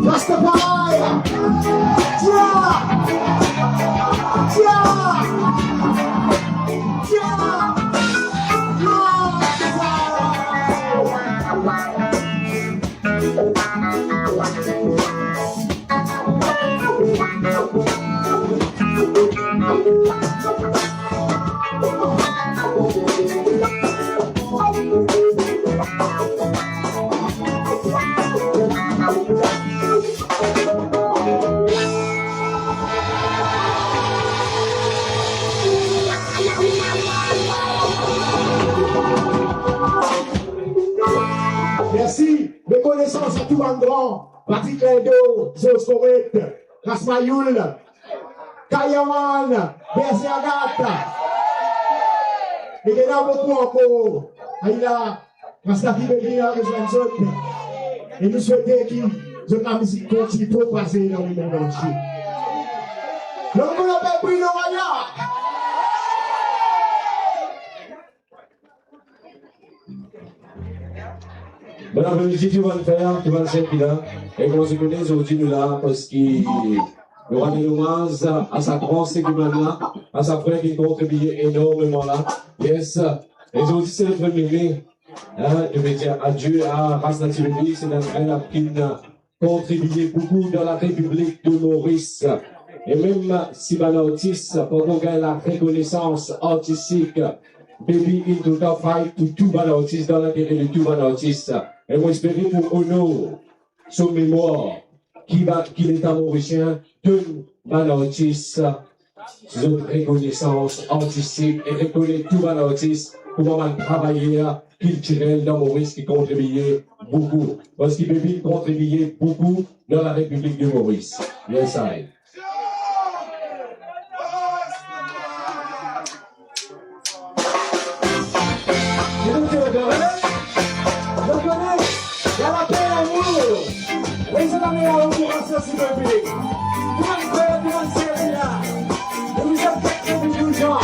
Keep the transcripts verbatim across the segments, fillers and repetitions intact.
Rastafari! Jah! Jah! Jah! Mersi. Rekonesans a tou bann gran, Patrick Lindo, Georges Corrette, Ras Mayoul, Kayaman, Berger Agathe. E ena boukou ankor. Ayo la, Rasta Baby la rezwenn zot. E nou swete ki zot lamizik kontign propaze dan lemond antie. Lor nou apel Bruno Raya. Bon apremidi tou bann frer, tou bann ser ki la. E kouma zot kone, zordi nou la parski nou rann omaz a sa gran segmenn la, a sa frer ki kontribie enormeman la. Yes. E zordi se le premie me. Hein, nou pe dir adie a Ras Nati Baby, se enn grenn ki inn kontribie boukou dan la Repiblik de Moris. E mem si bann artis pankor gagn la rekonesans artistik, Baby inn toultan fight pou tou bann artis, dan lintere de tou bann artis. E mo espere pou onor so memwar, ki ba, ki Leta morisien donn bann artis zot rekonesans artistik e rekonet tou bann artis kouma bann travayer kiltirel dan Moris ki kontribie boukou. Parski Baby inn kontribie boukou dan la Repiblik de Moris. Yes, I. Zot kone, zot kone, la lape, lamour. Lezot amenn lamour a sa, silvouple. Tou bann frer, tou bann ser ki la. Nou bizin fete pou tou zan.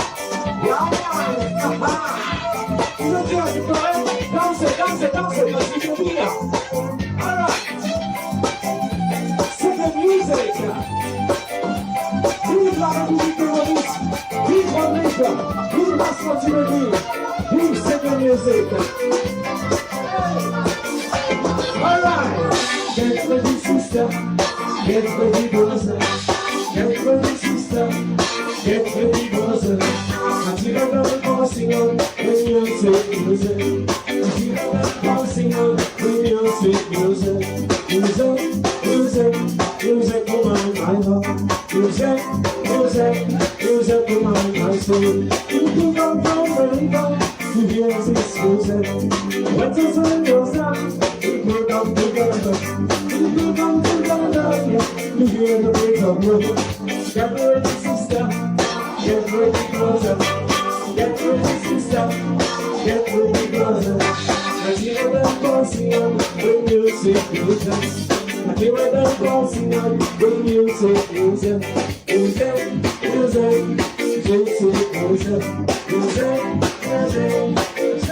Ya, man. Ha, ha. Zot kone, zot kone. Danse, danse, danse, parski se bien. Alright. Second music. Vive la République de Maurice. Vive Rodrigue. Vive la Santine. Vive Second Music. Alright. Get ready, sister. Get ready, brother. Get ready, sister. Get ready, brother. Until the dancing on, when you say music. Until the dancing on, when you say music. Music, music, music for my, my heart. Music, music, music for my, my soul. You put on your favor to hear this music. What is on your side? We put on together. We put on together, yeah. To hear the beat of music. Get ready, sister. Get ready, brother. Get ready, sister. Get ready, brother. I hear them dancing on the music, music. I hear them dancing on the music, music. Music, music, music, music. Music, music, music.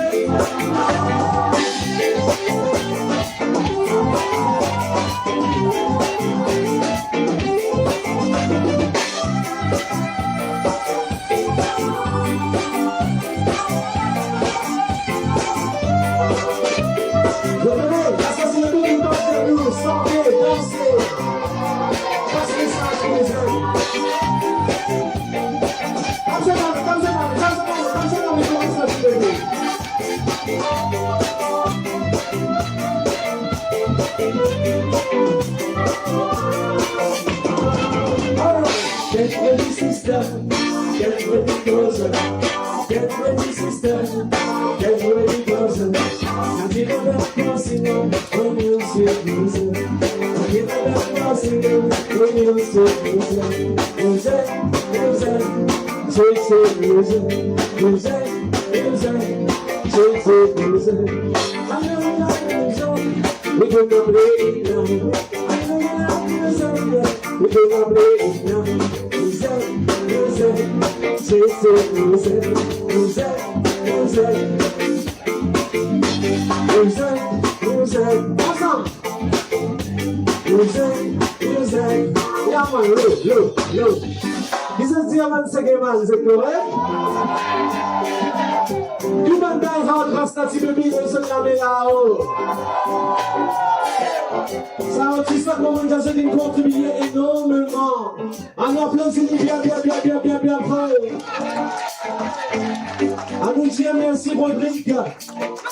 Ready, sister, get ready, closer. Get ready, sister, get ready, closer. Now give it up, close enough, when you see closer. Now give it up, close enough, when you see closer. Closer, closer, say, say, closer. Closer, closer, say, say, closer. I know you like the song. We gonna play it now. I know you like the song, yeah. We gonna play it now. Closer, closer, say, say, closer. Closer, closer, closer, closer. Ensemble. Closer, closer. Yeah, man, look, look, look. Ki zot dir, man, seke, man, se korek? Tou bann die hard Rasta Ti Baby, leve zot lame lao. Sa artis la, kouma dir, zot inn kontribie enormeman. Ann aplodi li bien, bien, bien for. Ann dir mersi Rodrig,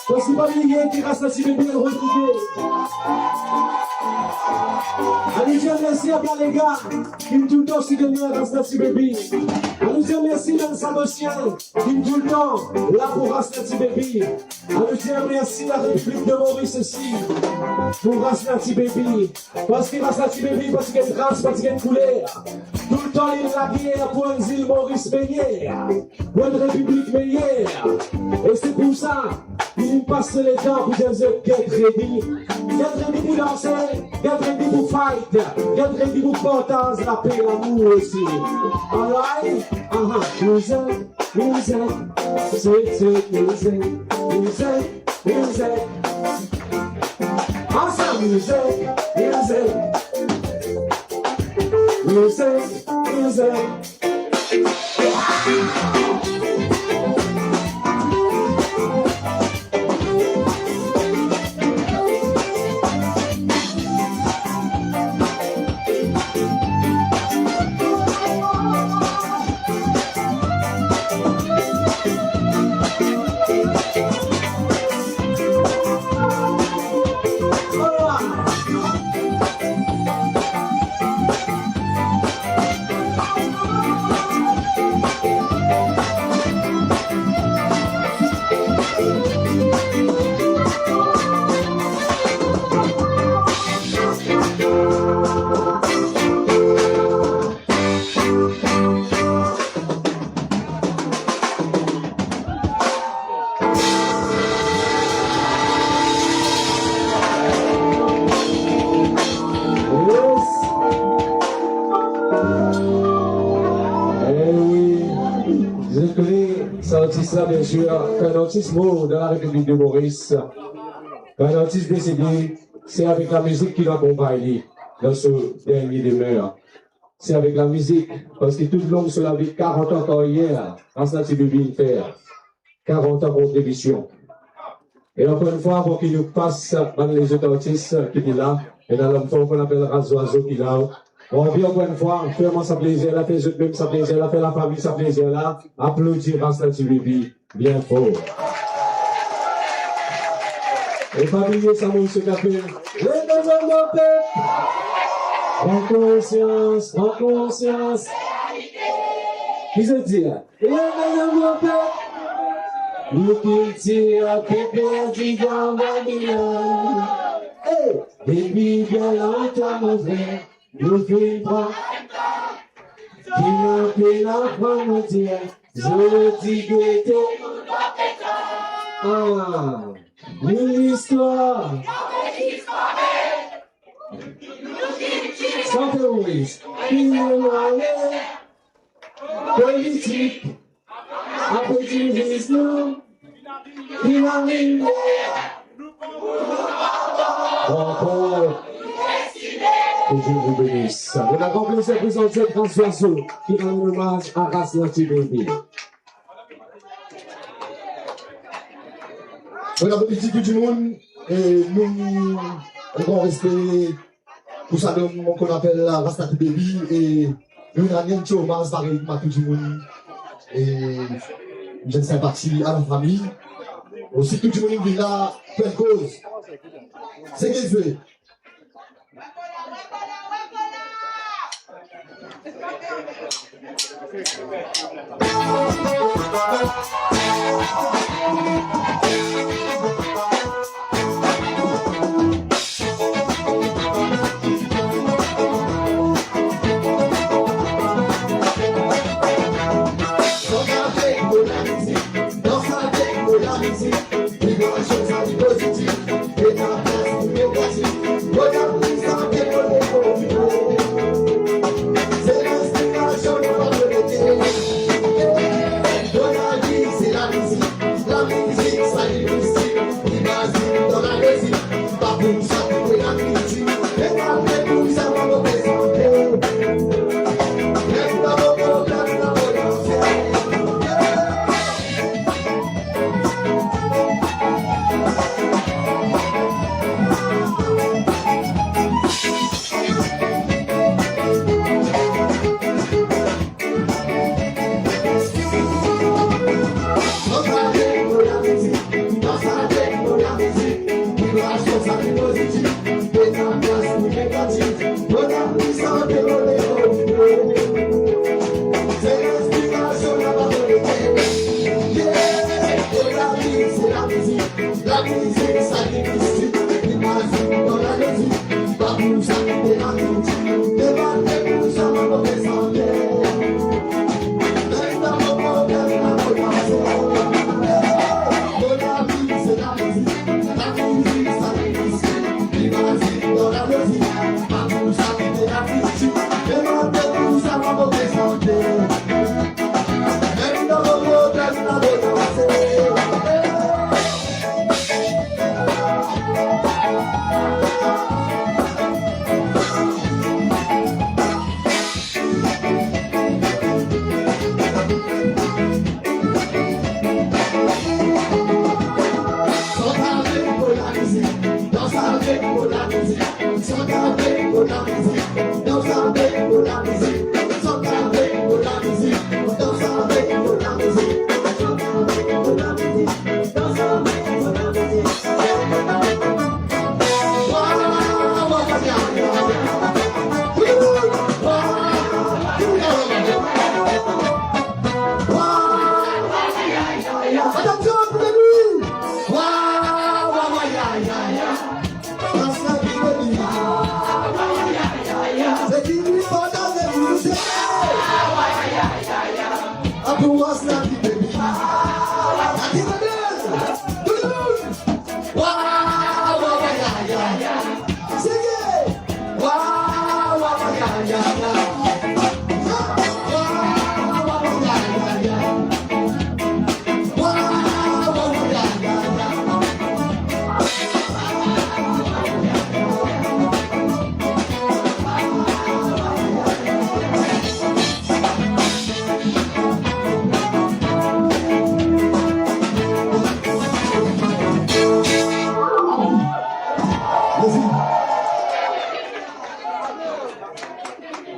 parski pa li ki Rasta Ti Baby, Rodrig. Ann dir mersi a Galega, ki toultan soutenir Rasta Ti Baby. Ann dir mersi bann Sagosien, ki toultan la pou Rasta Ti Baby. Ann dir mersi Larepiblik de Moris osi, pou Rasta Ti Baby. Parski Rasta Ti Baby pa ti gagn ras, pa ti gagn kouler. Toultan li lager pou enn zil Moris meyer, pou enn repiblik meyer. E se pou sa, li pas letan pou dir zot get ready. Get ready pou danse, get ready pou fight, get ready pou partaz lape, lamour osi. Alright? Aha, closer, closer, sweet, sweet, closer, closer. Music. Ansanm, music, music. Music, music. Yes. Eh wi, zot kone sa artis la, biensir, kan enn artis mor dan Larepiblik de Moris, kan enn artis desede, se avek lamizik ki nou akonpagn li dan so dernie demer. Se avek lamizik, parski toulong so lavi, karant an karyer, Rasta Ti Baby inn fer, karant an kontribision. E ankor enn fwa, avan ki nou pas bann lezot artis ki pou la, ena lom for ki apel Ras Zwazo ki la. Mo anvi ankor enn fwa fer mwa sa plezir la, fer zot mem sa plezir la, fer lafami sa plezir la, aplodi Rasta Ti Baby bien for. E pa bliye sa morso ki apel Leve zot mo pep. Pran konsians, pran konsians. Ki zot dir? Leve zot mo pep. Nou kiltir pe perdi dan Babilonn. Hey! Depi bien lontan, mo frer, nou finn pran ki nou pena pran, mo dir, zot ti gete. Ah, nou listwar. Sante Moris. Ki nou ale. Politik. Apre diriz nou, ki nou arive. Ankor. Que Dieu vous bénisse. Nou ena gran plezir prezant zot Ras Zwazo ki rann omaz a Rasta Ti Baby. Bon apeti tou dimoun, e nou, enn gran respe pou sa dom ki apel Rasta Ti Baby, e nou rann enn ti omaz parey kouma tou dimoun, e nou enn sinpati a lafami. Osi tou dimoun vinn la pou enn koz. Seki zwe.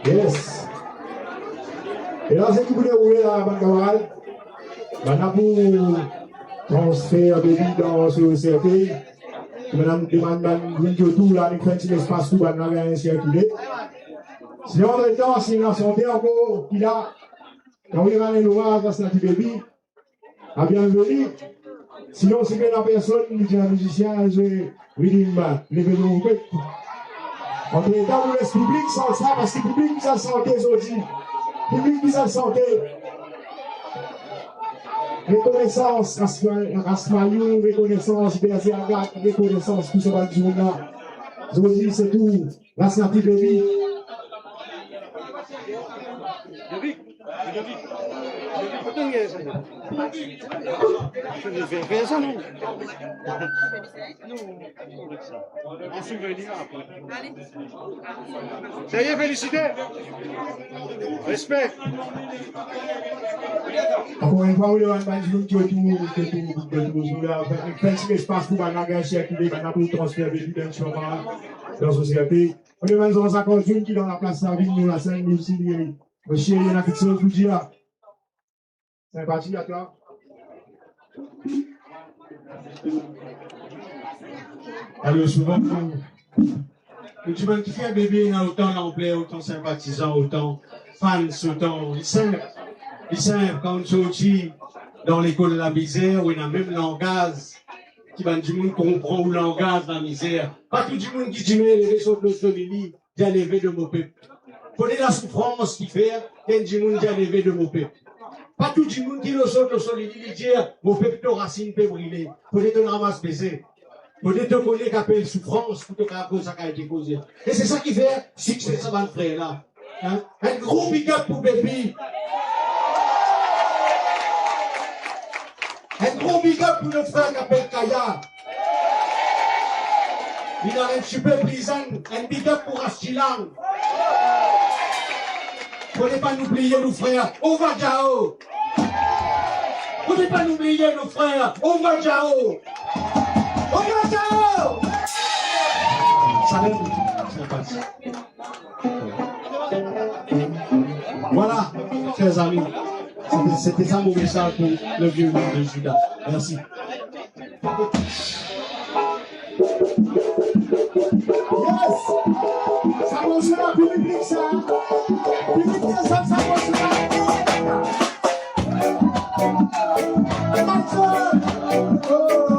Yes. E la, seki pou deroule la, bann kamarad, bann la pou transfer bebi dan so serkey. Madam, demann bann dimoun ki otour la, nou fer enn ti lespas pou bann la gagn sirkile. Si antretan, si ena sante ankor ki la, kan ou ena enn loraz, sa ti bebi, a, bienveni. Sinon, si pena personn, li dir mizisien, zwe riddim, leve nou ret. Antretan, nou les piblik sant sa, parski piblik bizin sante zordi. Piblik bizin sante. Rekonesans, Ras Ma-, Ras Mayou, rekonesans, Berze Agat, rekonesans pou sa bann dimoun la. Zordi, se tou Ras Natif Bebi. Sa y est, félicité. Respect. Ankor enn fwa, nou demann bann dimoun ki otour, ki otour, ki otour, ki otour la, fer, fer enn ti lespas pou bann la gagn sirkile, bann la pou transfer bebi dan so serkey. Nou demann Jean-Jacques Antoine ki dan laplas la, vinn lor lasenn, li osi, li, mo sir, li ena kiksoz pou dir la. Sinpati a twa. Alor, souvan, Ou ti bann ki fer bebe ena otan lanpler, otan sinpatizan, otan fans, otan, li sinp. Li sinp, kan ou sorti dan lekol lamizer, ou ena mem langaz, ki bann dimoun konpran ou langaz lamizer. Pa tou dimoun ki dime leve sot lor so lili, dir leve de mo pep. Fode lasoufrans ki fer ki enn dimoun dir leve de mo pep. Pa tou dimoun ki lor sot lor so lili, li dir mo pep, to rasinn pe brile. Fode to ramas beze. Fode to kone ki apel soufrans pou to kapav koz sa kalite koze. E se sa ki fer sikse sa bann frer la. Hein? Enn gro big up pou Baby. Enn gro big up pou nou frer ki apel Kaya. Li dan enn tipe prizon, enn big up pou Rastilang. Fode pa nou bliye nou frer Ovadjao. Fode pa nou bliye nou frer Ovadjao. Ovadjao! Salut, sympatie. Voilà, chers amis, c'était, c'était ça mon message pour le vieux lion de Juda. Merci. Yes! Sa bon, se la pou piblik sa. Piblik, sa, sa bon, se la. Action! Oh, oh, oh, oh.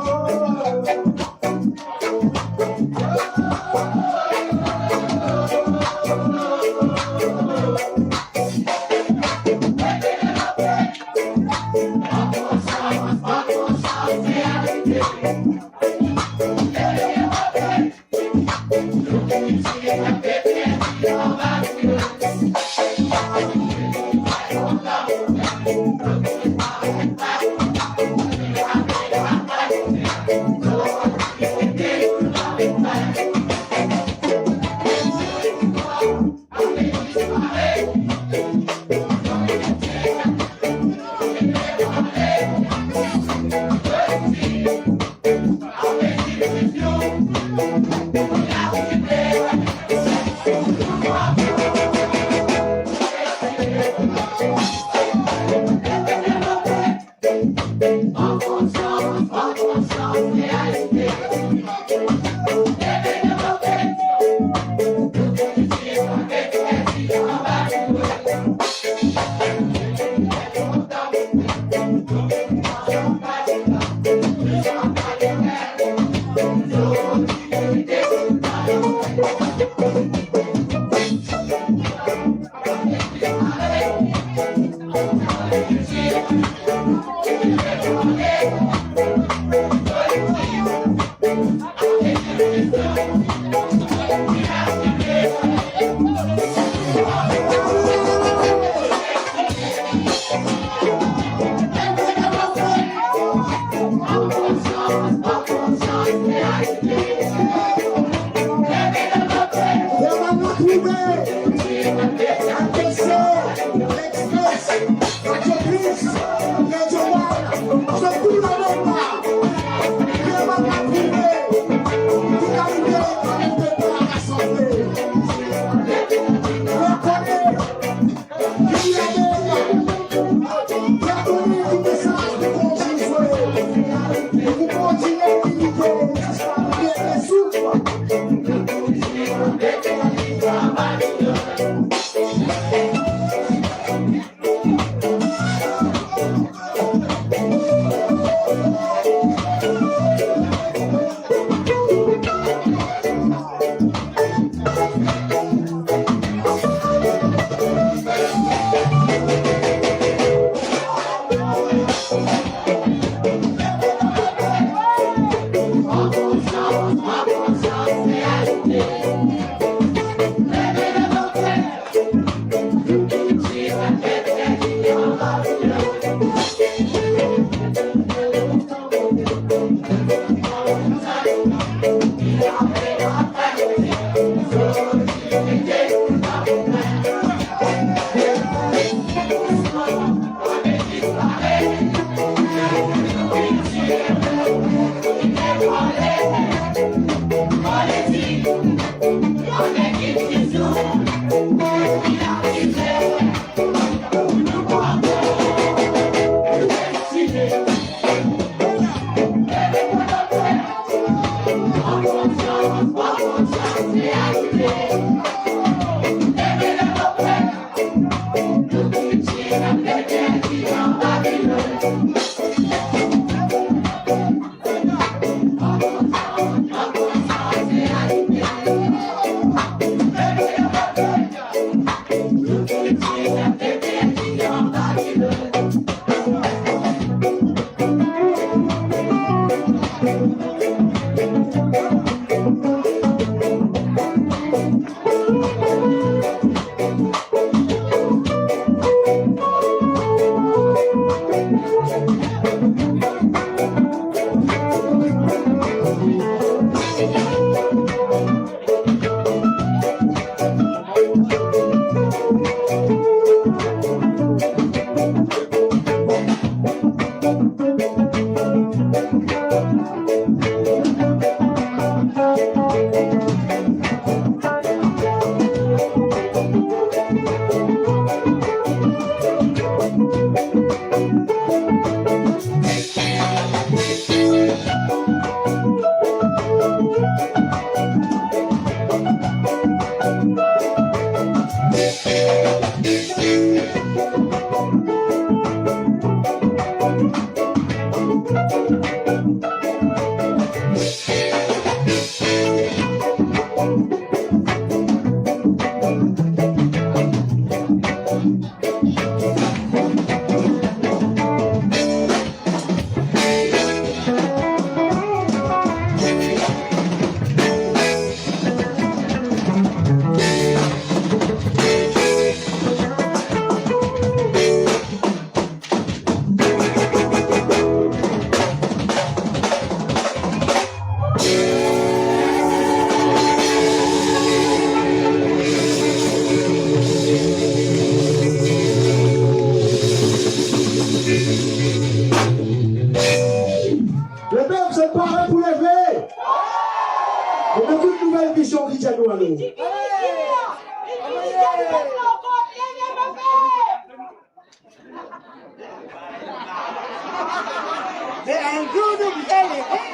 Lepep, zot pare pou leve? Mo met enn nouvel vizyon ki dir nou ale. Me enn zour nou bizin leve.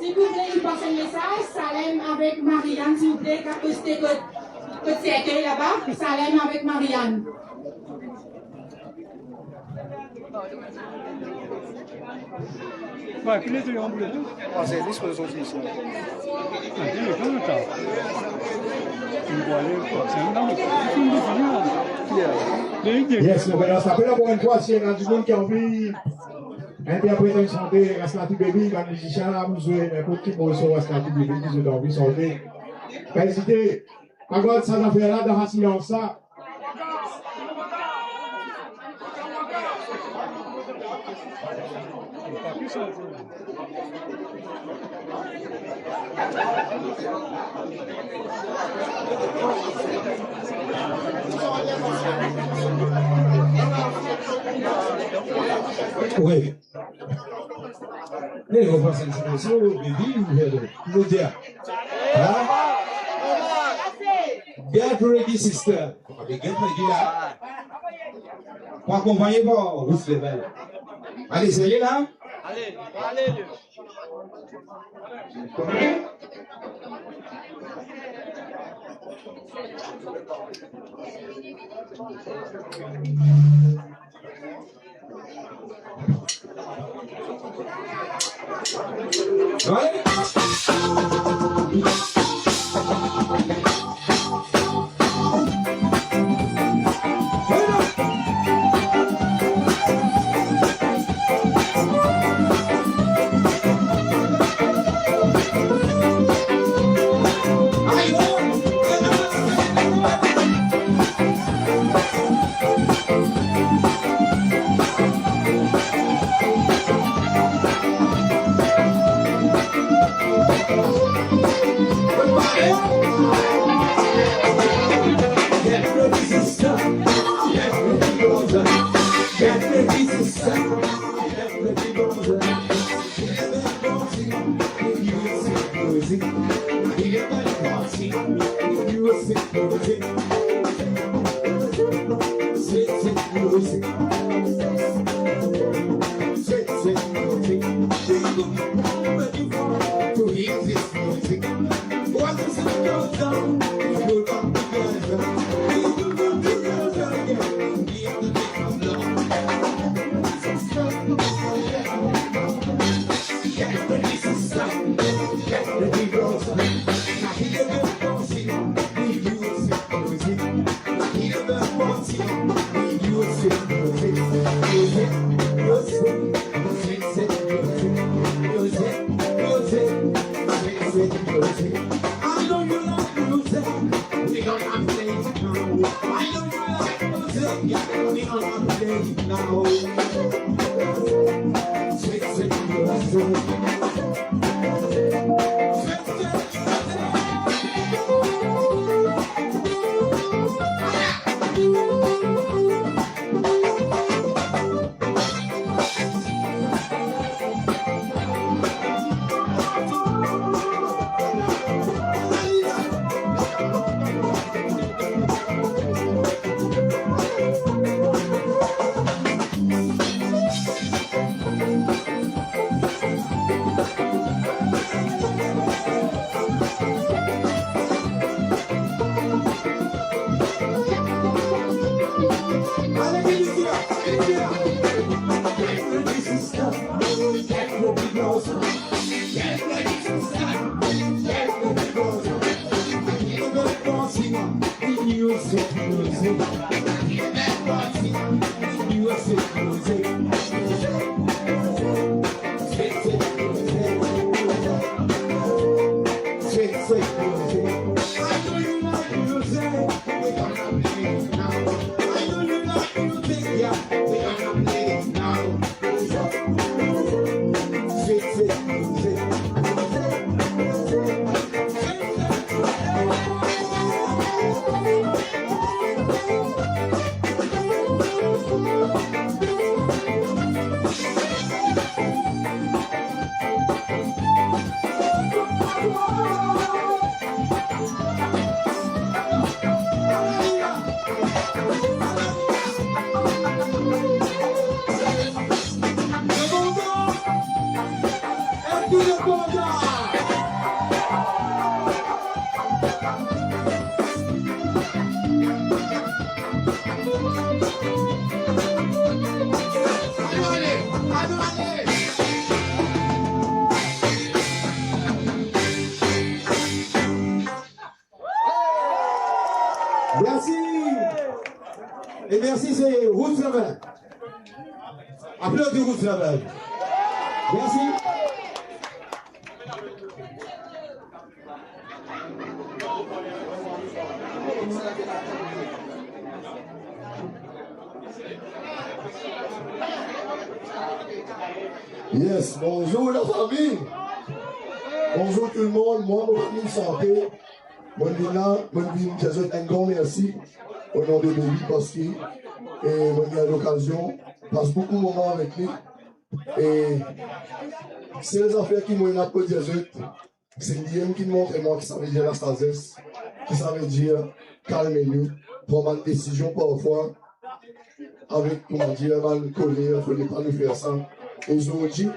Silvouple, nou pas enn mesaz, Salem avek Marianne, silvouple, akoste kot, kot serkey laba, Salem avek Marianne. Yes, nou remersi ankor enn fwa, si ena dimoun ki anvi interpret enn sante, Rasnati Baby, bann mizisien la pou zwe ninport ki morso Rasnati Baby ki zot anvi sante. Pa ezite, pa gard sa zafer la dan sa silans la. Wi. E, nou pas enn ti morso, Baby, ou dir. Ha? Get ready, sister. Get ready la. Pou akonpagne par Rouge Level. Ale, serye la? Ale, ale. Mersi. E mersi, se Roots Label. Aplodi Roots Label. Mersi. Yes, bonzour lafami. Bonzour tou lemonn. Mwa, mo pa vinn sante. Mo vinn la, mo vinn dir zot enn gran mersi o non de Baby, parski, e, mo gagn lokazion pas boukou moman avek li. E sel zafer ki mo ena pou dir zot, se li mem ki montre mwa ki savedir lasazes, ki savedir kalme nou, pran bann desizion parfwa avek, kouma dir, bann koler, fode pa nou fer sa. E zordi,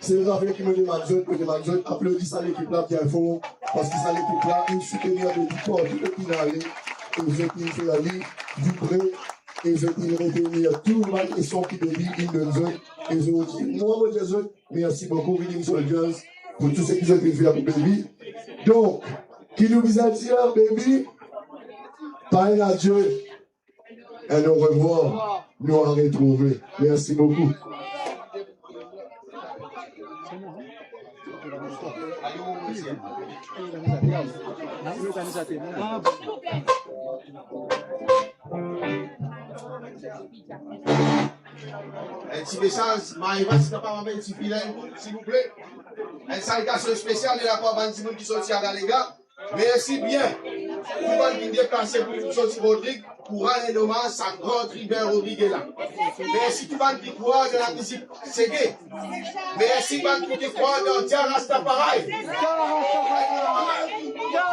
sel zafer ki mo demann zot, mo demann zot aplodi sa lekip la bien for, parski sa lekip la inn soutenir Baby partou kot li ale, e zot inn fer li vibre, e zot inn retenir tou bann leson ki Baby inn donn zot. E zordi, mwa, mo dir zot, mersi boukou, Riddim Soldiers, pou tou seki zot finn fer pou Baby. Donk, ki nou bizin dir, Baby? Pa enn adie, enn orevwar, nou a retrouve. Mersi boukou. Enn ti mesaz, Maeva, si kapav amenn ti filin, silvouple. Enn salitasion spesial de lapar bann dimoun ki sorti Agalega. Mersi bien. Tou bann ki deplase pou sorti Rodrig, pou rann enn omaz sa gran tribin Rodrig la. Mersi tou bann ki krwar dan lamizik sege. Mersi bann ki krwar dan Jah Rastafari. Jah Rastafari. Jah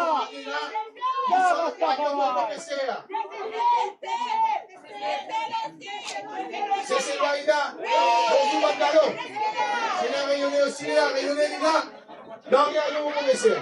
Rastafari. Seselwa li la. Bonzour bann dalon. Se la Reyone osi, la Reyone li la. Large alon, mo profeser.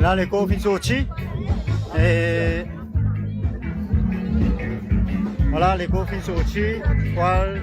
La, lekor finn sorti. E vwala, lekor finn sorti. Pwal.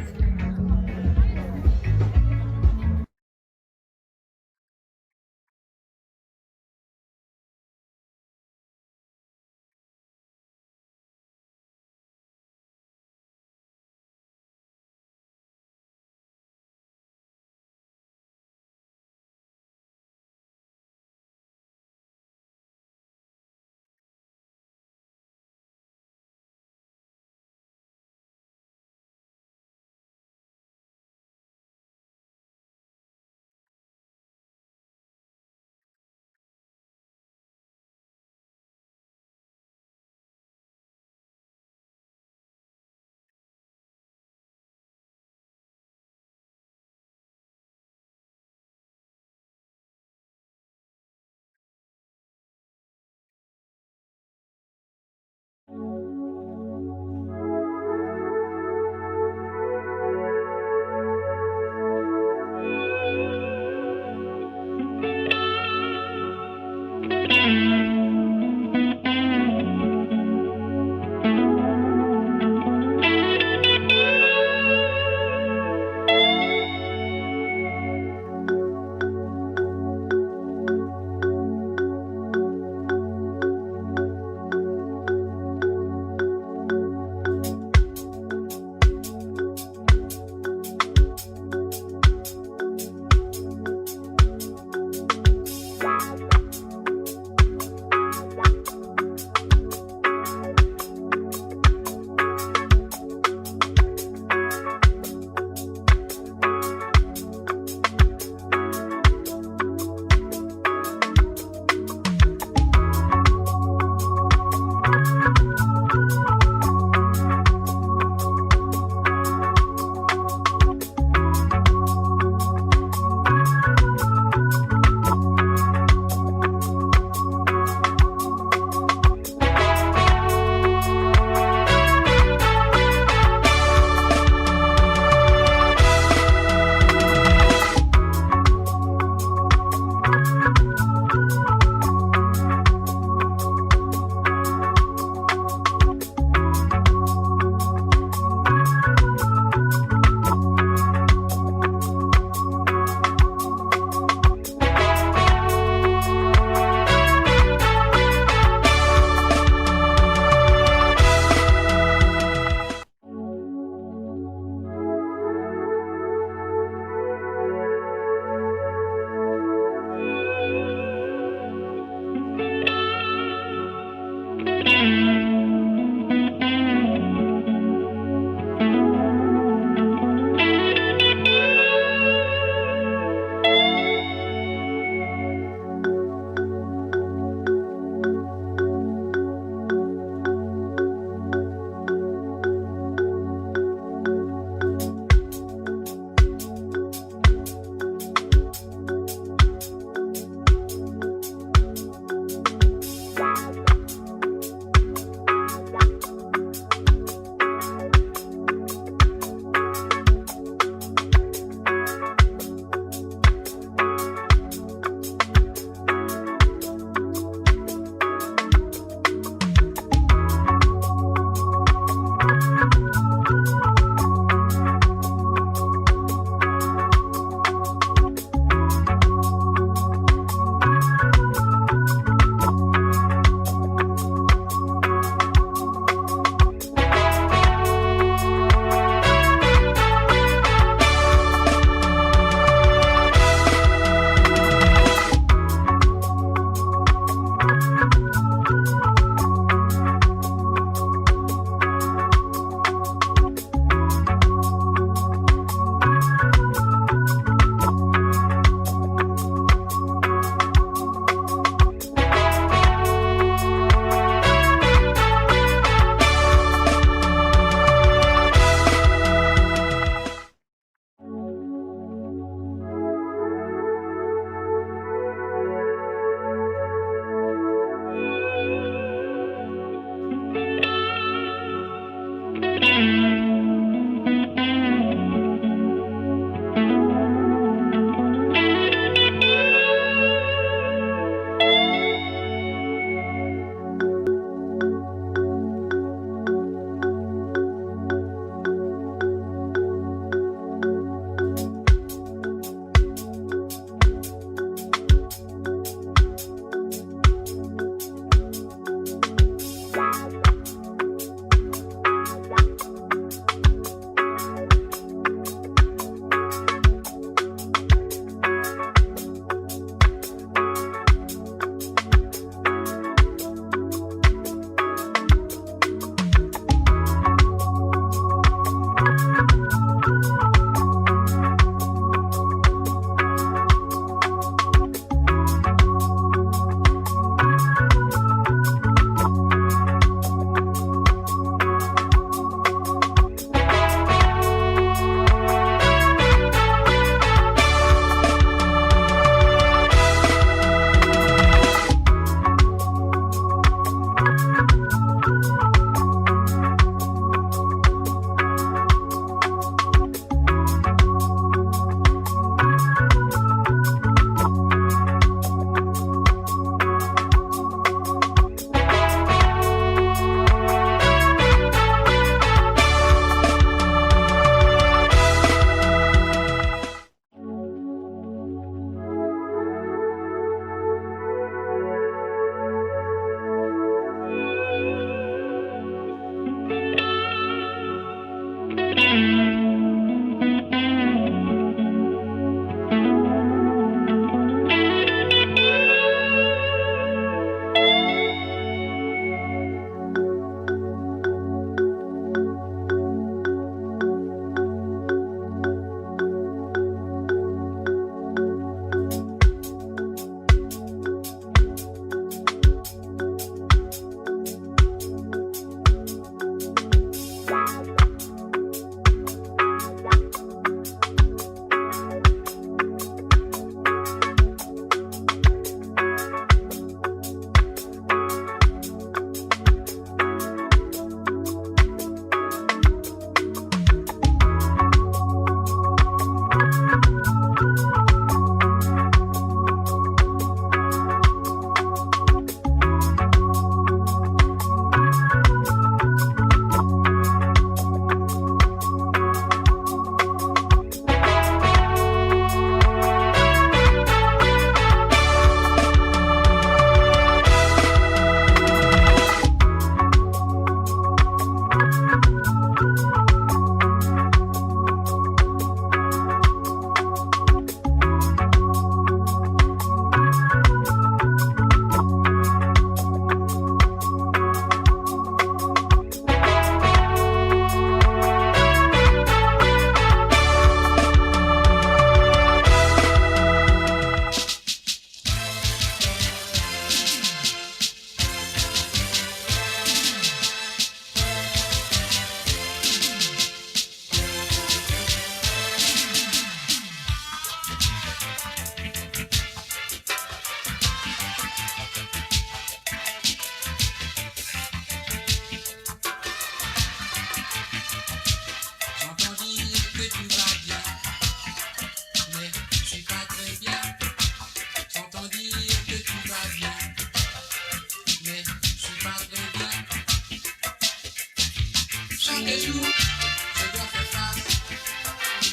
Tous les jours, je dois faire face,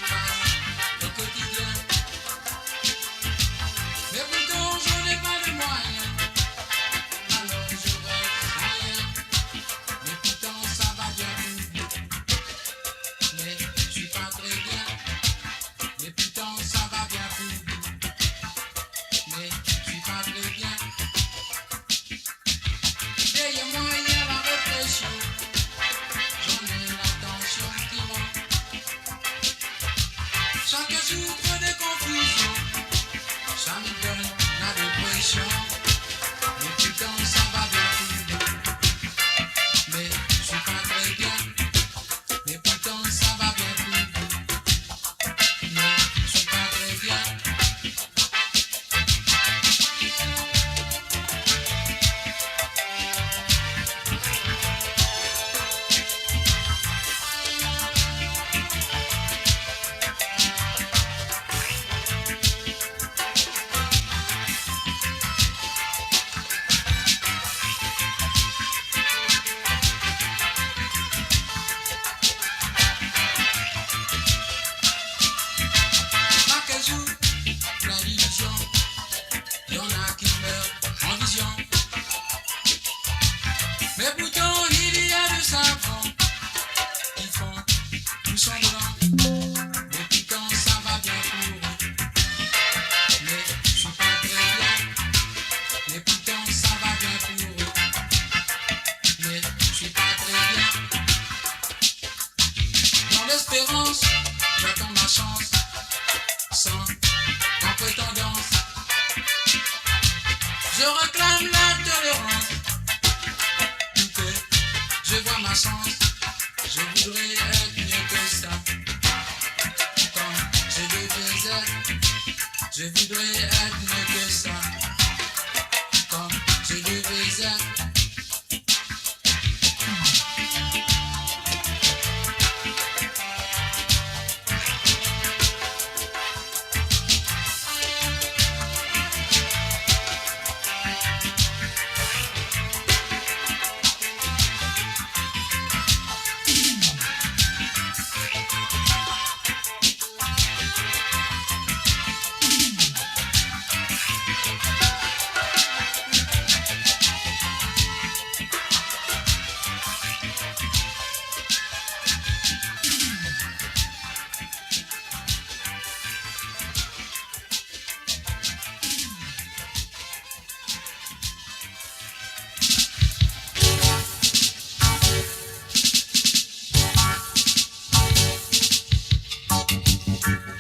face au quotidien. Mais pourtant, je n'ai pas les moyens. Alors, je reste sans rien. Mais pourtant, ça va bien pour vous. Mais je suis pas très bien. Mais pourtant, ça va bien pour vous. Mais je suis pas très bien. Derrière moi, il y a la répression. J'en ai la tension qui monte. Chaque jour, trop de confusion. Ça me donne la dépression. Mais pourtant, ça va bien pour vous. Mais je suis pas très bien. Mais pourtant, ça va bien pour vous. Mais je suis pas très bien. Chaque jour, la division, il y en a qui meurent en vision. Mais pourtant, il y a de savants qui font tout semblant. Mais pourtant, ça va bien pour eux. Mais je suis pas très bien. Mais pourtant, ça va bien pour eux. Mais je suis pas très bien. Dans l'espérance, j'attends ma chance, sans grande prétendance. Je réclame la tolérance, pour que je vois ma chance. Je voudrais être mieux que ça, comme je devais être. Je voudrais être mieux que ça, comme je devais être.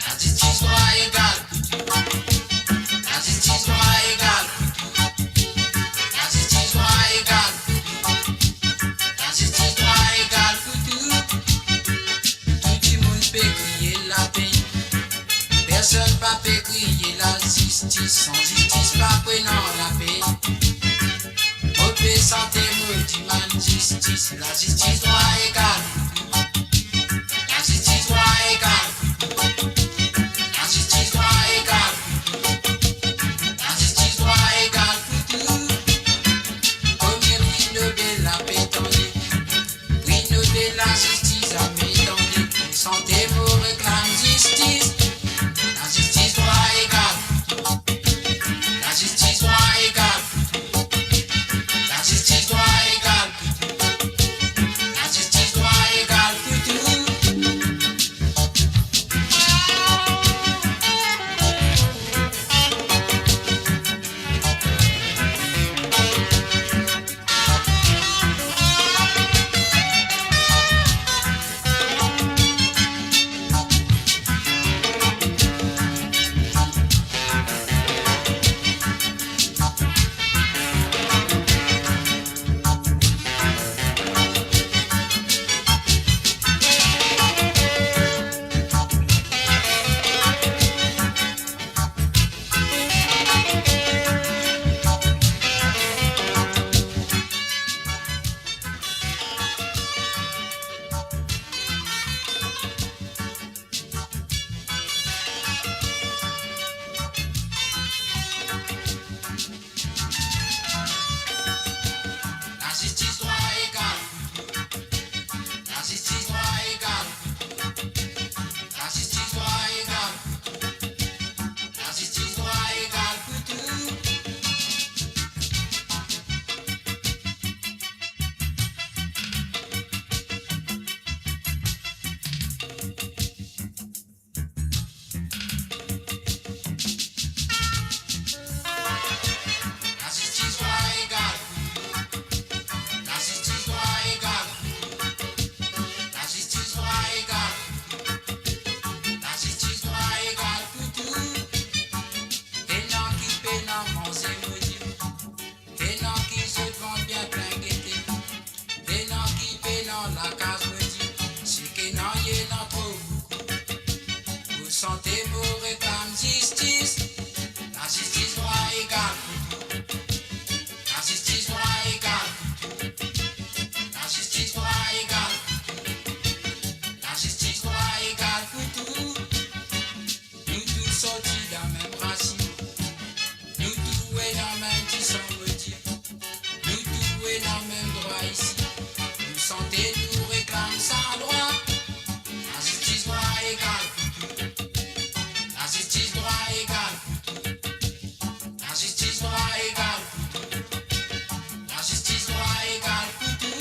Lazistis, drwa egal pou tou. Lazistis, drwa egal pou tou. Lazistis, drwa egal pou tou. Lazistis, drwa egal pou tou. Tou dimoun pe kriye lape. Personn pa pe kriye lazistis. San zistis, pa pou ena lape. Mo pe sante, mo dimann zistis. Lazistis, drwa egal pou tou. Lazistis, drwa egal pou tou. Lazistis, drwa egal pou tou. Lazistis, drwa egal pou tou. Komie Pri Nobel la pe tande. Pri Nobel lazistis la pe tande. Sante, mo reklam zistis. Lazistis, drwa egal pou tou. Lazistis, drwa egal pou tou. Lazistis, drwa egal pou tou. Lazistis, drwa Nanye nanye tro boukou. Pou sante mo reklam zistis. Lazistis, drwa egal pou tou. Lazistis, drwa egal pou tou. Lazistis, drwa egal pou tou. Lazistis, drwa egal pou tou. Nou tou sorti dan mem rasin. Nou tou ena mem disan, mo dir. Nou tou ena mem drwa isi. Nou sante, nou reklam sa drwa. Lazistis, drwa egal pou tou. Lazistis, drwa egal pou tou. Lazistis, drwa egal pou tou. Lazistis, drwa egal pou tou.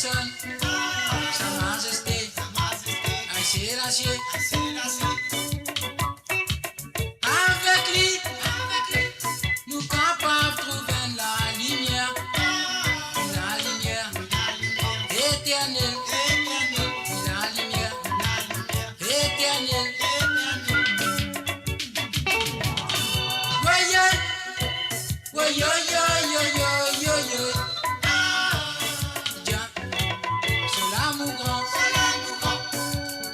Sa Mazeste, Asie Lasie. Avek li, nou kapav trouv enn lalimier, lalimier eternel, lalimier eternel. Woye, woyoyoyoyoyoyo. Dia, so lamour gran, so lamour gran.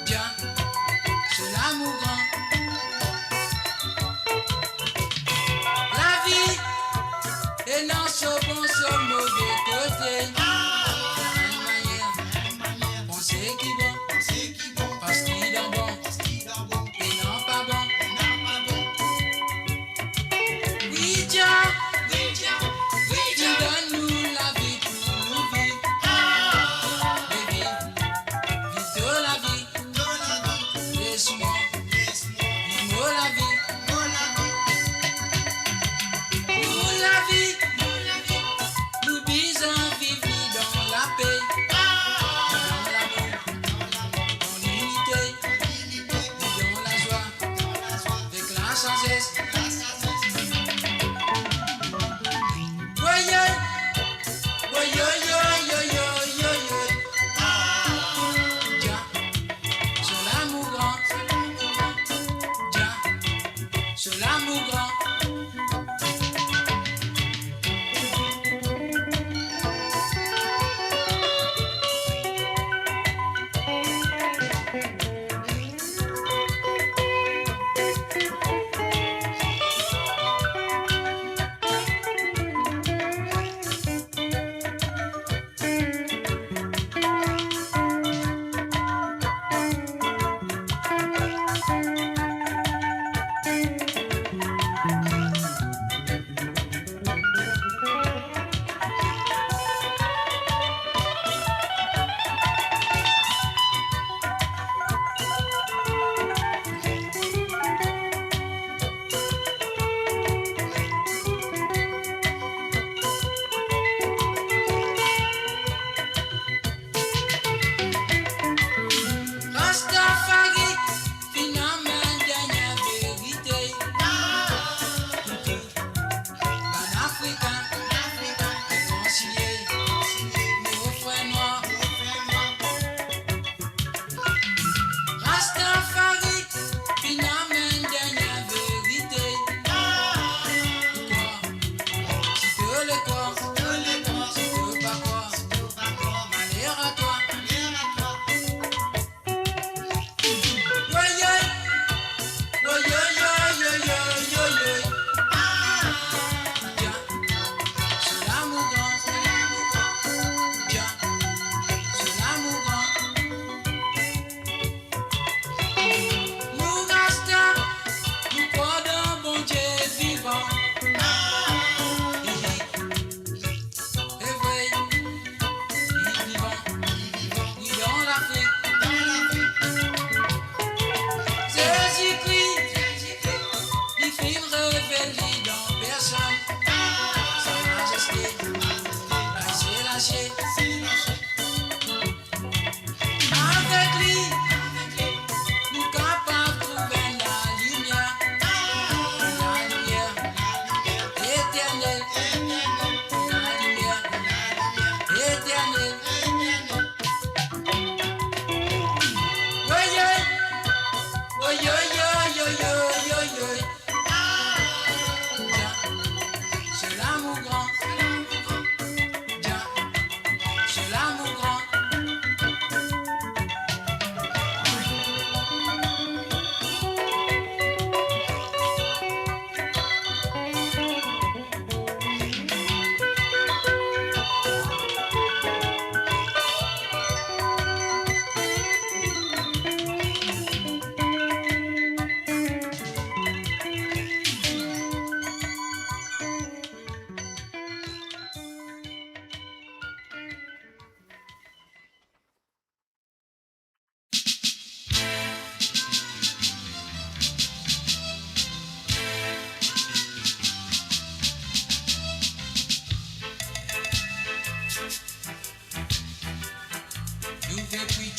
Dia,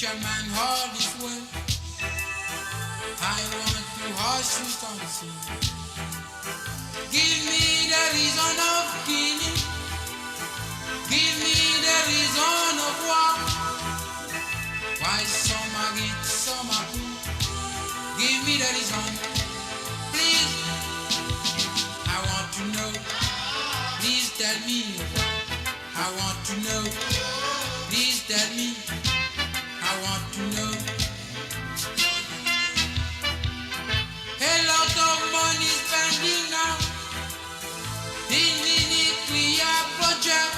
German, all is well. I want to ask you something. Give me the reason of killing. Give me the reason of war. Why some are rich, some are poor? Give me the reason, please. I want to know. Please tell me why. I want to know. Please tell me. I want to know. A lot of money spending now in the nuclear project.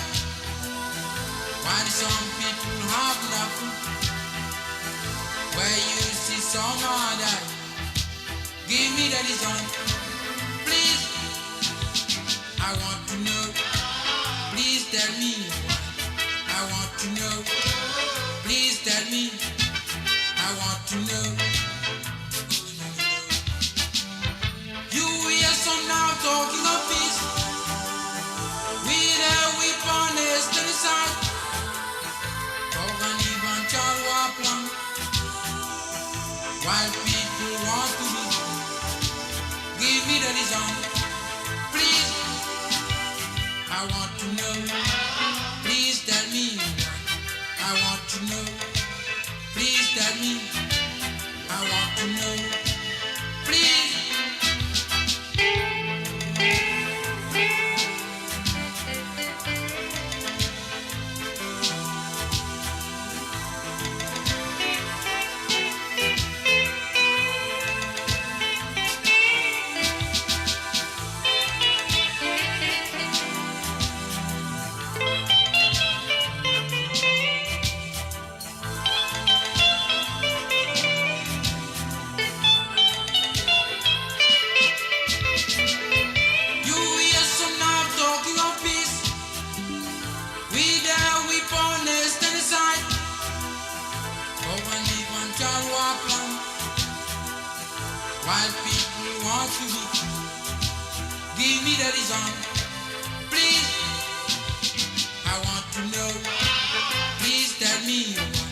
While some people have nothing, where you see some other. Give me the reason, please. I want to know. Please tell me why. I want to know. Please tell me. I want to know. You hear some now talking of peace. With a weapon, it's genocide. For an eventual war plan. While people want to be free, give me the reason, please. I want to know, please tell me. I want to know, please tell me. I want to know, please. You hear some now talking of peace. With a weapon, it's genocide. Go and leave one child war plan. While people want to be free, give me the reason, please. I want to know. Please tell me why.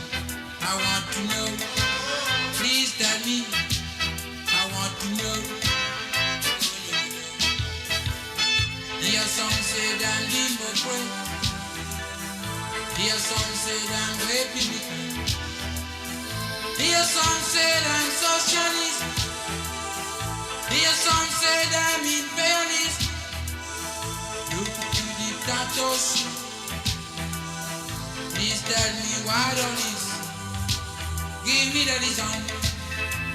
I want to know. Please tell me. I want to know. Hear some say dem Democrat. Hear some say dem Republican. Hear some say dem socialist. Hear some say dem imperialist. Look to dictatorship. Please tell me why all this. Give me the reason.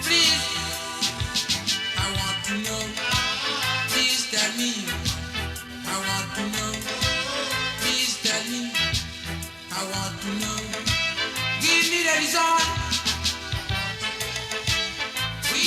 Please. I want to know. Please tell me. I want to know. Please tell me. I want to know. Give me the reason. We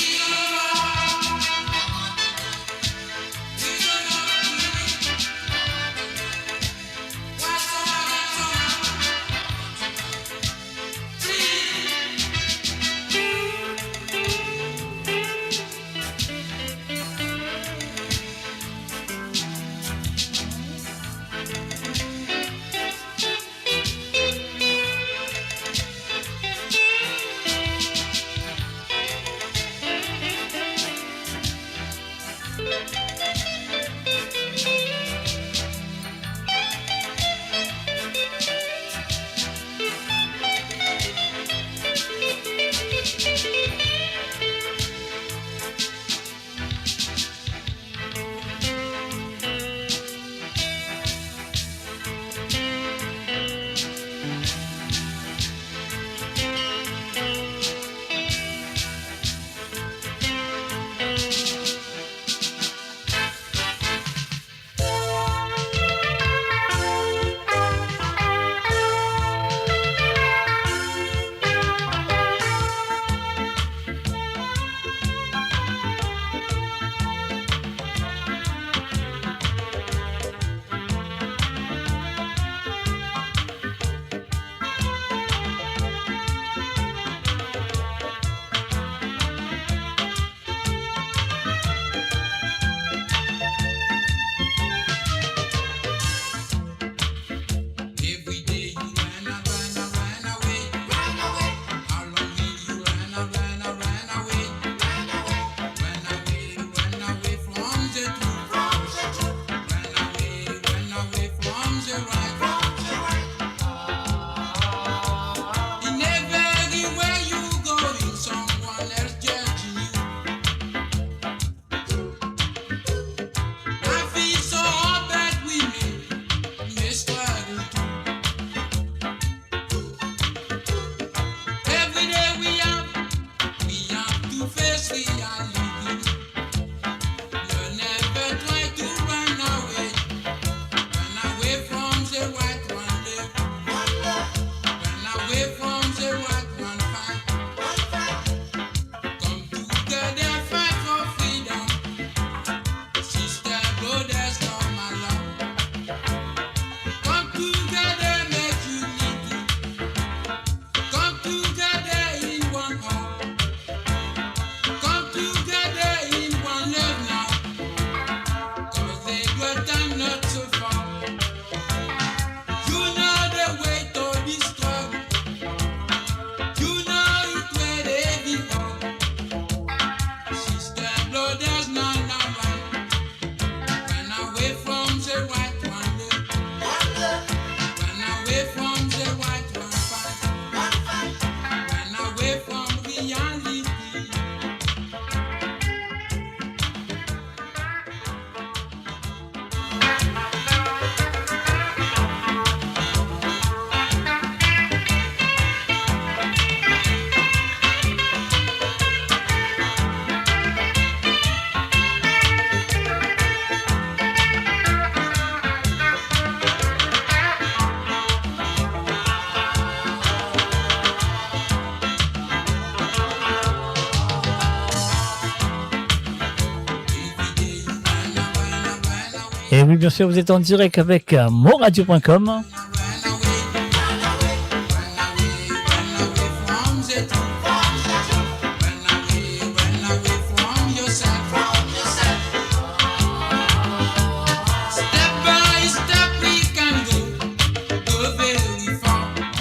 Et oui, bien sûr, vous êtes en direct avec, euh, monradio point com.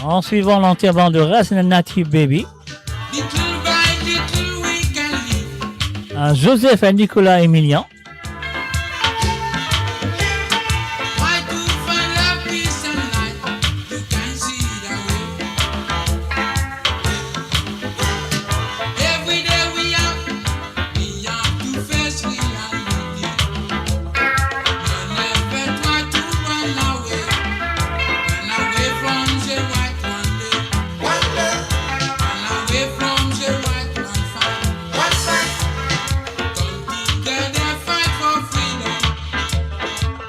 En suivant l'enterrement de Razna Naty Baby. Little by little we can live. Euh, Joseph et Nicolas Emilian. Try to find love, peace and light. You can see the way. Every day we have, we have to face reality. Don't ever try to run away. Run away from the right one day. One day. Run away from the right one fight. One fight. Come together, fight for freedom.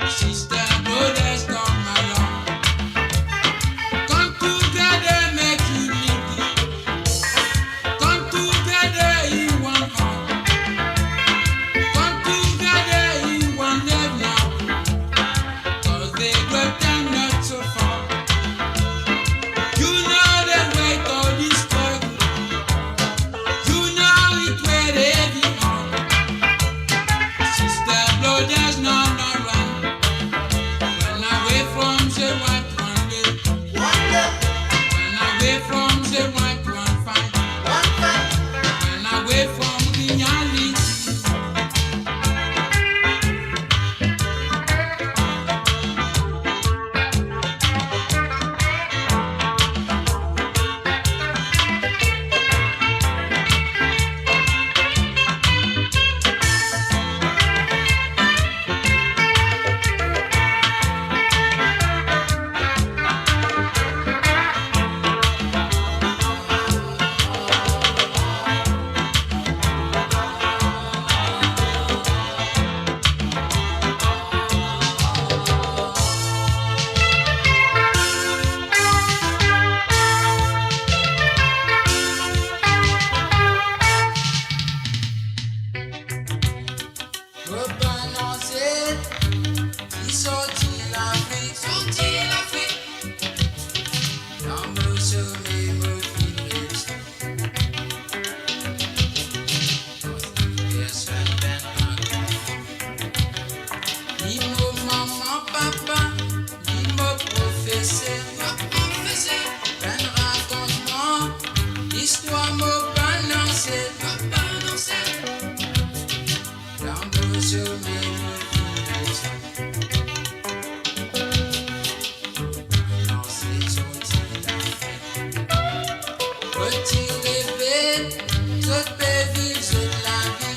Sister, brothers, come along. Come together, make unity. Come together in one heart. Come together in one love now. 'Cause the great time not so far. You know the weight of this struggle. You know it weigh heavy on. Sister, brothers, no, no run. Run away from the right one day. Run away from the right one fight. Run away from reality. Mo bann anset ki sorti Lafrik, sorti Lafrik. Dan mo some mo finn reysi. Parski personn bann rakont. Ni mo mama, papa, ni mo profeser, mo profeser, bann rakont mwa listwar mo bann anset, mo bann anset. Dan mo some mo finn reysi. Mo bann anset sorti Lafrik. Kot ti reve, zot pe viv zot lavi.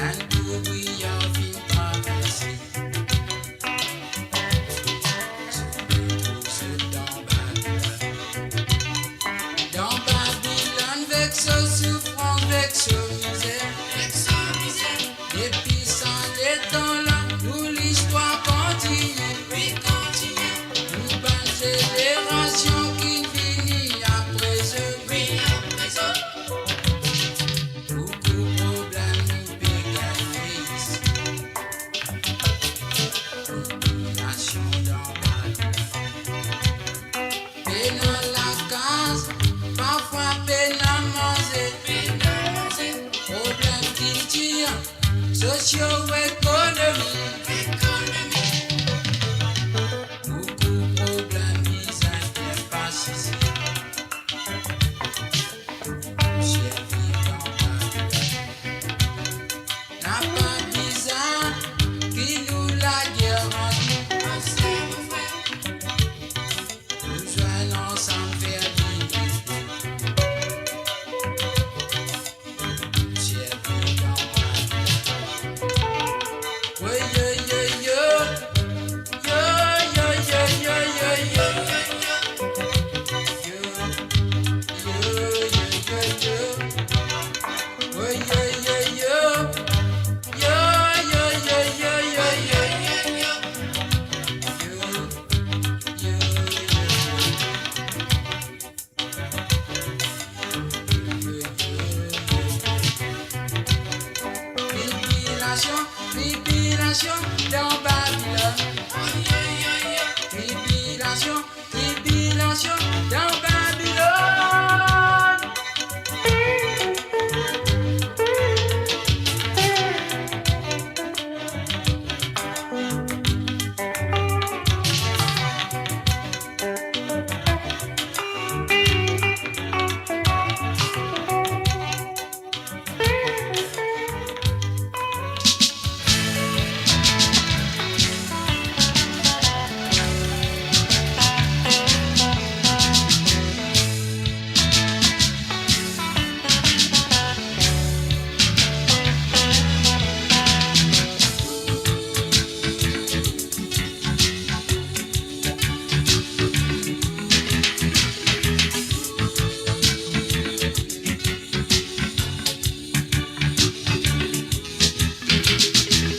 Enn kouriyar finn traverse. Zot pe koz dan Babilonn. Dan Babilonn, vek so soufrans, vek so mizer. Vek so mizer. Depi sa letan la, nou listwar kontigne. Wi, kontigne. Nou bann zenerasion ki vini apre zot. Wi, apre zot. Boukou problem nou pe gagn isi. Dominasion dan Babilonn. Pena lakaz, parfwa pena manze. Pena manze. Problem kiltir, sosio-ekonomi. Ekonomi. Boukou problem bizin fer pas isi. Servi dan Babilonn. Napa bizin ki nou lager ant nou. Nou zwenn ansam fer linite. Servi dan Babilonn. Yo, yo, yo, yo. Yo, yo, yo, yo. Yo, yo, yo, yo. Yo, yo, yo, yo. Yo, yo, yo, yo. Yo, yo, yo, yo. Yo, yo, yo, yo. Tribulasion, Tribilasion dan Babilonn. Tribilasion, tribilasion dan Babilonn.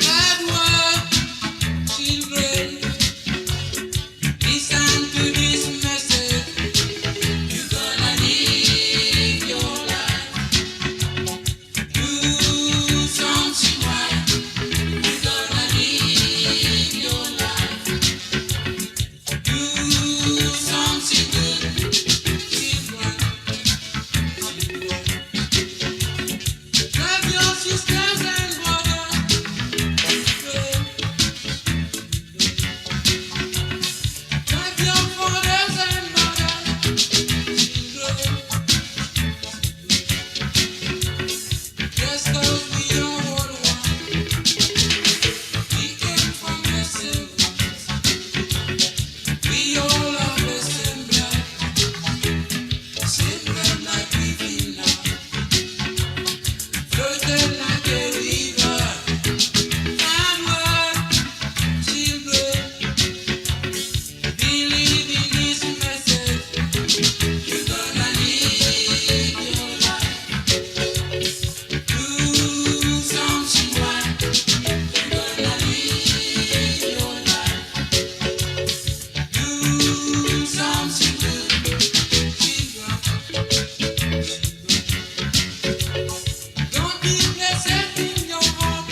Bad word, children. Listen to this message. You're gonna live your life. Do something right. You're gonna live your life. Do something good. Children. Love your sisters and brothers. Love your fathers and mothers. Just 'cause we are all one, we came from the same place. We all have the same blood. Same blood like we feel now. Floating like a river. Onward, children. Believe in this message. You're gonna live your life. Do something right. You're gonna live your life. Do something good. Children. Don't be blessed in your home.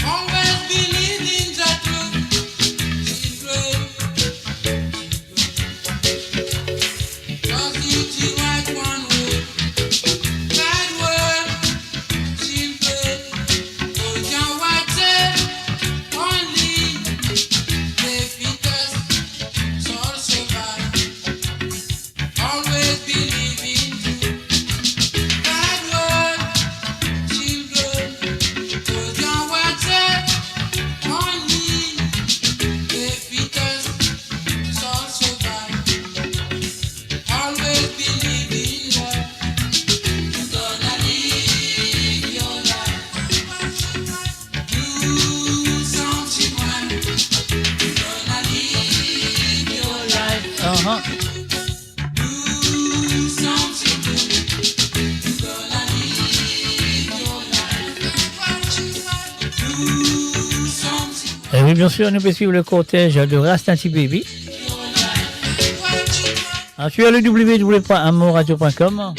Always believe in the truth. Children. 'Cause it's the right one way. Bad word, children. Hold your words, only the fittest shall survive. Always believe in truth. Bad word, children. Hold your words, only the fittest shall survive. Always believe in love. You're gonna live your life. Do something right. You're gonna live your life. Uh-huh. Do something good. You're gonna live your life. Do something Eh oui, bien sûr, nou pe swiv le cortège de Rasta T Baby. Ah, sur le w w w point amourradio point com.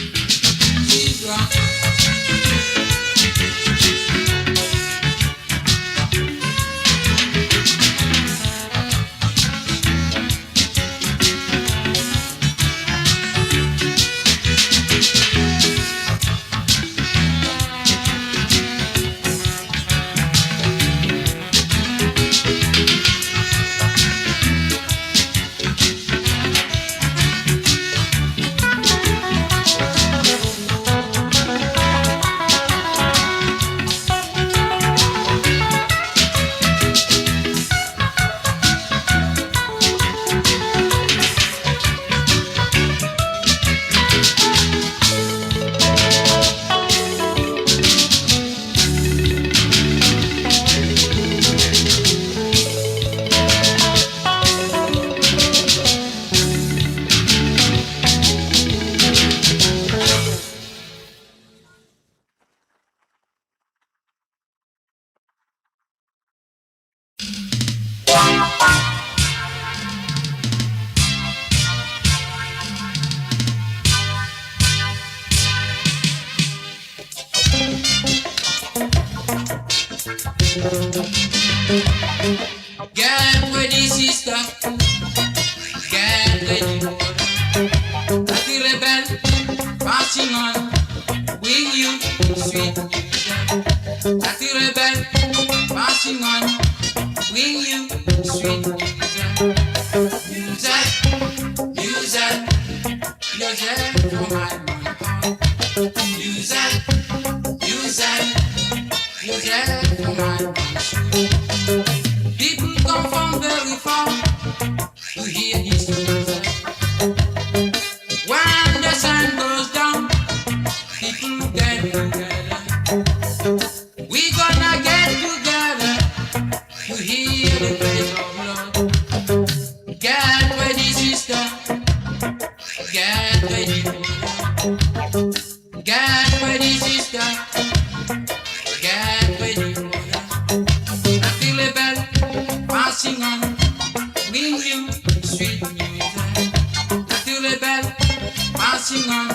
Get ready, sister. Get ready. Natty Rebel, passing on, bring you sweet music. Natty Rebel, passing on, bring you sweet music. Music, music, music for my man. Music, music, music for my man. People come from very far to hear this music. When the sun goes down, people get together. We gonna get together to hear the praise of Lord. Get ready, sister. Get ready, brother. Get ready, sister. Get ready, brother. Natty Rebel, passing on, bring you sweet music. Natty Rebel, passing on,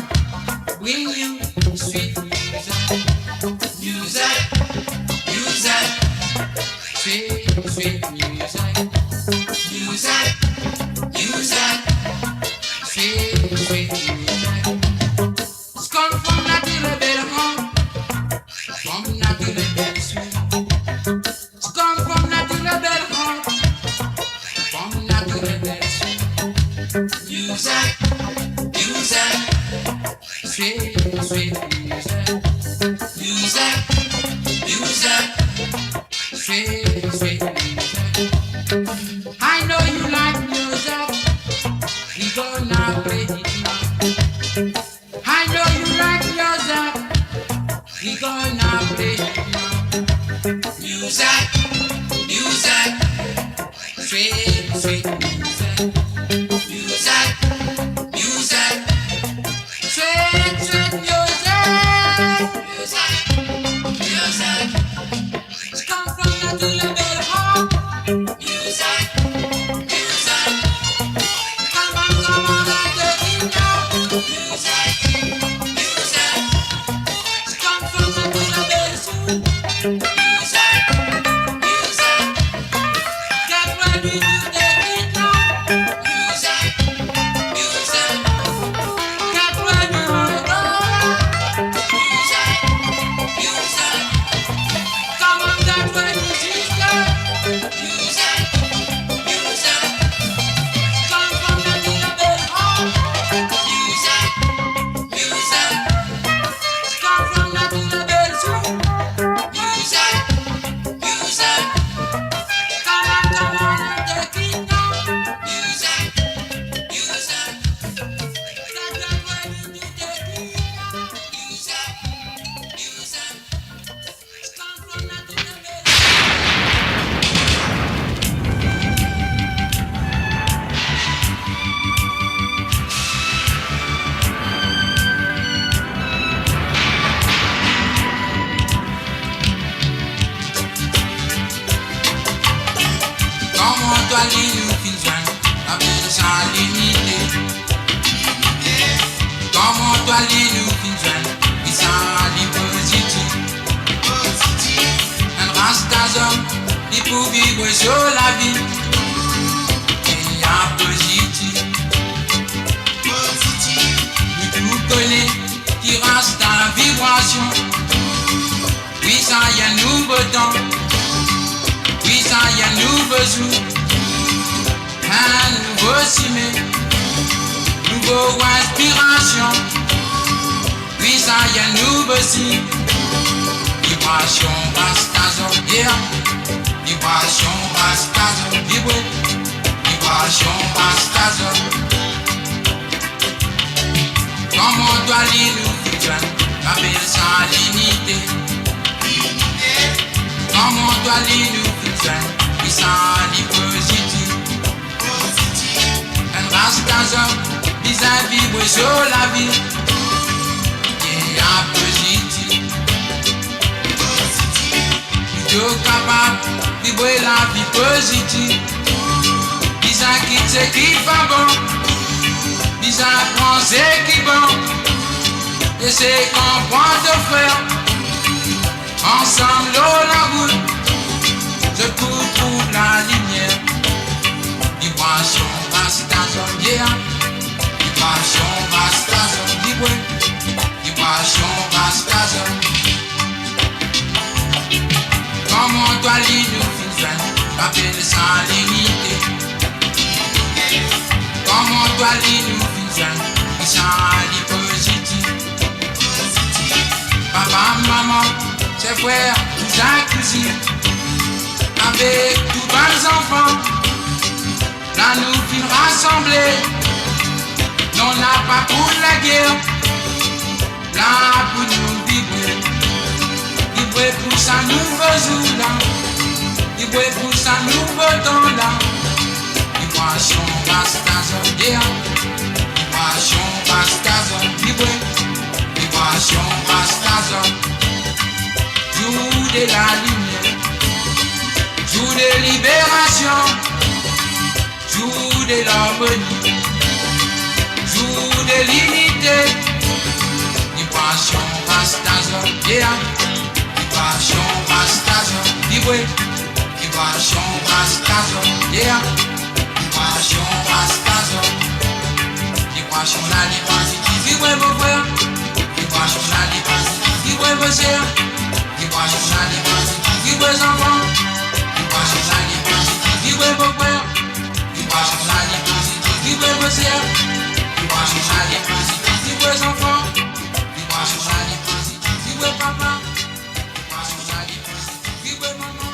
bring you sweet music. Music, music, sweet, sweet music. Music, music, sweet, sweet music. It's come from Natty Rebel heart, from Natty Rebel soul. It's come from Natty Rebel heart, from Natty Rebel soul. Music, music, sweet, sweet music. Music, music, sweet, sweet music. I know you like music. We gonna play it now. I know you like music. We gonna play it now. Music, music, sweet, sweet music. Music, music, sweet, sweet music. Music, music, it's come from Natty Rebel heart. Music, music, come on, come on, and take it now. Music, music, it's come from Natty Rebel soul. Music, music, get ready to take it now. Music, music, get ready, my brother. Music, music, come on, get ready, sister. Music, music, come from Natty Rebel heart. Music, music, come from Natty Rebel soul. Music, music, come on, come on, and take it now. Music, music, get ready to take it now. Music, music, come from Natty Rebel. Kouma twa li nou finn zwenn, apel sa linite. Kouma twa li nou finn zwenn, ki sa li pozitif. Enn rasta zom, li pou vibre so lavi. Ena pozitif. Nou tou kone ki rasta vibrasion. Wi, sa enn nouvo tan. Wi, sa enn nouvo zour. Enn nouvo sime. Nouvo inspirasion. Wi, sa enn nouvo sign. Vibrasion rasta zom, yeah. Vibrasion rasta zom, vibre. Vibrasion rasta zom. Kouma twa li nou finn zwenn, apel sa linite. Kouma twa li nou finn zwenn, ki sa li pozitif. Enn rasta zom, bizin vibre so lavi. Ena pozitif. Pou to kapav vibre lavi pozitif, bizin kit seki pa bon, bizin pran seki bon, e se konpran to frer, ansam lor larout, Apel sa linite. Kouma twa li nou finn zwenn, ki sa li pozitif. Papa, mama, ser, frer, kouzin, kouzinn, avek tou bann zanfan, la nou finn rasanble. Non, napa pou lager. La pou nou vibre, vibre pou sa nouvo zour la, vibre pou sa nouvo tan la. Vibrasion Rastazon, yeah. Vibrasion Rastazon, vibre. Vibrasion Rastazon. Zour de lalimier, zour de liberasion. Zour de larmoni, zour de linite. Vibrasion Rastazon, yeah. Vibrasion Rastazon, vibre. Vibrasion Rastazon, yeah. Vibrasion Rastazon. Vibrasion laliberte, vibre, mo frer. Vibrasion laliberte, vibre, mo ser. Vibrasion laliberte, vibre, zanfan. Vibrasion laliberte, vibre, mo frer. Vibrasion laliberte, vibre, mo ser. Vibrasion laliberte, vibre, zanfan. Vibrasion laliberte, vibre, papa. Vibrasion laliberte, vibre, mama.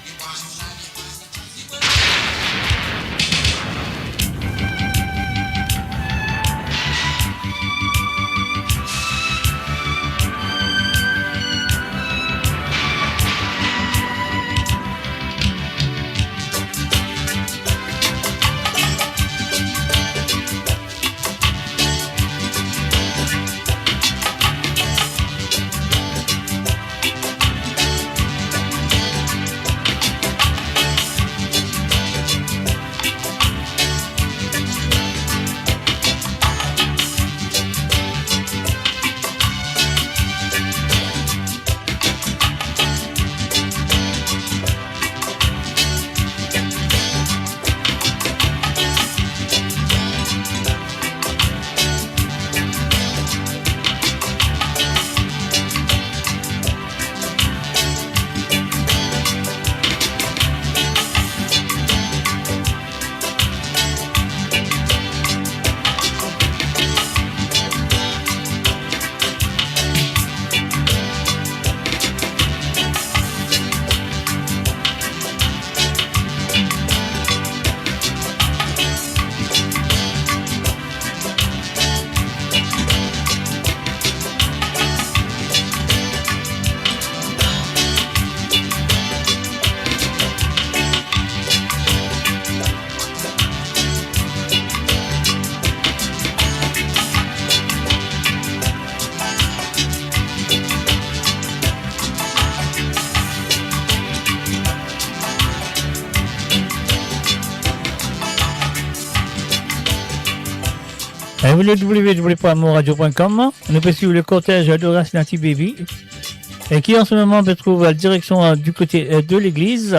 Vibrasion laliberte, vibre. W W W point moradio point com, nou pe swiv le kortez Adoration City Baby, e ki an se moman pe trouv direksion, euh, du kote, euh, de legliz.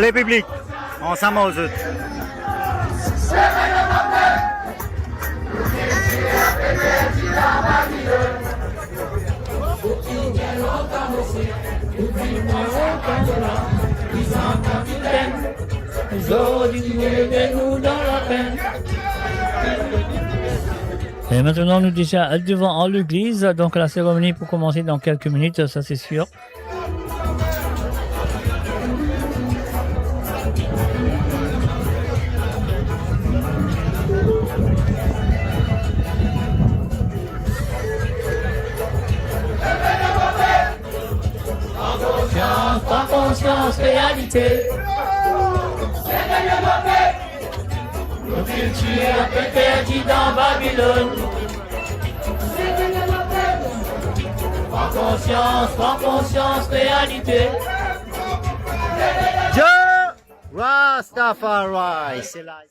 Repiblik, ansam ar zot. E aster nou deza devan legliz, donk la seremoni pou komanse dan kelke minit, sa se sir. Konsians, pran konsians, realite. Nou kiltir pe perdi dan Babilonn. Pran konsians, pran konsians, realite. Jah Rastafari, se la.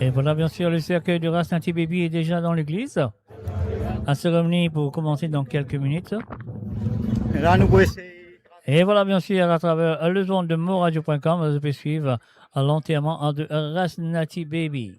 E vwala, bien sir, le serkey de Ras Nati Baby est déjà dans l'église. La seremoni pou komanse dan kelke minit. E la, nou pou esey. E vwala, bien sir, atraver lezond de moradio pwin kom, zot pe swiv lanterman de Ras Nati Baby.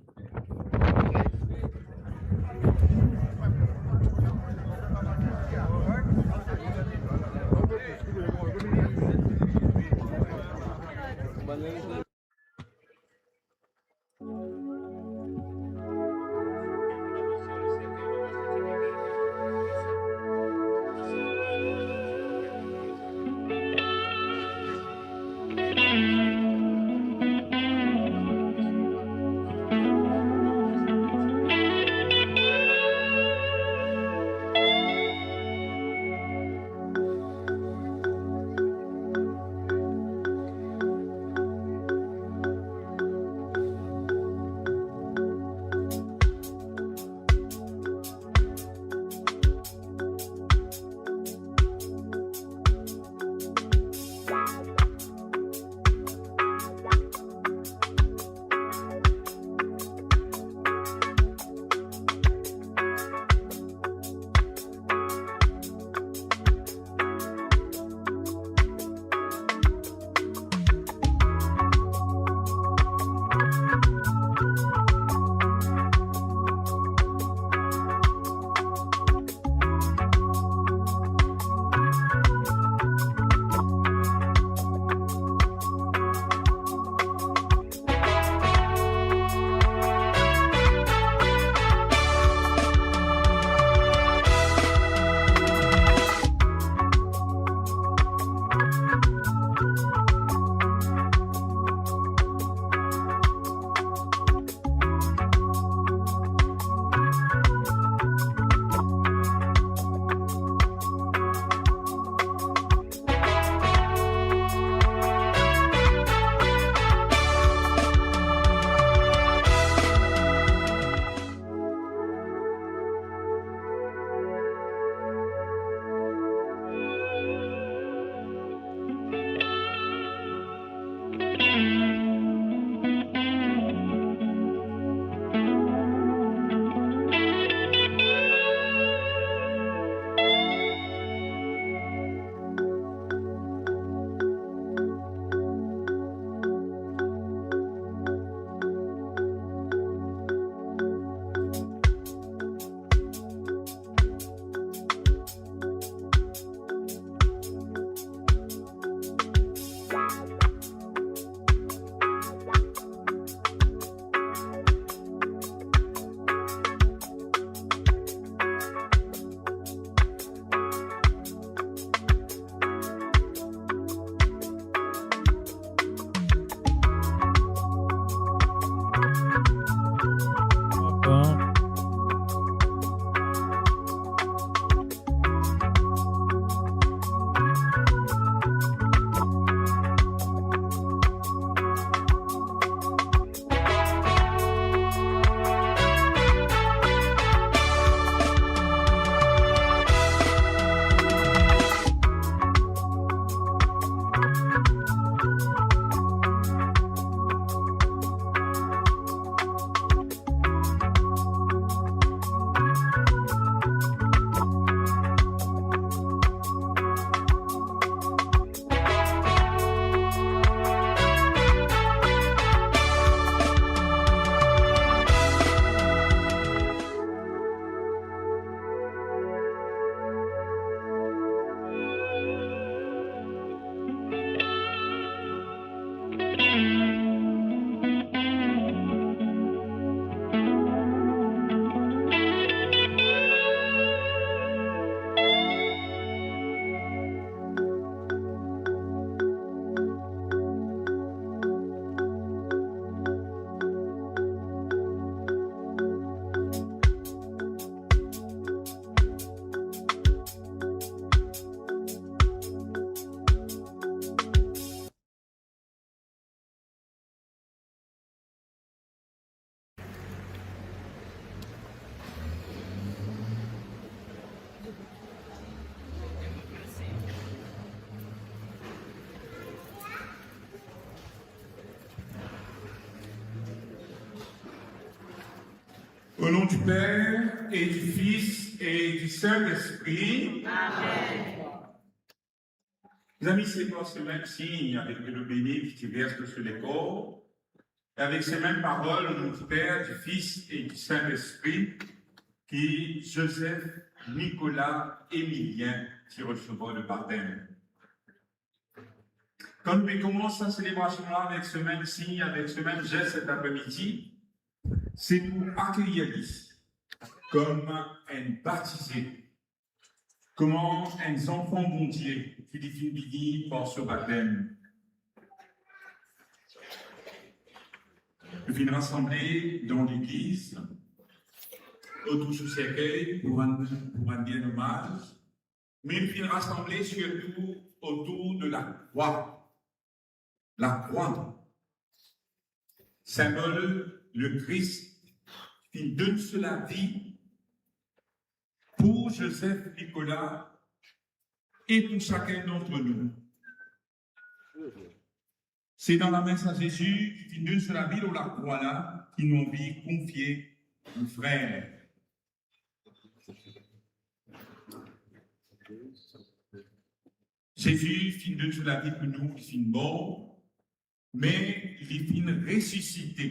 Au nom du Père et du Fils et du Saint-Esprit. Amen. Mes amis, c'est par ce même signe, avec le béni qui traverse sur les corps, et avec ces mêmes paroles, au nom du Père, du Fils et du Saint-Esprit, que Joseph Nicolas Emilien ti resevwa le baptême. Kan nou pe koumans sa selebrasion la avek se mem sign, avek se mem zes set apremidi, se pou akeyir li kouma enn batize, kouma enn zanfan Bondie ki li finn vini par so batem. Nou finn rasanble dan legliz, otour so serkey, pou rann, pou rann li enn omaz, me nou finn rasanble sirtou otour de lakrwa. Lakrwa, sinbol Lekris finn donn so lavi pou Zozef Nikola e pou sakenn dantre nou. Se dan lame sa Zezi ki finn donn so lavi lor lakrwa la ki nou anvi konfie nou frer. Zezi finn donn so lavi pou nou, li finn mor, me li finn resisite.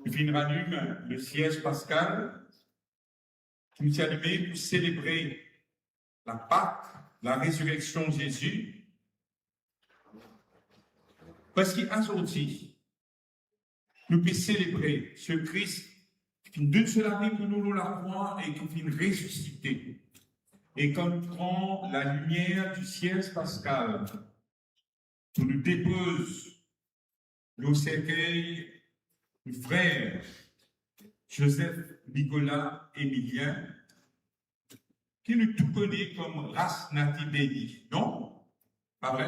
Li finn ralim le siez paskal, ki nou ti alime pou selebre Lapak, larezireksion Zezi. Parski azordi, nou pe selebre se Kris ki finn donn so lavi pou nou lor lakrwa e ki finn resisite. E kan nou pran lalimier di siez paskal, pou nou depoz lor serkey nou frer Zozef Nikola Emilien, ki nou tou kone kom Ras Nati Beni, non? Pa vre?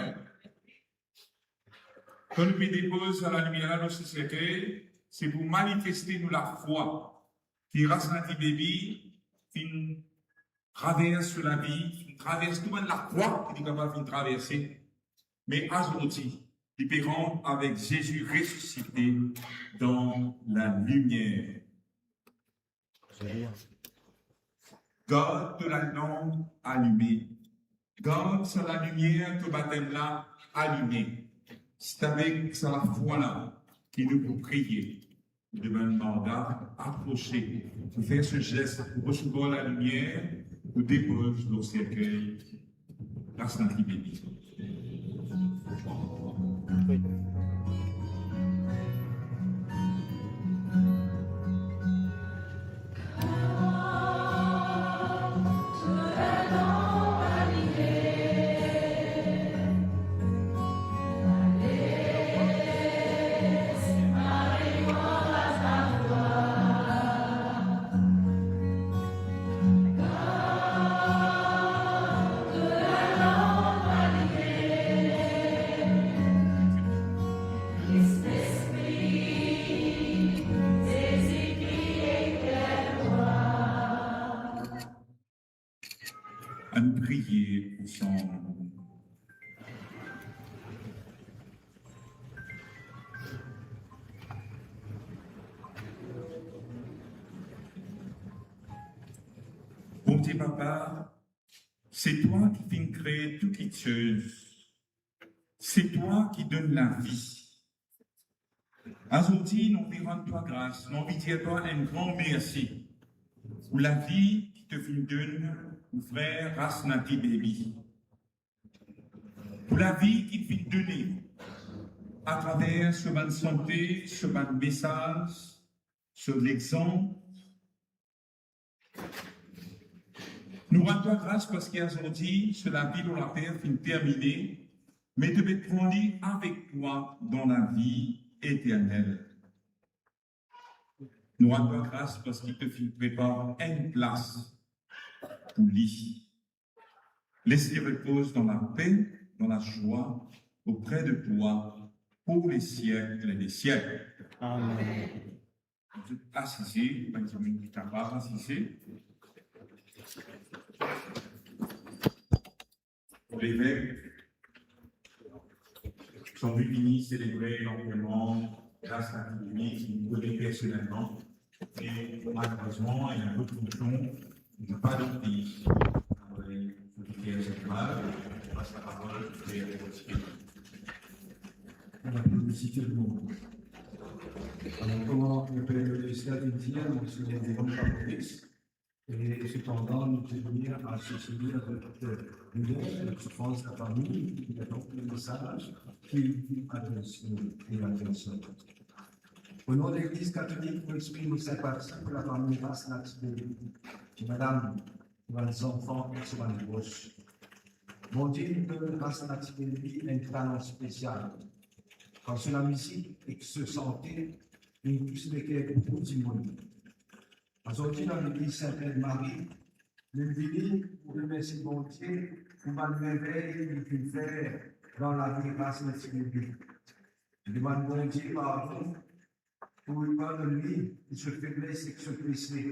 Kan nou pe depoz sa lalimier la lor so serkey, se pou manifeste nou lafwa ki Ras Nati Beni finn travers so lavi, finn travers tou bann lakrwa ki li kapav finn traverse, me azordi, li pe rant avek Zezi resisite dan lalimier. Gard to lalanp alime. Gard sa lalimier to batem la alime. Se avek sa lafwa la ki nou pou priye. Demann bann marda aprose pou fer se zes pou resevwar lalimier, pou depoz lor serkey Ras Nati Beni. Anou priye ansanm. Bondie Papa, se twa ki finn kree tou kiksoz. Se twa ki donn lavi. Azordi, nou anvi rann twa gras, nou anvi dir twa enn gran mersi pou lavi ki to finn donn nou frer Ras Nati Beni. Pou lavi ki finn done atraver so bann sante, so bann mesaz, so lexanp, nou rann twa gras parski azordi so lavi lor later finn termine, me to pe pran li avek twa dan lavi eternel. Nou rann twa gras parski to finn prepar enn plas pou li. Les li repoz dan lape, dan lazwa, opre de twa, pou lesiek de siek. Amen. Zot asize, bann dimoun ki kapav asize. Levek, ki anvi vini selebre lanterman Gras a Dieu, ki nou kone personelman, e malerezman, li ena dot fonksyon, li pa dan pei. Apre, nou dir sa mal, pas laparol, e nou kontign. Bonjour tout le monde. Alors, comme le père de l'Église vient de dire, nous sommes des hommes catholiques. Et cependant, nous tenir à se souvenir de, de, de la souffrance de la famille, et donc le message qui adresse, euh, et adresse. Au nom de l'Église catholique, nous exprimons nos sympathies pour la famille Ras Nativeli, madame, pour les enfants et sur les proches. Bondie li donn Ras Nativeli enn talan spesial. Kan so lamizik ek so sante, li tous leker boukou dimoun. Azordi, dan legliz Sint Mari, nou vini pou remersie Bondie pou bann mervey li finn fer dan lavi Ras Nativeli. Nou demann Bondie pardon pou li pardonn li pou so febles ek so pese.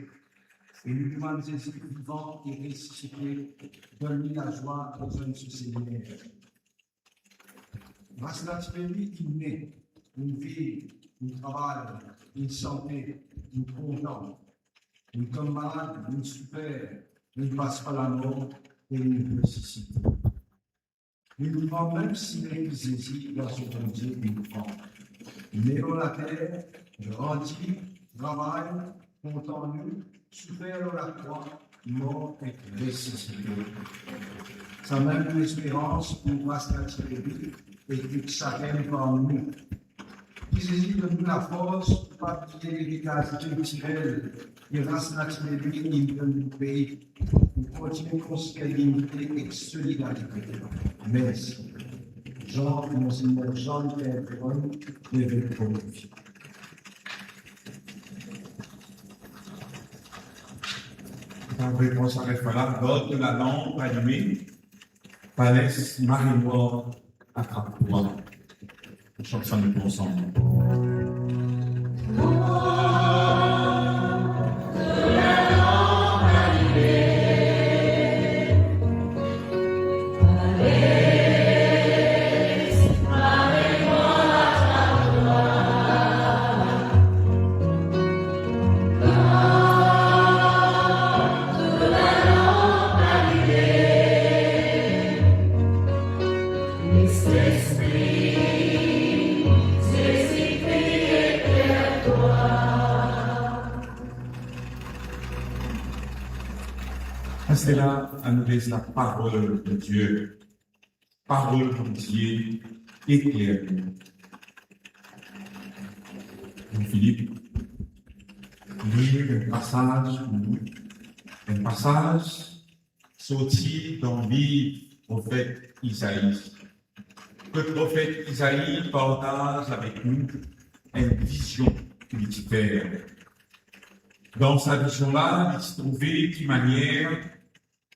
E nou demann Zezi vivan e resisite, donn li lazwa rezoinn so Segner. Ras Nativeli, li ne, li viv, li travay, li sante, li kontan, li tom malad, li soufer, li pas par lamor e li resisite. Li pran mem sime ki Zezi, Garson Bondie, li pran. Ne lor later, grandi, travay, kontan nou, soufer lor lakrwa, mor ek resisite. Samem nou lesperans pou Ras Nativeli e tou sakenn parmi nou. Ki Zezi donn nou lafors pou pa bliye leritaz kiltirel ki Ras Nativeli inn donn nou pei, pou kontigne konstrir linite ek solidarite. Mersi. Jean, Monseigneur Jean-Pierre Véron, lever pour nous. An repons a refren la, gard to lalanp alime, pa les marinwar atrap twa. Chant sa nou pou ansanm. Asela, anou les laparol de Dieu. Parol Bondie ekler nou. Philippe, lir enn pasaz pou nou, enn pasaz sorti dan liv profet Izai. Kot profet Izai partaz avek nou enn vizion ki li ti fer. Dan sa vizion la, li ti trouve ki manier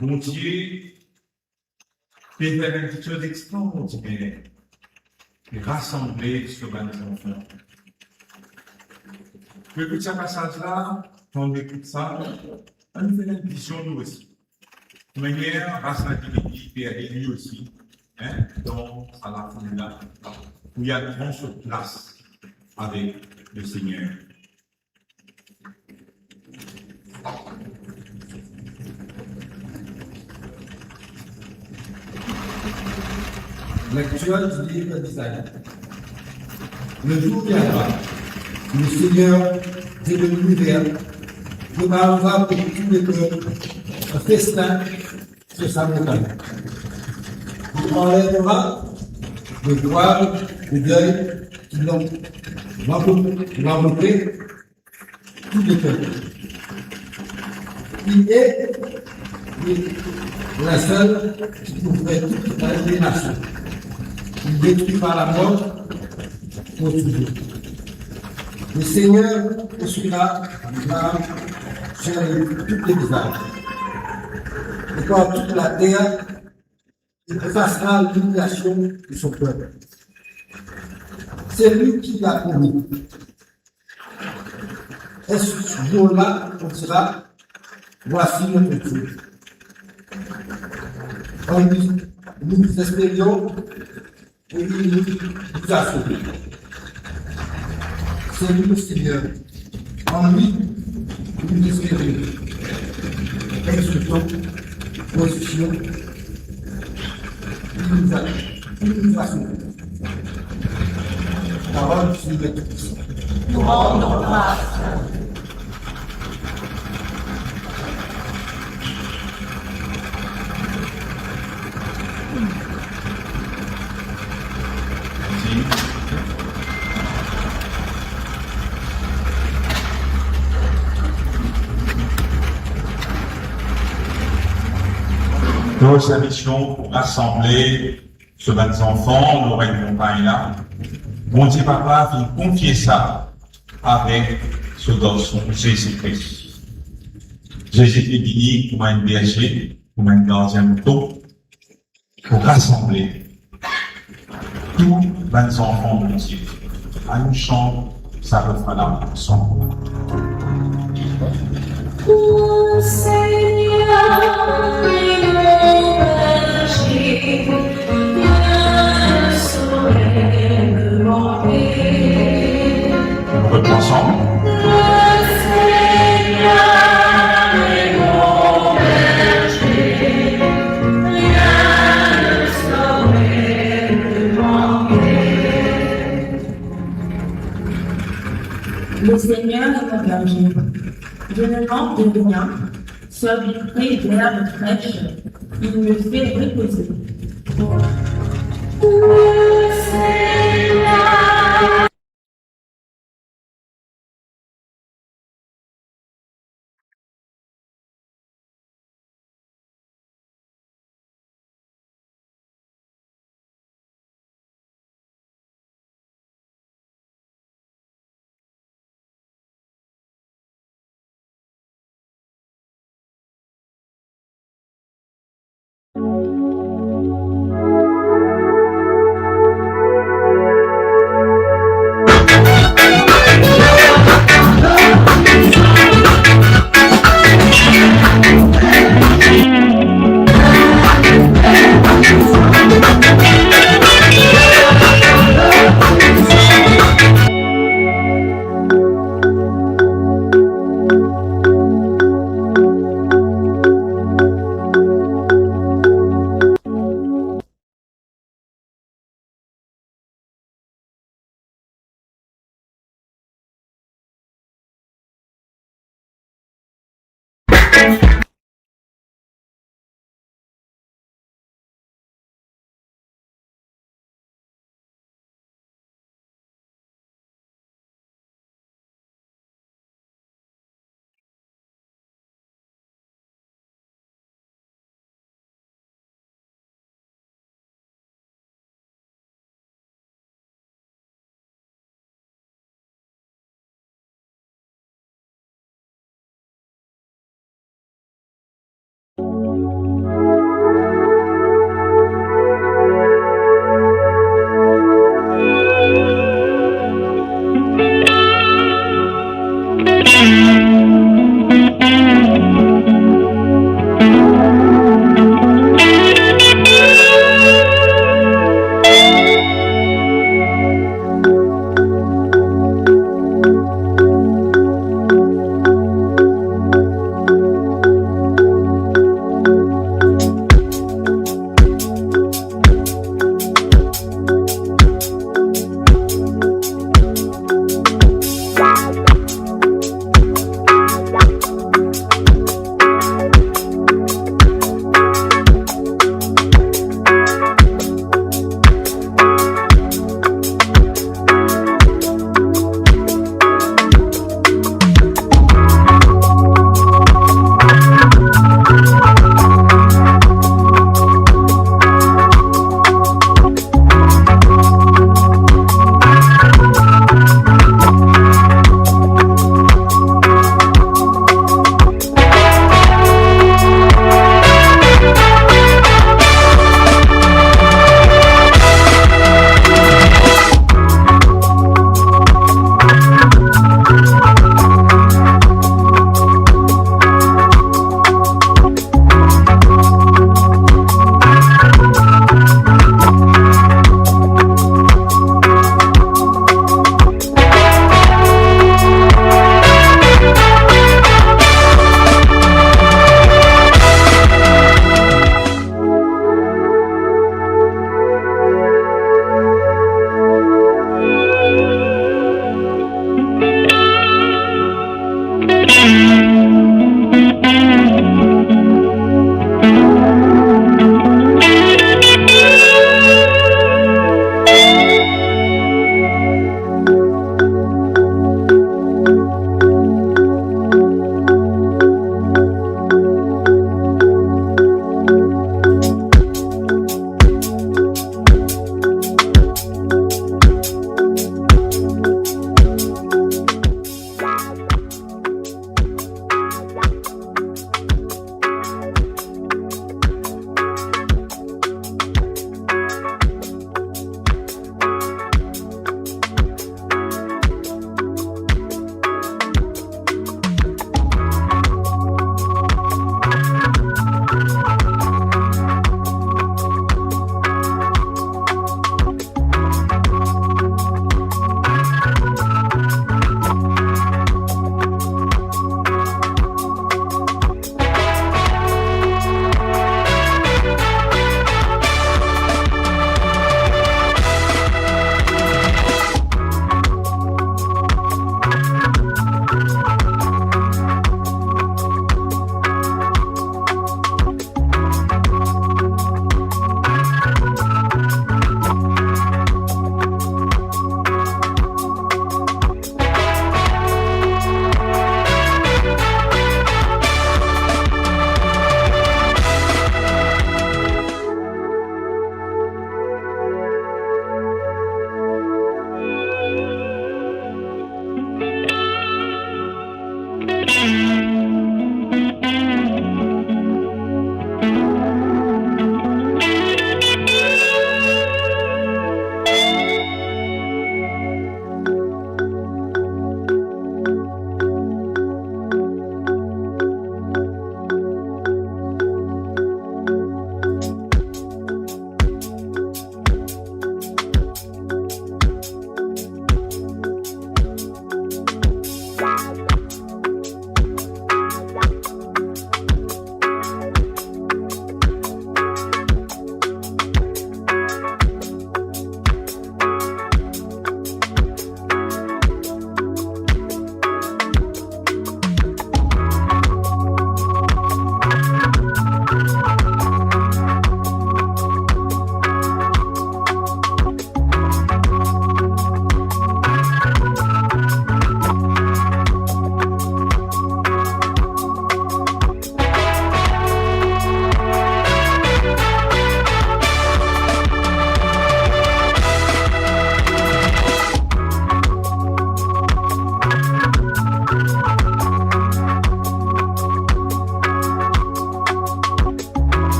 Bondie pe fer enn kiksoz extraordiner, li rasanble so bann zanfan. Nou ekout sa pasaz la, kan nou ekout sa, anou fer enn vizion nou osi. Manier Ras Nativeli pe ale li osi, hein, dan sa lafoul la, pou li al pran so plas avek Lesegner. Lecture du livre d'Isaïe. Le jour viendra, le Seigneur, Dieu de l'univers, préparera pour tous les peuples un festin sur sa montagne. Il enlèvera le voile de deuil qui l'ont, l'ont, l'ont tout de cœur. Il est le linceul qui couvrait toutes les nations. Il détruira la mort pour toujours. Le Seigneur essuiera les larmes sur les, tous les visages. Et par toute la terre, il effacera l'humiliation de son peuple. C'est lui qui l'a promis. Et ce jour-là, on dira, voici notre Dieu. En lui, nous nous espérions et il nous a sauvés. Salut le Seigneur. En lui, nous espérons. Exultons, position, nous a-, nous a-, parole du Seigneur. Nous rendons grâce. Donk, sa mision pou rasanble so bann zanfan lor enn montagne la, Bondie Papa finn konfie sa avek so Garson Zezi Kri. Zezi finn vini kouma enn berze, kouma enn gardien mouton, pou rasanble tou bann zanfan Bondie. Anou sant sa refren la ansam. Ton Seigneur est mon berger, rien ne saurait me manquer. On peut le prendre ensemble. Le Seigneur est mon berger, rien ne saurait me manquer. Le Seigneur est mon berger. Je ne manque de rien. Sur des prés d'herbes fraîches, il me fait reposer. Le Seigneur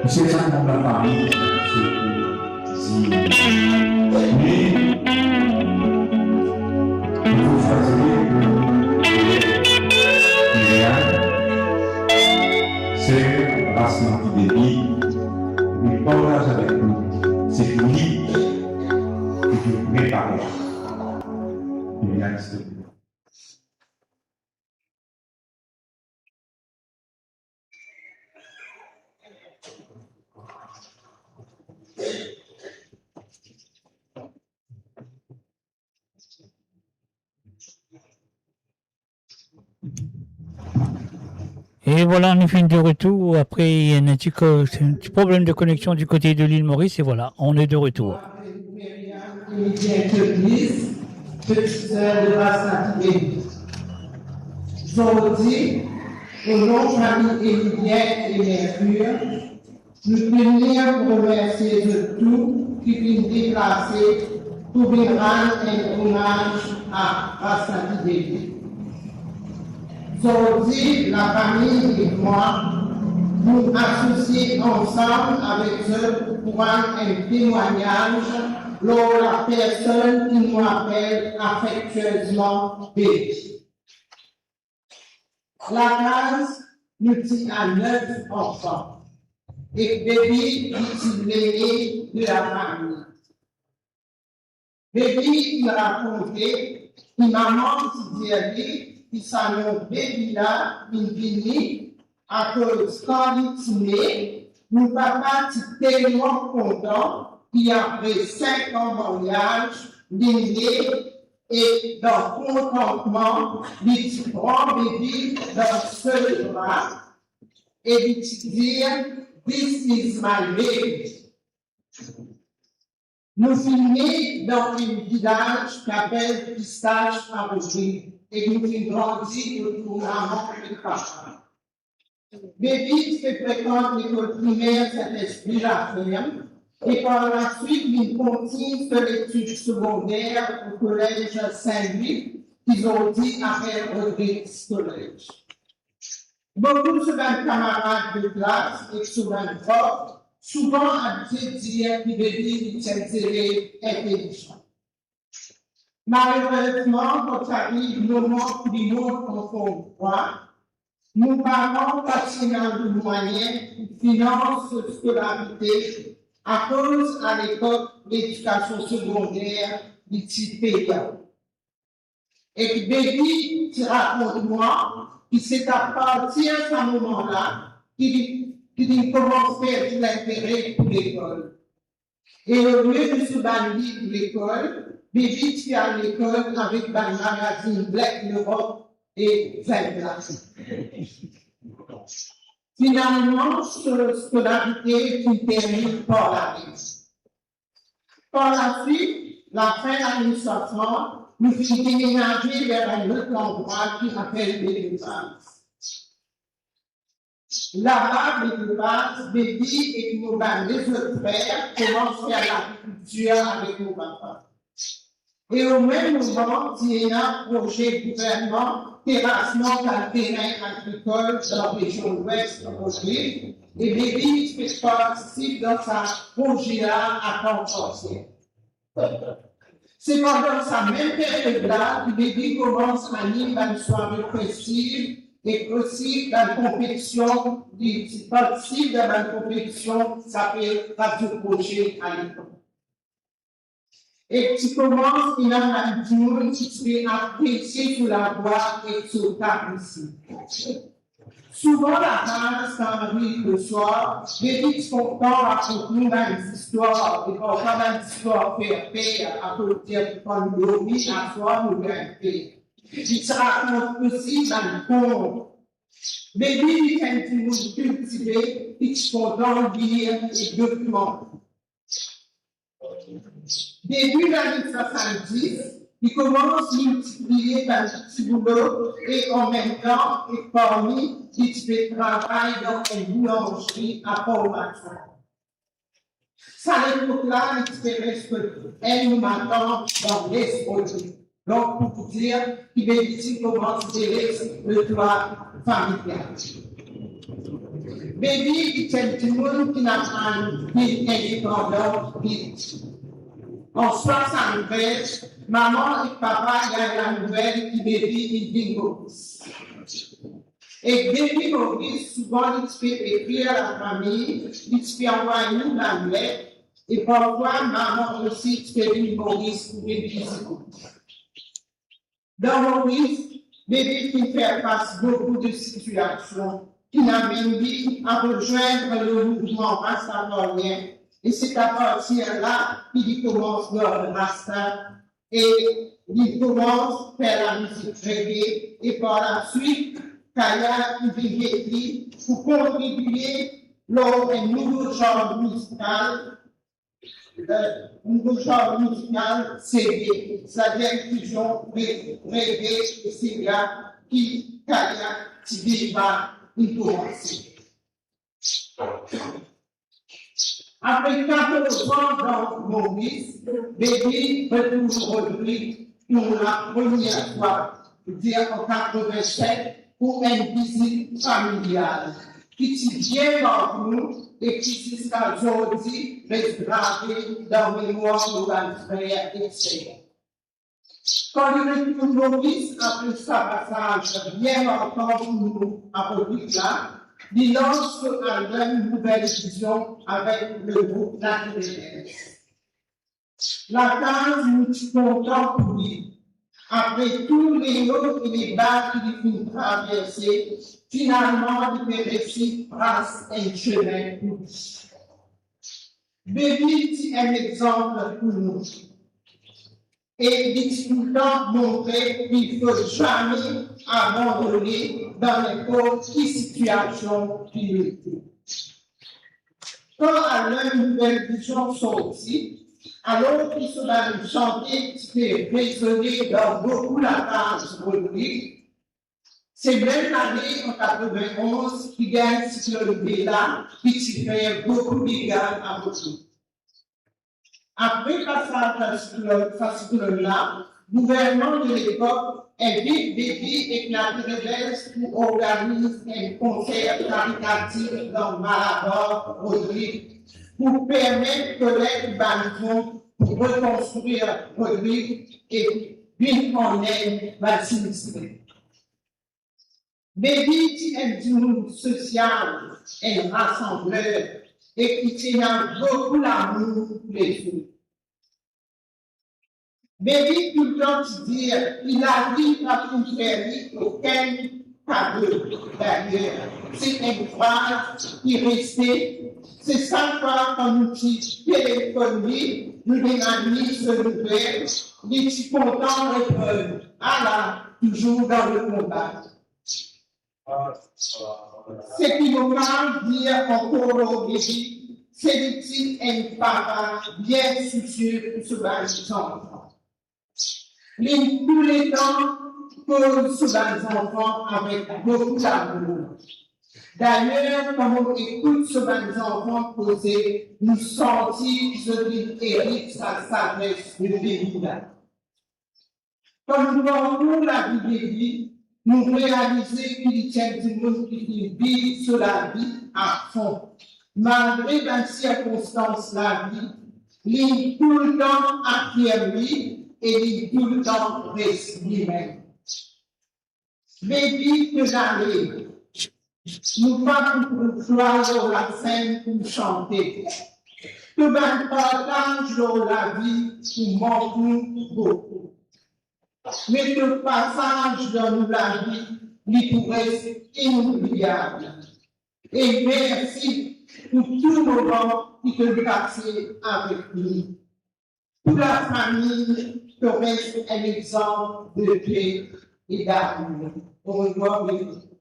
Puiske sa manm lafami, se pou dir, me, li pou fwatir Liliane, se ras Marti Devi, li partaz avek nou, se pou li ki pou prepare Liliane, silvouple. Et voilà, nous finissons de retour. Après, il y a un petit, co- un petit problème de connexion du côté de l'île Maurice. Et voilà, on est de retour. Emilien Keblis, petiteur de Ras Marti Devi. Zordi, o nom fami Emilien e Mercure, nou tenir pou remersie zot tou ki finn deplase pou vinn rann enn omaz a Ras Marti Devi. Zordi, lafami ek mwa, nou asosie ansam avek zot pou rann enn temwagnaz lor lapersonn ki nou apel afektiezman Baby. Lakaz, nou ti a nef anfan, ek Baby, li ti lene de lafami. Baby, li rakonte ki mama ti dir li ki sa nom Baby la inn vini akoz kan li ti ne, nou papa ti telman kontan ki apre sink an maryaz, li ne, e dan kontantman, li ti pran Baby dan so lebra e li ti dir, "This is my baby." Nou finn ne dan enn vilaz ki apel Pistas a Rodrig e nou finn grandi otour mama ek papa. Baby ti pe frekant lekol primer Sint-Espri Laferm e par laswit li kontign so letid segonder o kolez Saint-Louis, ki zordi apel Rodrigues College. Boukou so bann kamarad de klas ek so bann prof souvan abitie dir ki Baby li ti enn zelev intelisan. Malerezman, kan ti ariv moman pou li mont an form trwa, nou paran pa ti ena lemwayin pou finans so skolarite, akoz alepok ledikasion segonder li ti peyan. Ek Baby ti rakont mwa ki se apartir sa moman la ki li, ki li koumans perdi lintere pou lekol. E olie de so bann liv lekol, Baby ti al lekol avek bann magazinn Black Europe e Vingt Classique. Finalman, so skolarite ti terminn par lame. Par laswit, lafin lane swasant, nou finn demenaze ver enn lot landrwa ki apel Belle Epaz. Laba, Belle Epaz, Baby ek mo bann lezot frer koumans fer lagrikiltir avek mo papa. E o mem moman, ti ena proze gouvernman terasman bann terin agrikol dan rezion Lwes Rodrig, e Baby ti pe partisip dan sa proze la a tan parsiel. Se pandan sa mem period la ki Baby koumans anim bann sware festiv ek osi bann konpetision, li ti partisip dan bann konpetision, sa apel Radio Projet alepok. Ek ti koumans ena bann dimoun ki ti pe apresie so lavwa ek so karism. Souvan lakaz, kan ariv leswar, Baby ti kontan rakont nou bann zistwar, e parfwa bann zistwar fer per, akoz dir ki kan nou dormi laswar, nou gagn per. Li ti rakont osi bann kont. Baby li ti enn dimoun kiltive, ki ti kontan lir e dokimante. Depi lane swasanndis, li koumans miltipliye bann ti boulo e anmemtan ek parmi, li ti pe travay dan enn boulanzri a Port-au-Prince. Sa lepok la, li ti pe res kot enn nou matant dan Les Brodie. Donk, pou dir ki Baby ti koumans deles letwa familial. Baby ti enn dimoun ki ena enn vi indepandan vit. An swasann-trez, mama ek papa gagn lanouvel ki Baby inn vinn Moris. Ek Baby Moris, souvan li ti pe ekrir lafami, li ti pe anvway nou bann let, e parfwa mama osi ti pe vinn Moris pou vinn vizit. Dan Moris, Baby finn fer fas boukou de sitiasion ki amenn li a rezwenn le mouvman rastafarien, e se apartir la ki li koumans gard rasta e li koumans fer lamizik reggae, e par laswit, Kaya inn vinn ed li pou kontribie lor enn nouvo zanr mizikal, eh, nouvo zanr mizikal, sega, savedir fizion re-, reggae e sega ki Kaya ti deza inn koumanse. Apre katorz an dan Moris, Baby retourn Rodrig pou lapremier fwa, dir an katrevin-set, pou enn vizit familial ki ti bien mark nou e ki ziska zordi res grave dan memwar nou bann frer ek ser. Kan li retourn Moris apre sa pasaz bien markan pou nou a Rodrig la, li lans so album Nouvelle Vision avek le group Laterre Belge. Lakaz nou ti kontan pou li. Apre tou le-o e le-ba ki li finn traverse, finalman li pe resi tras enn semin pou li. Baby ti enn exanp pou nou. E li ti toultan montre ki fo zame abandone dan ninport ki sitiasion ki nou ete. Kan album Nouvelle Vision sorti, alor ki so bann sante ti pe rezone dan boukou lakaz Rodrig, se mem lane an katrevin-onz ki gagn siklonn Bella ki ti fer boukou dega a Rodrig. Apre pasaz sa siklonn, sa siklonn la, gouvernman de lepok invit Baby ek Laterre Belge pou organiz enn konser karitatif dan Malabar Rodrig pou permet kolekt bann fon pou rekonstrir Rodrig e vinn an ed bann sinistre. Baby ti enn dimoun sosial, enn rasanbler, e ki ti ena boukou lamour pou lezot. Baby toultan ti dir ki lavi pa pou fer li okenn kado. Dayer, se enn fraz ki reste, se sak fwa kan nou ti telefonn li, nou demann li so nouvel, li ti kontan reponn, "Ala, touzour dan le konba." Seki mo kapav dir ankor lor Baby, se li ti enn papa bien sousie pou so bann zanfan. Li touletan koz so bann zanfan avek boukou lamour. Dayer, kan mo ekout so bann zanfan koze, nou santi ki zot inn erit sa sazes de Baby la. Kan nou parkour lavi Baby, nou realize ki li ti enn dimoun ki finn viv so lavi afon. Malgre bann sirkonstans lavi, li toultan afirm li e li toultan res limem. Baby, to zame nou pa pou trouv twa lor lasenn pou sante. To bann partaz lor lavi pou mank nou boukou. Me to pasaz dan nou lavi, li pou res inoubliab. E mersi pou tou moman ki to pase avek nou. Pou lafami, to res enn exanp de pe e damour. Orevwar, Baby.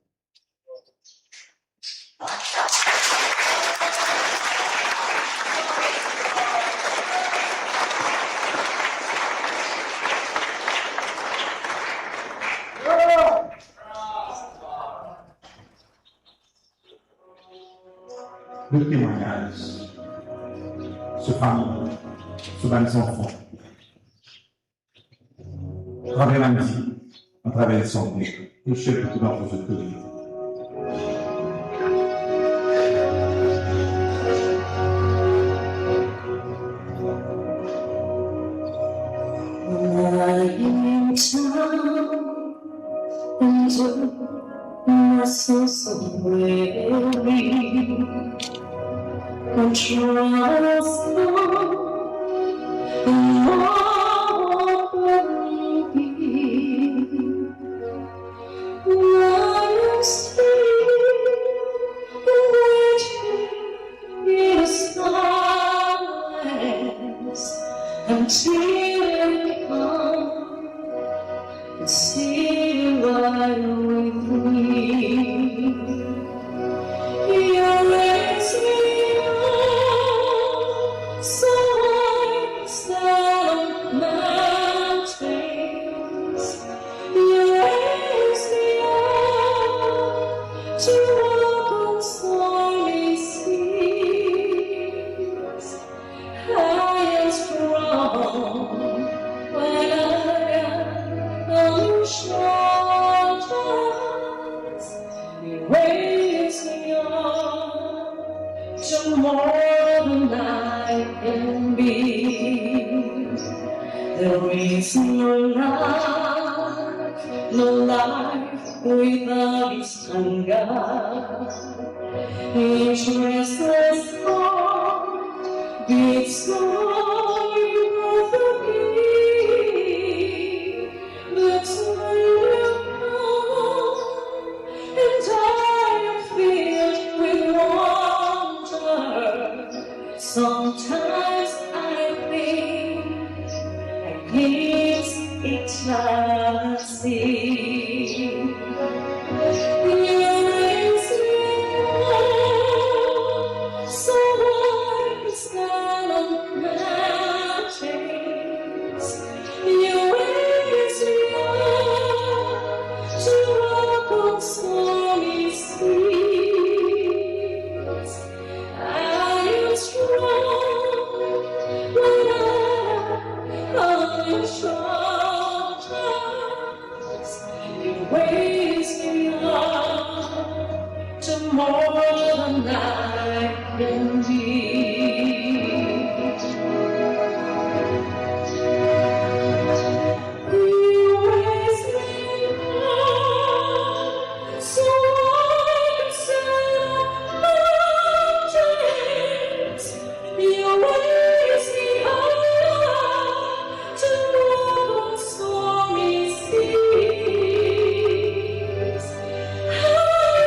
Lot temwagnaz, so fami, so bann zanfan. Atraver lamizik, atraver santé, nou sel pou tou dan zot koze. So, so weary, control us, Lord, and walk with me. While I'm still waiting in silence until you come and sit right with me. You raise me up so I can stand on mountains. You raise me up to walk on stormy seas. I am strong when I am on your shoulders. You raise me up to more than I can be. There is no life, no life without His hunger. His restless heart beats for me. That's when you come and I am filled with wonder. Sometimes I think I glimpse eternity. You raise me up so I can stand on mountains. You raise me up to walk on stormy seas. I am strong when I am on your shoulders. You raise me up to more than I can be. You raise me up so I can stand on mountains. You raise me higher to walk on stormy seas. I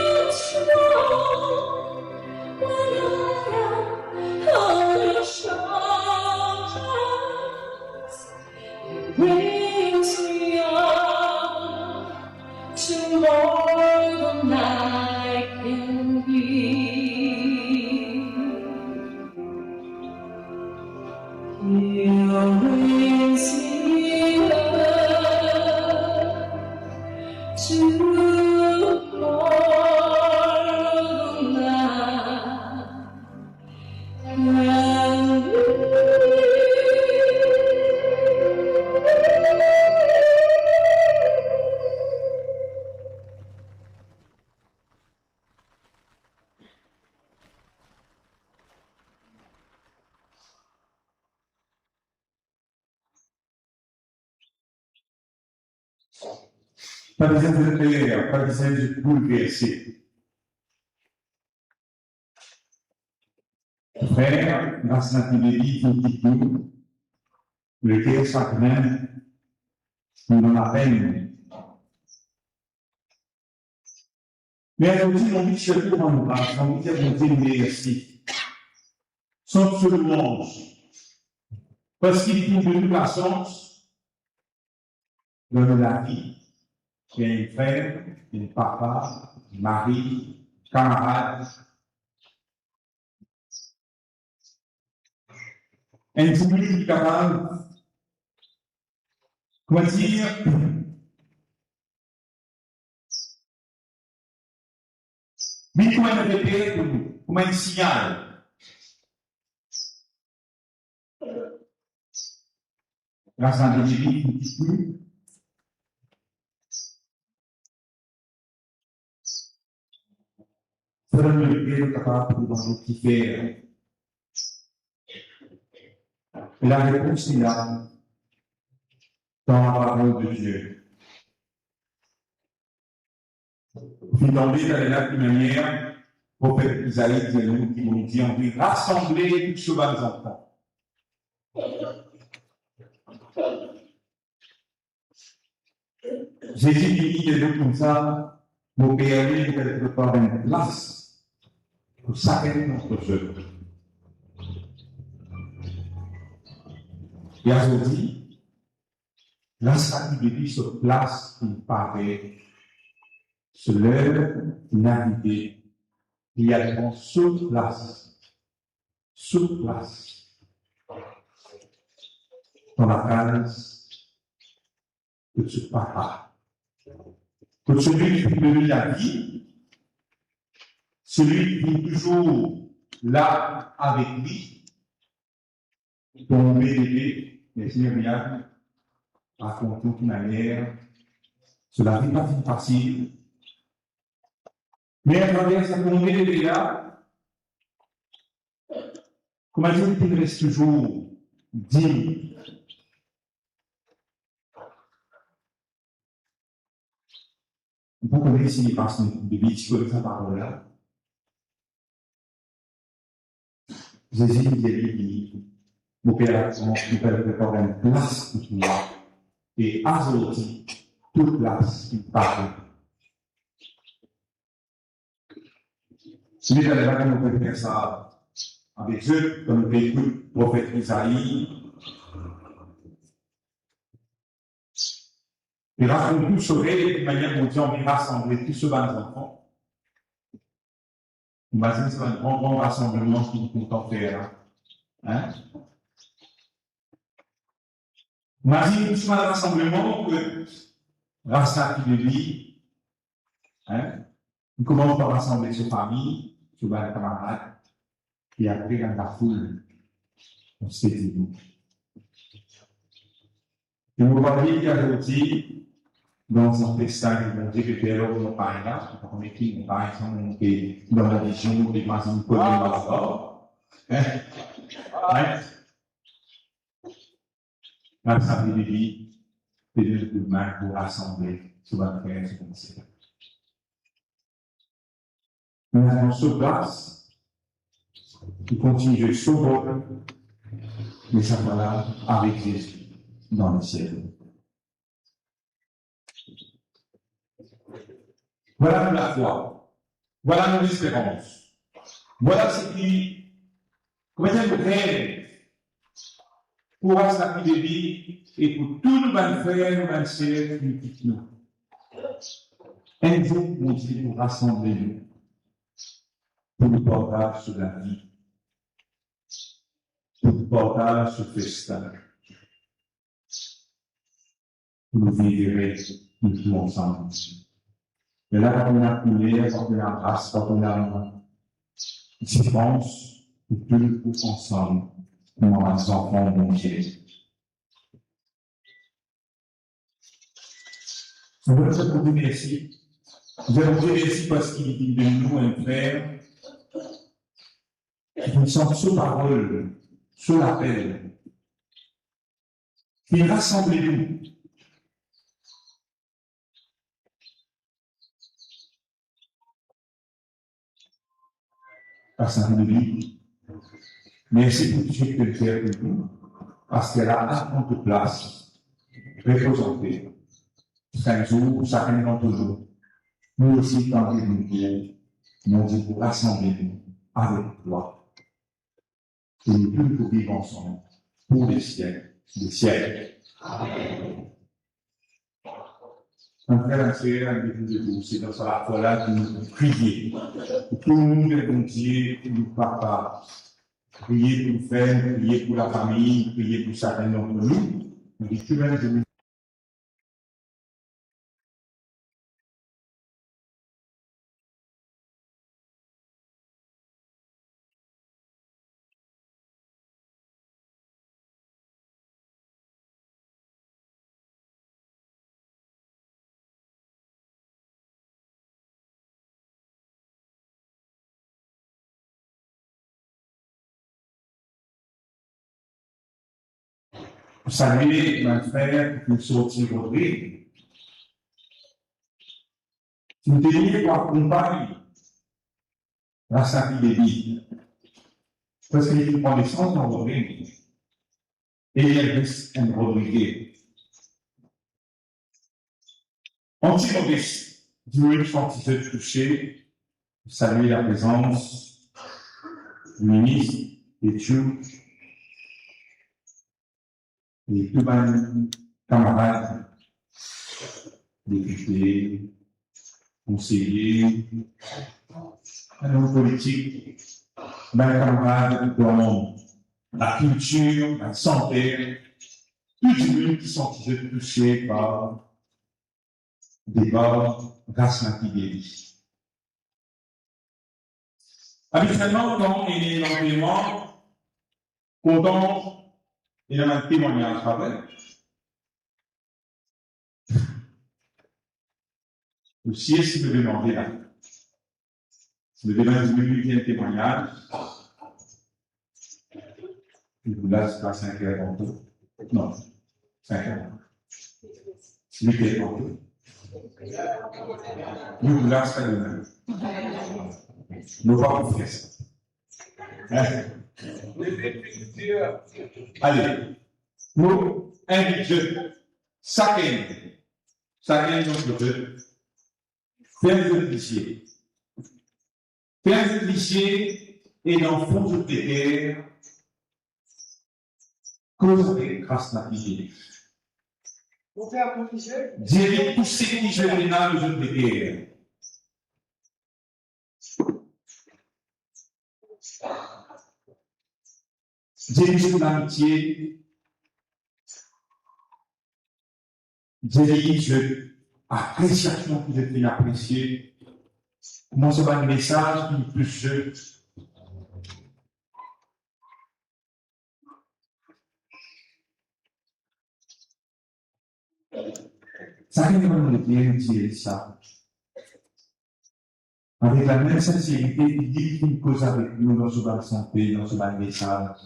am strong when I am on your shoulders. It brings me up to more than I can be. It brings me up to more than I Pa bizin zot per, pa bizin zot boulverse. Frer, gras Lalinn Biblik inn dir nou, leker sagrin, nou dan lapenn. Me azordi, mo anvi sirtou rann gras, mo anvi dir Bondie mersi. Sant so louanz. Parski li finn donn nou lasans dan nou lavi, ki enn frer, enn papa, mari, kamarad, enn dimoun ki kapav, kouma dir, vinn kouma enn reper pou nou, kouma enn signal. Gras Lalinn Biblik inn dir nou, fode nou leker kapav pou nou kifer. E larepons li la dan laparol de Die. Finn tonbe dan lemem manier, profet Izai dir nou ki Bondie anvi rasanble tou so bann zanfan. Zezi vini dir nou koumsa, mo Pere, mo pe prepar enn plas pou sakenn d'ant zot. E azordi, ras sa ki depi so plas pou pare, so ler pou arive, li al pran so plas, so plas, dan lakaz kot so Papa, kot selwi ki finn donn li lavi, selwi ki finn touzour la avek li, tonbe bebe, me Segner Dieu rakont nou ki manier so lavi pa finn fasil. Me atraver sa tonbe bebe la, kouma dir, li finn res touzour dign. Ou pou kone si li pas nou bebe, ti kone sa parol la. Zezi dir li, li, mo pe al, mo pe al prepar enn plas pou twa. E azordi, tou plas li pare. Seki nou pe fer sa avek zot, kan nou pe ekout profet Izai, li rakont nou so rev, ki manier Bondie anvi rasanble tou so bann zanfan. Imazinn sa bann gran, gran rasanbleman ki nou kontan fer la. Hein? Imazinn tou sa bann rasanbleman kot ras la ki depi, hein? Li koumans par rasanble so fami, so bann kamarad, e apre gagn lafoul, on se di nou. E mo pa dir ki azordi, dan sa festa ki Bondie pe fer lor montagne la, mo pa kone ki montagne sa, mo pe dan lavizion, mo pe imazinn kot montagne la. Hein? Hein? Ras sa ki depi, pe donn koudmin pou rasanble so bann frer, so bann ser. Li al pran so plas, li kontign zwe so rol, me sa fwa la avek Zezi dan lesiel. Vwala nou lafwa, vwala nou lesperans, vwala seki, kouma dir, nou rev pou ras la ki depi e pou tou nou bann frer, nou bann ser ki kit nou. Enn zour, Bondie pou rasanble nou, pou nou partaz so lavi, pou nou partaz so festa, pou nou viv ere nou tou ansam. Me la, pa pou ena kouler, pa pou ena ras, pa pou ena diferans, pou tou nou pou ansam kouma bann zanfan Bondie. Mo dir Bondie mersi. Mo dir Bondie mersi parski li finn donn nou enn frer ki finn sant so parol, so lapel, ki rasanble nou. Pas nou bib. Mersi pou tou seki to fer pou nou. Parski la, al pran to plas, repoz anpe. Ziska enn zour, pou sakenn d'ant nou, nou osi tann Bondie, Bondie pou rasanble nou avek twa. E nou tou pou viv ansam pou lesiek desiek. Amen. Bann frer, bann ser, nou pou, se dan sa lafwa la ki nou pou priye. Pou nou, Bondie, nou Papa, priye pou nou frer, priye pou lafami, priye pou sakenn d'ant nou. Nou pou tou bann Pou salie bann frer ki finn sorti Rodrig, Finn vini pou akonpagn Ras Napi Baby. Parski li finn pran nesans dan Rodrig. E li enn Ras enn Rodrige. Anti-Rodrig, dimoun ki santi zot touse, salie laprezans minis, Petiot, e tou bann kamarad, depite, konseye, bann om politik, bann kamarad dan lakiltir, bann santer, tou dimoun ki santi zot touse par depar Ras Napi Baby. Abitielman, kan ena lanterman, kontan ena bann temwagnaz, pa vre? Osi, si mo demande la, si mo demann dimoun ki gagn temwagnaz, nou pou las ziska sink er tanto. Non, sink er. Wit er tanto. Nou pou las ziska demin. Nou pa pou fer sa. Hein? Ale, mo invit zot, sakenn, sakenn zot, ferm zot lizie. Ferm zot lizie e dan fon zot leker, koz avek Ras Napi Baby. Dir li tou seki zot ena dan zot leker. Dir li zot lamitie, dir li zot apresiasion ki zot finn apresie, kouma sa bann mesaz ki tous zot. Sakenn nou dir li sa avek lamem sinserite ki li finn koz avek nou dan so bann sante, dan so bann mesaz.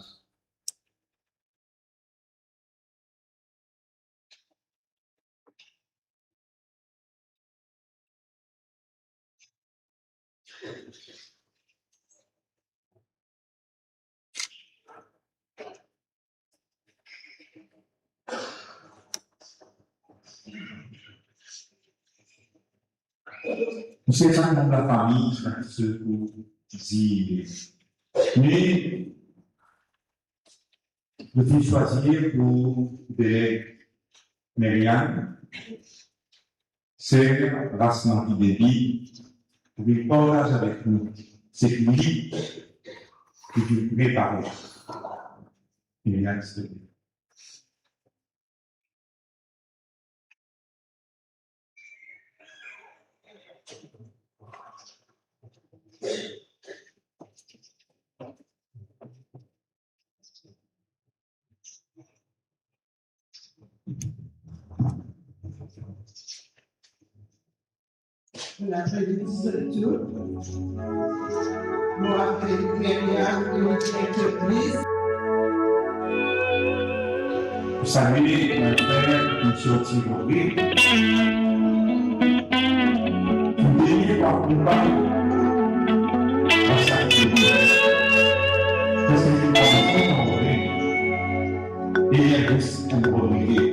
Mo sel bann manb lafami ki finn dir. Me, nou finn swazir pou deleg Merianne, ser Ras Napi Baby, pou vinn partaz avek nou seki li, ki finn prepare. Merianne, silteple. Bon apremidi zot tou. Mo apel Merianne, mo ti enterpriz. Pou salie bann frer ki sorti Rodrig. Pou vini pou akonpagn Ras Napi Baby. Parski li finn pran nesans dan Rodrig. E li enn Ras enn Rodrige.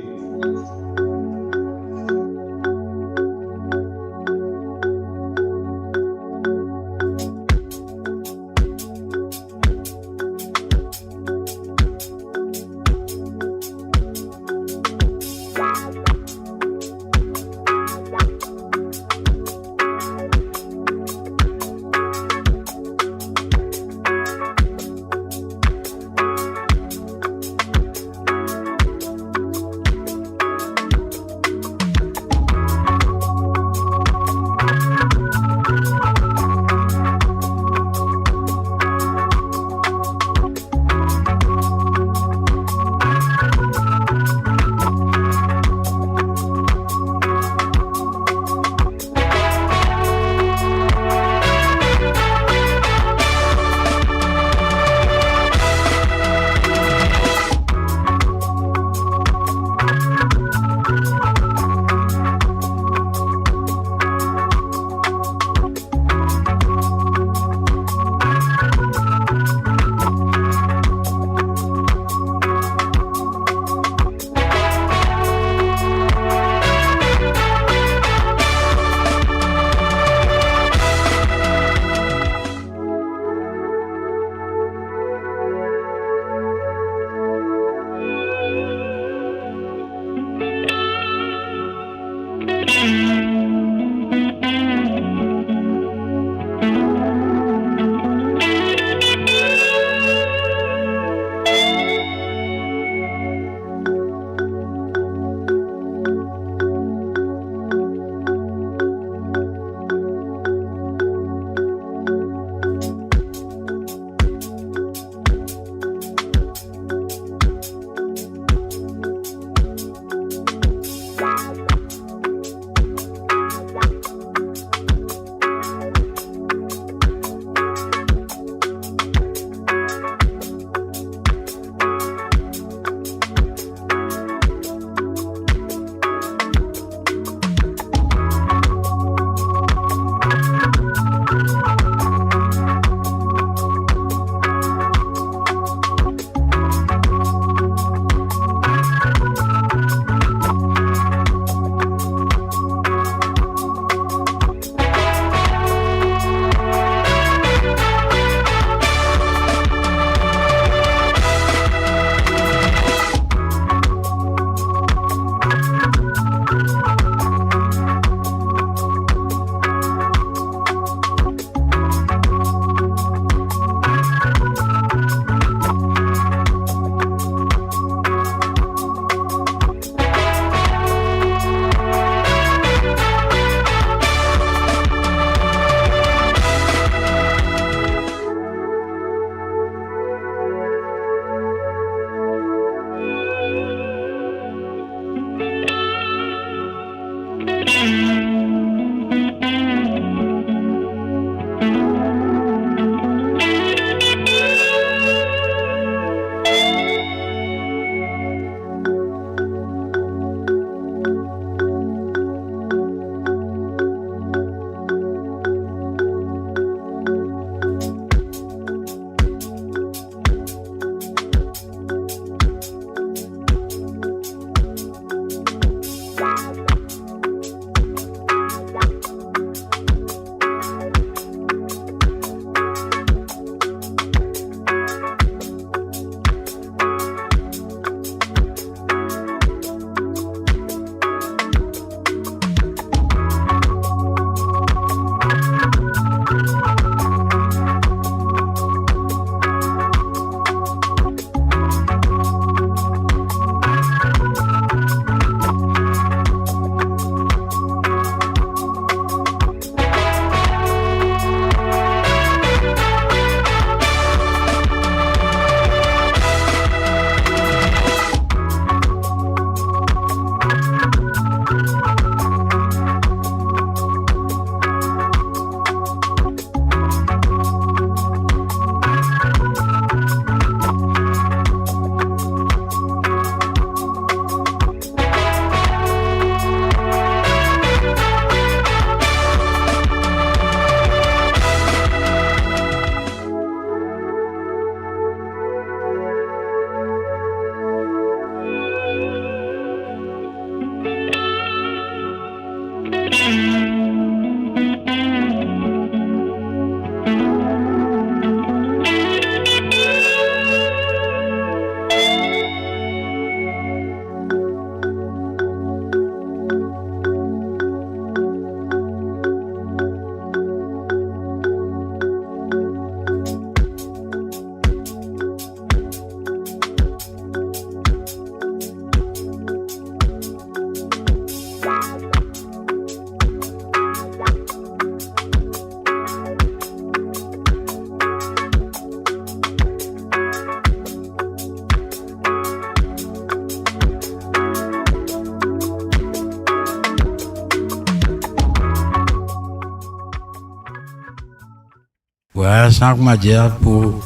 Wi, sa koumadir pou,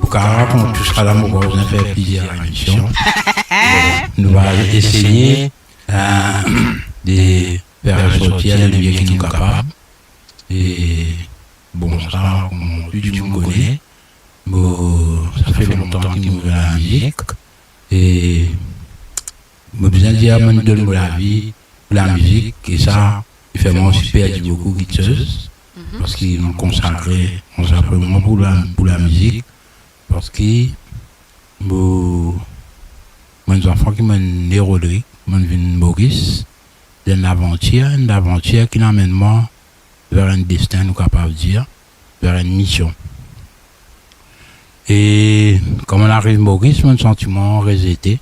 pou kapav rakont tousala, mo pa bizin fer plizier emision. Nou va eseye, eh, de fer resortir lemie ki nou kapav. E bon, sa, kouma tou dimoun kone, mo, sa fer lontan ki mo dan lamizik. E mo bizin dir, mo donn mo lavi pou lamizik, e sa, li fer mwa osi perdi boukou kiksoz, parski mo konsakre, mo konsakre mwa pou la, pou lamizik, parski mo, mo enn zanfan ki mo ne Rodrig, mo vinn Moris, dan enn lavantir, enn lavantir ki amenn mwa ver enn destin, nou kapav dir, ver enn mision. E kan mo ariv Moris, mo santi mwa rezete,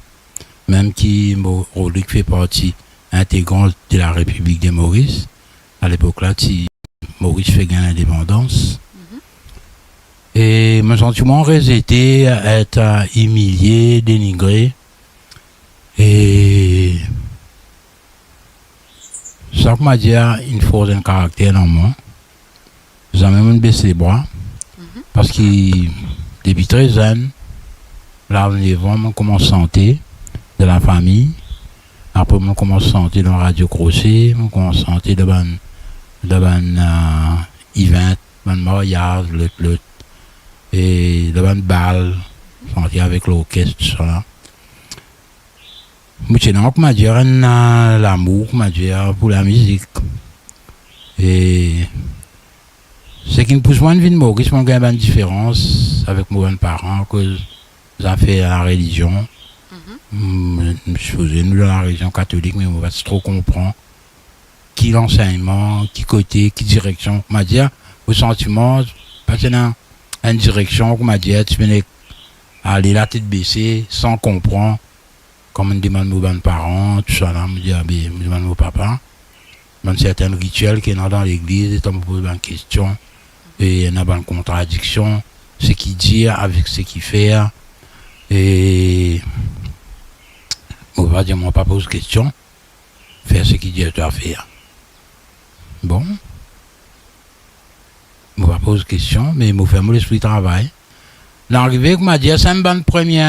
mem ki mo, Rodrig fer parti integran de la Repiblik de Moris. A lepok la, ti Moris fek gagn lindepandans. E mo santi mwa rezete, et, eh, imilie, denigre. E sa, koumadir, inn fors enn karakter dan mwa. Zame mo bes lebra, parski depi tre zenn, laz nef an, mo koumans sante dan lafami. Apre, mo koumans sante dan Radio Crochet, mo koumans sante dan bann, dan bann, eh, event, bann maryaz, lot, lot, e dan bann bal, sante avek lorkes, tousala. Mo ti ena, koumadir, enn, eh, lamour, koumadir, pou lamizik. E seki pous mwa vinn Moris, mo gagn bann diferans avek mo bann paran, akoz zafer larelizion. Mm, mo sipoze nou dan larelizion katolik, me mo pa ti tro konpran ki lansegnman, ki kote, ki direksion. Koumadir, mo santi mwa pa ti ena enn direksion, koumadir, ti pena ale latet bese, san konpran. Kan mo demann mo bann paran, tousala, mo dir, abe, mo demann mo papa, bann sertin ritiel ki ena dan legliz, letan mo poz bann kestion, e ena bann kontradiksion, seki dir avek seki fer, e mo papa dir mwa, pa poz kestion, fer seki Dieu t'a fer. Bon. Mo pa poz kestion, me mo fer mo lespri travay. Inn arive, koumadir, sa bann premie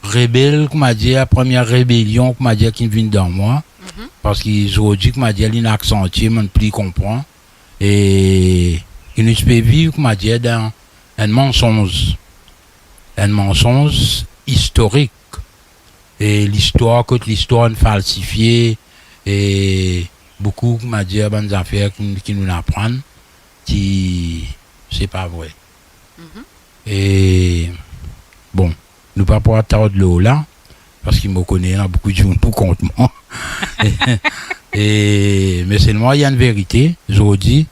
rebel, koumadir, premie rebelion, koumadir, ki vinn dan mwa. Mhm. Parski zordi, koumadir, li inn aksantie, mo pli konpran. E ki nou ti pe viv, koumadir, dan enn mansonz. Enn mansonz istorik. E listwar, kot listwar inn falsifie, e boukou, koumadir, bann zafer ki, ki nou aprann, ki se pa vre. Mhm. E, bon, nou pa pou atard lor la, parski mo kone ena boukou dimoun pou kont mwa. E, me selman, ena enn verite, zordi,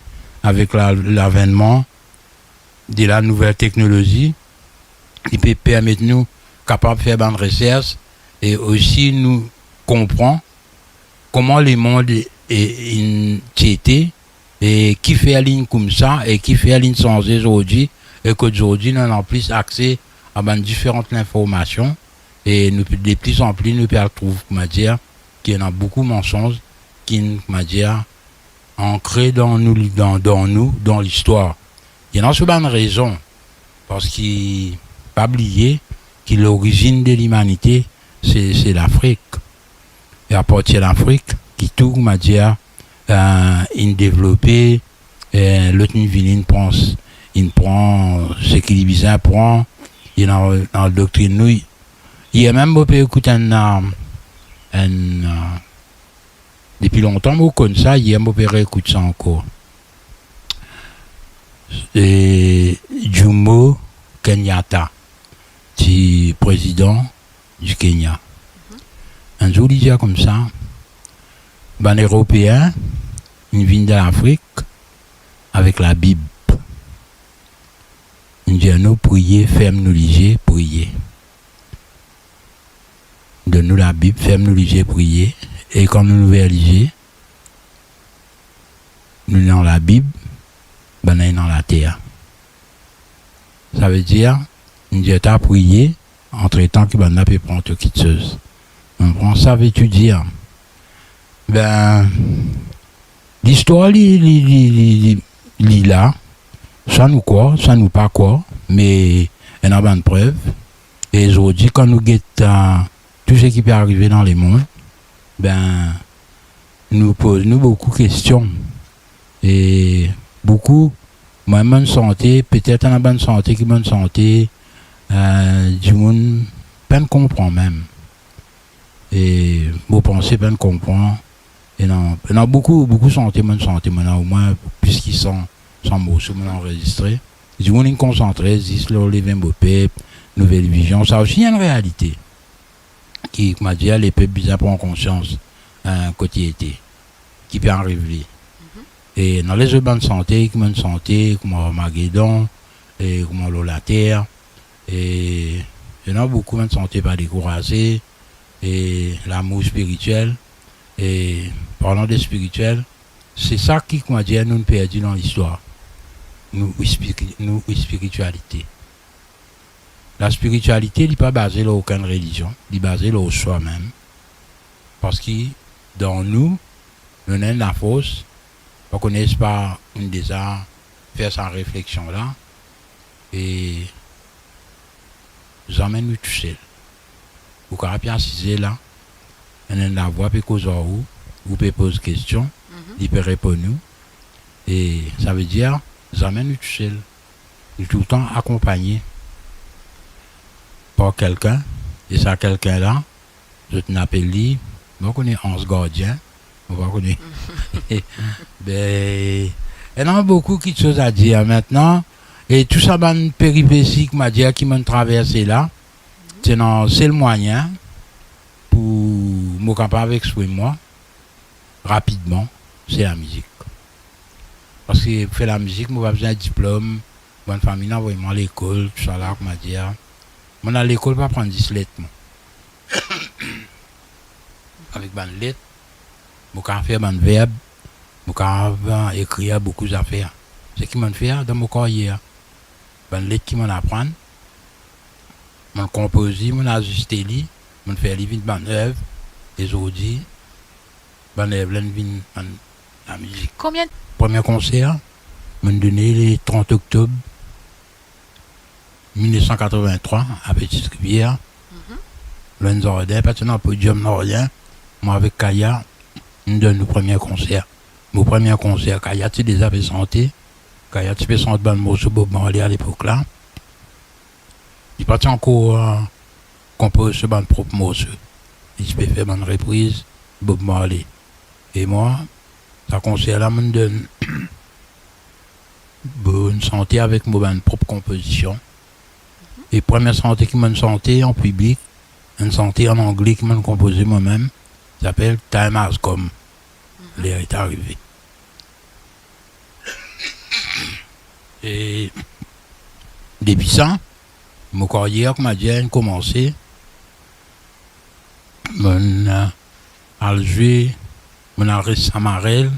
avek la, lavennman de la nouvel teknolozi, li pe permet nou kapav fer bann resers e osi nou konpran kouma lemond, e, inn ti ete, e kifer linn koumsa, e kifer linn sanze zordi, e kot zordi nou ena plis akse a bann diferan linformasion, e nou pe, de plis an plis, nou pe al trouv, koumadir, ki ena boukou mansonz ki, koumadir, ankre dan nou, dan, dan nou, dan listwar. Ena so bann rezon, parski pa bliye ki lorizinn de limanite, se, se Lafrik. E apartir Lafrik, ki tou, koumadir, eh, inn devlope, eh, lot inn vini, inn pran, inn pran seki li bizin pran, inn al, al doktrin nou. Yer mem mo pe ekout enn, eh, enn, eh, depi lontan mo konn sa, yer mo pe reekout sa ankor. E Jomo Kenyatta, ti prezidan di Kenya. Enn zour li dir koumsa, bann Eropeen inn vinn dan Lafrik avek Labib. Inn dir nou priye, ferm nou lizie, priye. Donn nou Labib, ferm nou lizie, priye. E kan nou ouver lizie, nou ena Labib, bann-la ena later. Savedir, inn dir twa priye, antretan ki bann-la pe pran to kitsoz. Konpran sa vedir? Be, listwar li, li, li, li, li, li la, swa nou krwar, swa nou pa krwar, me ena bann prev. E zordi, kan nou get, eh, tou seki pe arive dan lemond, be, nou poz nou boukou kestion. E boukou, mwa, mo'nn sante, petet ena bann sante ki mo'nn sante, eh, dimoun pa'nn konpran mem. E mo panse pa'nn konpran. Ena, ena boukou, boukou sante mo'nn sante, mo ena omwin plis ki san, san morso mo'nn anrezistre. Dimoun inn konsantre zis lor Leve Mo Pep, Nouvel Vizion, sa osi enn realite. Ki, koumadir, lepep bizin pran konsians, eh, kot li ete, ki pe ariv li. E ena lezot bann sante ki mo'nn sante, kouma Armagedon, e kouma Lor Later, e ena boukou bann sante Pa Dekouraze, e Lamour Spiritiel, e Parlan de Spiritiel, se sa ki, koumadir, nou'nn perdi dan listwar. Nou spiri-, nou spiritialite. Laspiritialite, li pa baze lor okenn relizion, li baze lor swa mem. Parski dan nou, nou ena enn lafors, pa kone si pa ou'nn deza fer sa refleksion la, e zame nou tousel. Ou kapav pe asize la, ena enn lavwa pe koz ar ou, ou pe poz kestion, li pe reponn ou, e savedir, zame nou tousel. Nou toultan akonpagne par kelkenn, e sa kelkenn la, zot inn apel li, mo pa kone anz gardien, mo pa kone. Be, ena boukou kitsoz a dir. Aster, e tou sa bann peripesi, koumadir, ki mo'nn traverse la, ti ena sel mwayin pou mo kapav exprim mwa rapidman, se lamizik. Parski pou fer lamizik, mo pa bizin diplom, bann fami inn avoy mwa lekol, tousala, koumadir. Mo'nn al lekol pou aprann zis let, mwa. Avek bann let, mo kapav fer bann verb, mo kapav ekrir boukou zafer. Seki mo'nn fer dan mo karyer, bann let ki mo'nn aprann, mo'nn konpoz li, mo'nn aziste li, mo'nn fer li vinn bann ev, e zordi, bann ev la inn vinn bann lamizik. Konbien? Premie konser, mo'nn done le trant oktob mil nef san katrovin-trwa, a Petite Rivière, lor enn zardin, pa ti ena podiom, nanye, mwa avek Kaya, nou donn nou premie konser. Mo premie konser, Kaya ti deza pe sante, Kaya ti pe sant bann morso Bob Marley a lepok la. Li pa ti ankor, eh, konpoz so bann prop morso. Li ti pe fer bann repriz Bob Marley. E mwa, sa konser la, mo'nn donn, mo'nn sante avek mo bann prop konpozision. E premie sante ki mo'nn sante an piblik, enn sante an angle ki mo'nn konpoze momem, ti apel Time Has Come, Ler est arrivé. E depi sa, mo karyer, koumadir, inn koumanse. Mo'nn, eh, al zwe, mo'nn al res Samarel.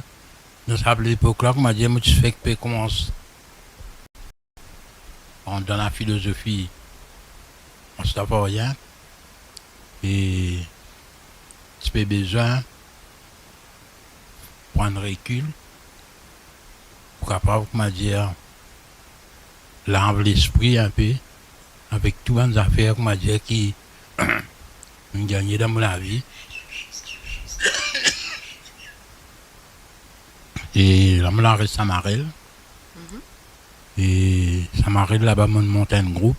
Dan sa lepok la, koumadir, mo ti fek pe koumans rant dan lafilozofi rastafarien, e ti pe bizin pran rekil pou kapav, koumadir, lav lespri inpe avek tou bann zafer, koumadir, ki mo'nn gagne dan mo lavi. E la mo'nn al res Samarel. E Samarel laba mo'nn mont enn group.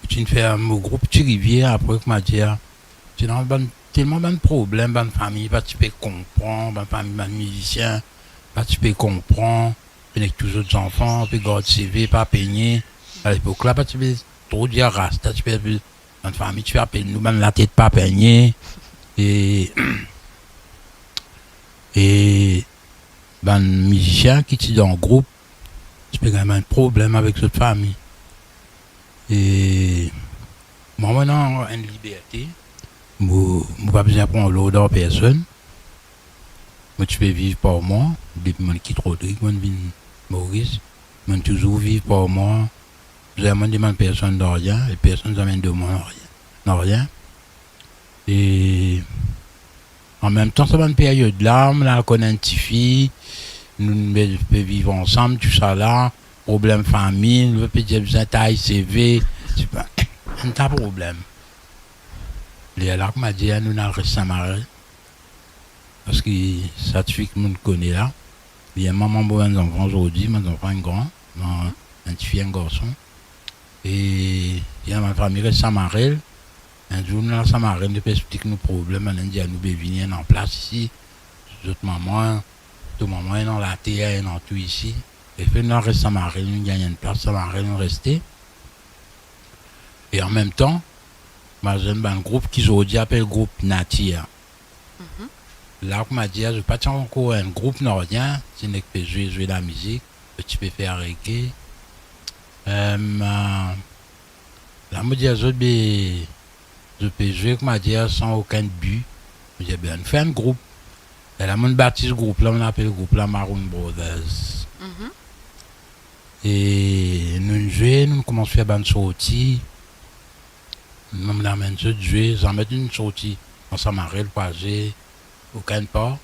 Mo ti'nn fer mo group Ti Rivière, apre, koumadir, ti ena bann, telman bann problem, bann fami pa ti pe konpran, bann fami bann mizisien pa ti pe konpran. Finn ek tou zot zanfan, pe gard seve, pa pegne. Alepok la, pa ti pe tro dir rasta, ti pe apel, bann fami ti pe apel nou bann latet pa pegne. E, e bann mizisien ki ti dan group, ti pe gagn bann problem avek zot fami. E mwa, mo ena enn liberte, mo, mo pa bizin pran lord ar personn. Mo ti pe viv par mwa, depi mo'nn kit Rodrig, mo'nn vinn Moris, mo'nn touzour viv par mwa, zame mo'nn demann personn narien, e personn zame donn mwa narien, narien. E anmemtan, sa bann peryod la, mo'nn al konn enn tifi, nou pe, pe viv ansam, tousala, problem fami, nou pe dir bizin tay seve, ti pa, enn ta problem. Lerla, koumadir, nou al res Samarel, parski sa tifi ki mo'nn kone la, li enn mama mo bann zanfan zordi, bann zanfan inn gran, mo enn tifi, enn garson. E li ena bann fami res Samarel. Enn zour nou al Samarel, nou pe explik nou problem, bann-la dir nou be vini ena plas isi, zot mama, to mama ena later, ena tou isi. E fer nou al res Samarel, nou gagn enn plas Samarel, nou reste. E anmemtan, mo al zwenn bann group ki zordi apel group Natir. Mhm. La, koumadir, zot pa ti ankor enn group, narien, ti nek pe zwe, zwe lamizik, zot ti pe fer reggae. Em, eh, la, mo dir zot, be, zot pe zwe, koumadir, san okenn bi. Mo dir, be, ann fer enn group. E la, mo'nn batis group la, mo'nn apel group la Maroon Brothers. Mhm. E nounn zwe, nounn koumans fer bann sorti. Mo'nn amenn zot zwe, zame to'nn sorti dan Samarel pou al zwe okenn par.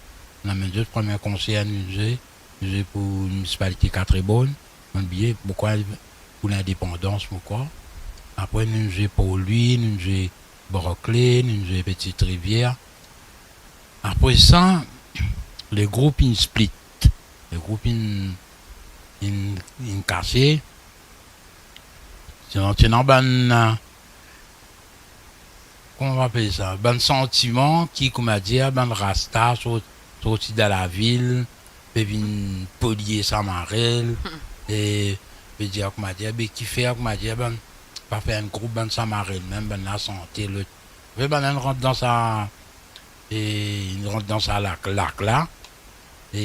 Mo'nn amenn zot, premie konser nounn zwe, nou zwe pou minisipalite Katrebonn, mo'nn bliye, mo krwar pou lindepandans, mo krwar. Apre nounn zwe Port Louis, nounn zwe Barclay, nounn zwe Petite Rivière. Apre sa, le group inn split. Le group inn, inn, inn kase. Ti ena, ti ena bann, eh, kouma nou apel sa? Bann santiman ki, koumadir, bann rasta sort-, sorti dan lavil, pe vinn polie Samarel, hmm, e pe dir, koumadir, be kifer, koumadir, bann pa fer enn group bann Samarel, mem bann-la sante, lot. Apre bann-la inn rant dan sa, e inn rant dan sa lak, lak la, e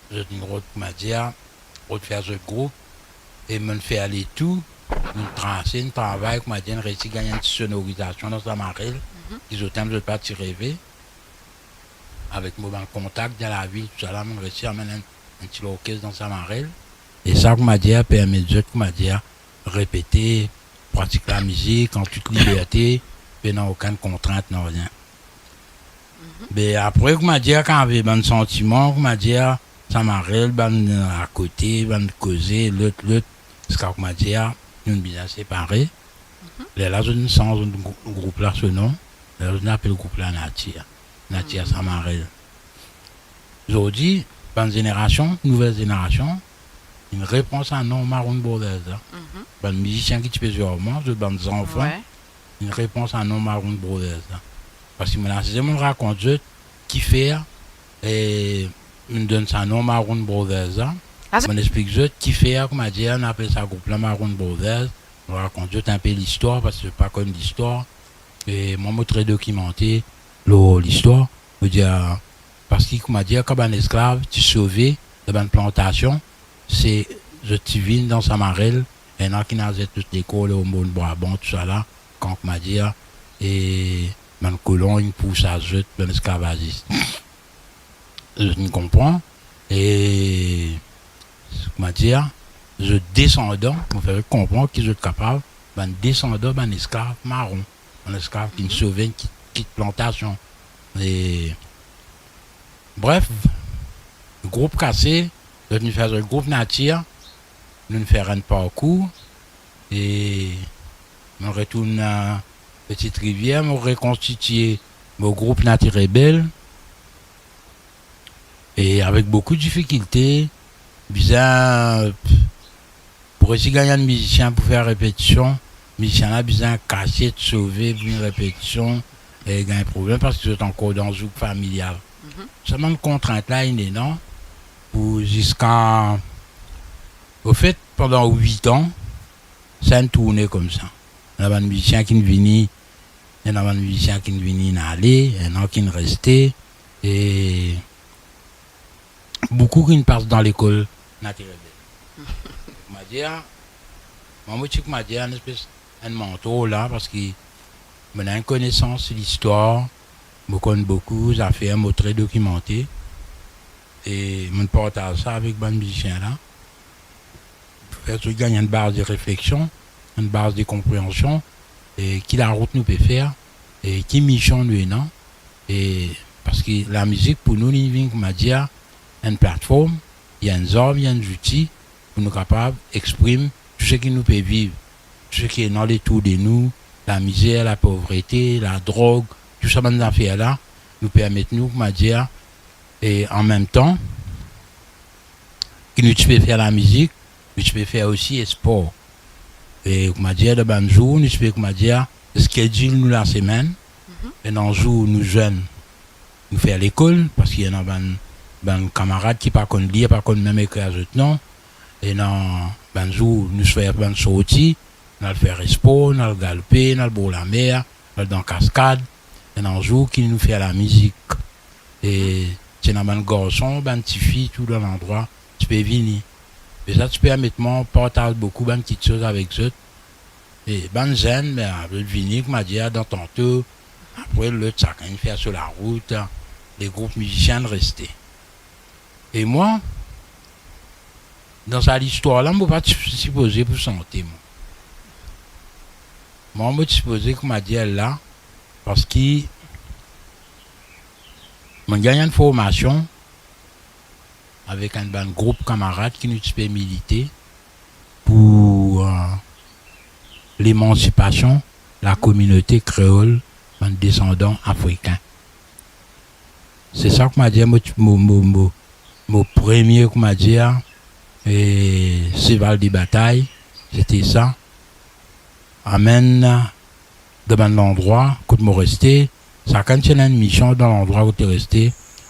zot inn rod, koumadir, rod fer zot group, e mo'nn fer letour, mo'nn trase, mo'nn travay, koumadir, mo'nn resi gagn enn ti sonorizasion dan Samarel, mhm, ki zot mem zot pa ti reve. Avek mo bann kontak dan lavil, tousala, mo'nn resi amenn enn, enn ti lorkes dan Samarel. E sa, koumadir, permet zot, koumadir, repete, pratik lamizik an tout liberte, pena okenn kontrint, narien. Mhm. Be apre, koumadir, kan ave bann santiman, koumadir, Samarel, bann, eh, akote, bann koze, lot, lot, ziska, koumadir, nounn bizin separe. Mhm. Lerla zot inn sanz grou-, group la so nom. Lerla zot inn apel group la Natir. Natir, mhm, Samarel. Zordi, bann zenerasion, nouvel zenerasion, inn repran sa nom Maroon Brothers la. Mhm. Bann mizisien ki ti pe zwe ar mwa, zot bann zanfan, wi, inn repran sa nom Maroon Brothers la. Parski mo'nn asize, mo'nn rakont zot kifer, e, mo'nn donn sa nom Maroon Brothers la. Ah, mo'nn explik zot kifer, koumadir, nou apel sa group la Maroon Brothers. Mo'nn rakont zot inpe listwar, parski zot pa konn listwar. E mwa, mo tre dokimante lor listwar. Mo dir, parski, koumadir, kan bann esklav ti sove dan bann plantasion, se zot ti vinn dan Samarel, ena ki'nn al zet zot lekor lor Mont Braban, tousala, kan, koumadir, e bann kolon inn pous zot, bann esklavazis. Zot inn konpran, e, koumadir, zot desandan, mo fer zot konpran ki zot kapav, bann desandan bann esklav maron, bann esklav ki'nn, mhm, sove, ki kit plantasion. E, bref, group kase, zot inn fer zot group Natir, nounn fer enn parkour, e mo retourn, eh, Petite Rivière, mo rekonstitie mo group Natir Rebel. E avek boukou difikilte, bizin, pou resi gagn enn mizisien pou fer repetision, mizisien la bizin kasiet, sove, vinn repetision, e gagn problem parski zot ankor dan zouk familial. Mhm. Sa bann kontrint la inn ena, pou ziska, ofet, pandan wit an, sa inn tourne koumsa. Ena bann mizisien ki'nn vini, ena bann mizisien ki'nn vini, inn ale, ena ki'nn reste, e boukou ki'nn pas dan lekol Natirel Bel. Koumadir, mwa mo ti, koumadir, enn espes enn mantor la, parski mo ena enn konesans listwar, mo konn boukou zafer, mo tre dokimante, e mo'nn partaz sa avek bann mizisien la, pou fer zot gagn enn baz de refleksion, enn baz de konpreansion, e ki larout nou pe fer, e ki mision nou ena, e parski lamizik pou nou, li vinn, koumadir, enn platform, li enn zarm, li enn zouti pou nou kapav exprim tou seki nou pe viv, tou seki ena letour de nou, lamizer, lapovrete, ladrog, tou sa bann zafer la, nou permet nou, koumadir, e anmemtan ki nou ti pe fer lamizik, nou ti pe fer osi spor. E, koumadir, dan bann zour, nou ti pe, koumadir, schedule nou lasemenn. Mhm. Ena zour nou zwenn, nou fer lekol, parski ena bann, bann kamarad ki pa konn lir, pa konn mem ekrir zot non. Ena bann zour nou fer bann sorti, nou al fer spor, nou al galoupe, nou al bor lamer, nou al dan kaskad. Ena zour ki nou fer lamizik. E ti ena bann garson, bann tifi, tou dan landrwa, ti pe vini. E sa ti permet mwa partaz boukou bann kitsoz avek zot. E bann zenn, be, zot vini, koumadir, dan tanto, apre lot, sakenn fer so larout, legroup mizisien reste. E mwa, dan sa listwar la, mo pa ti sipoze pou sante, mwa. Mwa, mo ti sipoze, koumadir, la, parski mo'nn gagn enn formasion avek enn bann group kamarad ki nou ti pe milite pou, eh, lemansipasion lakominote kreol, bann desandan afrikin. Se sa, koumadir, mo, mo, mo, mo, mo premie, koumadir, eh, seval de batay, sete sa. Amenn dan bann landrwa kot mo reste, sakenn ti ena enn mision dan landrwa kot li reste,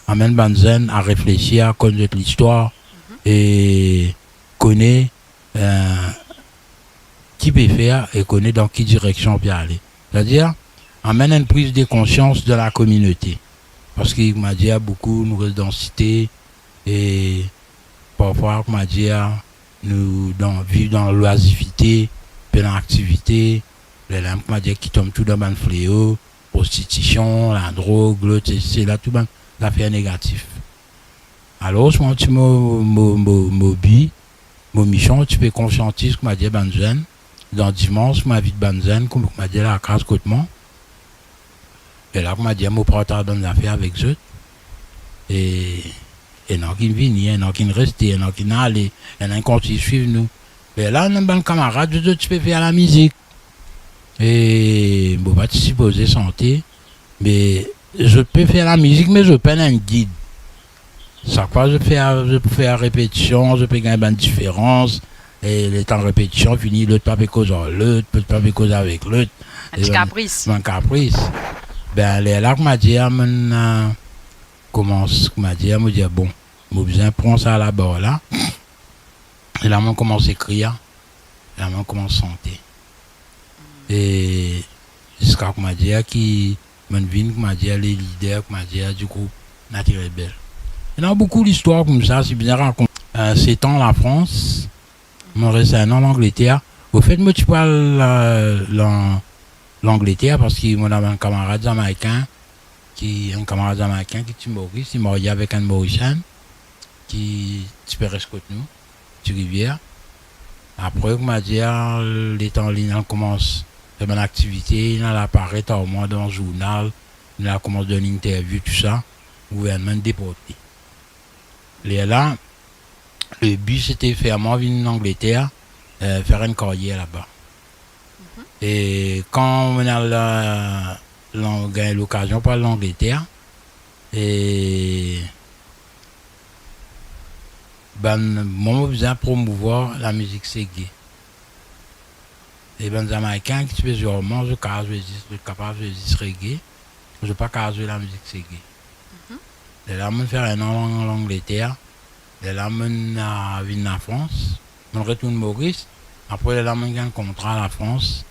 amenn bann zenn a reflesir, a konn zot listwar, e kone, eh, ki pe fer e kone dan ki direksion pe ale. Setadir, amenn enn priz de konsians dan lakominote. Parski, koumadir, boukou nou res dan site, e parfwa, koumadir, nou dan, viv dan lwazifite, pena aktivite, lerla, koumadir, ki tom tou dan bann fleo, prostitision, ladrog, lot, sesi, sela, tou bann zafer negatif. Alor, mwa ti mo, mo, mo, mo bi, mo mision, ti pe konsiantiz, koumadir, bann zenn. Dan dimans, mo invit bann zenn, kouma, koumadir, lakaz kot mwa. E la, koumadir, mo partaz bann zafer avek zot. E, ena ki'nn vini, ena ki'nn reste, ena ki'nn ale, ena ki'nn kontign swiv nou. Lerla, nou bann kamarad, zot, zot ti pe fer lamizik. E mo pa ti sipoze sante, me zot pe fer lamizik, me zot pena enn gid. Sak fwa zot fer, zot fer repetision, zot pe gagn bann diferans. E letan repetision fini, lot pa pe koz ar lot, lot pa pe koz avek lot. Bann ti kapris. Bann kapris. Be, lerla, koumadir, mo'nn, eh, koumans, koumadir, mo dir, bon, mo bizin pran sa labar la. E la, mo'nn koumans ekrir, e la, mo'nn koumans sante. E ziska, koumadir, ki mo'nn vinn, koumadir, le lider, koumadir, di group Natirel Bel. Ena boukou listwar koumsa, si bizin rakont. Eh, set an Lafrans, mo res enn an Langleter. Ofet, mo ti pou al, eh, Lan-, Langleter, parski mo ena bann kamarad Zamaikin, ki, enn kamarad Zamaikin ki ti Moris, li marye avek enn Morisienn, ki ti pe res kot nou, Ti Rivier. Apre, koumadir, letan li inn al koumans fer bann aktivite, li inn al aparet ar mwa dan zournal, li inn al koumans donn interview, tou sa, gouvernman deport li. Lerla, le bi sete fer mwa vinn Langleter, eh, fer enn karyer laba. Mhm. E kan mo'nn al, eh, Lang-, gagn lokazion pou al Langleter, e bann, mwa, mo bizin promouvwar lamizik sege. E bann Zamaikin ki ti pe zwe ar mwa, zot kapav zwe zis, zot kapav zwe zis reggae, zot pa kapav zwe lamizik sege. Mhm. Lerla mo'nn fer enn an Lang-, Langleter, Lerla mo'nn, a, vinn Lafrans, mo'nn retourn Moris. Apre lerla mo'nn gagn kontra Lafrans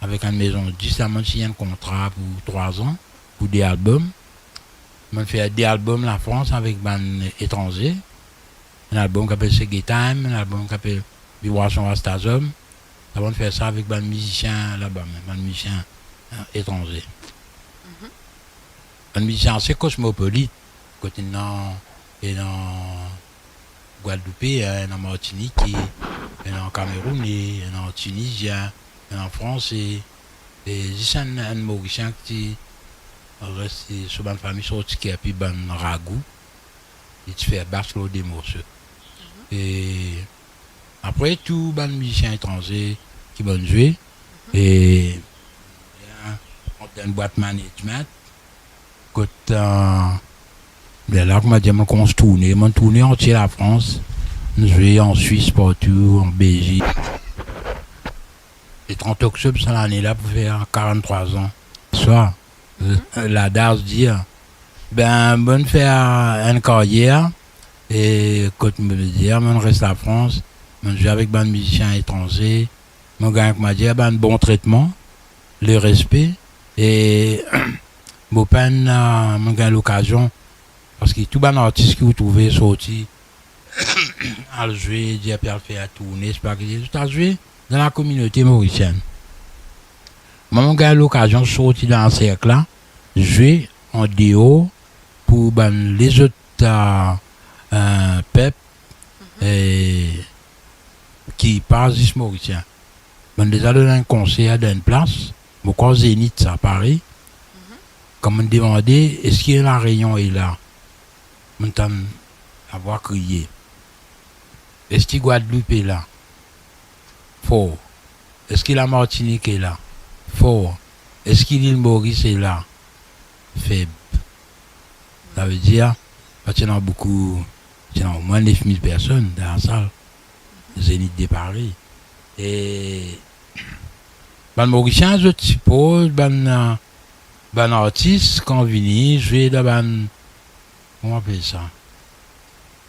avek enn mezon dis, la mo'nn sign enn kontra pou trwa an, pou de albom. Mo'nn fer de albom Lafrans avek bann etranze. Enn albom ki apel Seggae Time, enn albom ki apel Vibration Rasta Zone. Sa mo'nn fer sa avek bann mizisien laba mem, bann mizisien, e, etranze. Mhm. Bann mizisien ase kosmopolit, kot ena, ena Gwadloupe, ena Martinike, ena Kameroune, ena Tinizien, ena Franse, e zis enn, enn Morisien ki ti res, so bann fami sorti Kerpi, bann Ragou, li ti fer bas lor de morso. Mhm. E apre tou bann mizisien etranze ki mo'nn zwe, e, ant dan enn bwat management, kot, e, lerla, kouma dir, mo'nn koumans tourne, mo'nn tourne antie Lafrans, mo'nn zwe an Swis, partou, an Belzik. Le trant oktob sa lane la pou fer karant-trwa an. Swa, e, ladaz dir, be, mo'nn fer enn karyer, e kot mo dir, mo'nn res Lafrans, mo'nn zwe avek bann mizisien etranze, mo'nn gagn, kouma dir, bann bon tretman, lerespe, e mo pa'nn, e, mo'nn gagn lokazion, parski tou bann artis ki ou trouve sorti al zwe, dir pe al fer tourne, sipa ki, zot al zwe dan lakominote morisienn. Mwa, mo'nn gagn lokazion sorti dan serk la, zwe andeor pou bann lezot, e, e, pep, e, ki pa zis morisien. Mo'nn deza donn enn konser dan enn plas, mo krwar Zenith sa, Pari. Mhm. Kan mo'nn demande, eski La Réunion est là? Mo'nn tann lavwa kriye. Eski Gwadloup est là? For. Eski Lamartinik est là? For. Eski Lil Moris est là? Feb. Savedir, pa ti ena boukou, ti ena omwin nef mil personn dan lasal, Zenith de Pari. E bann Morisien, zot siport bann, bann artis kan vini zwe dan bann, kouma apel sa,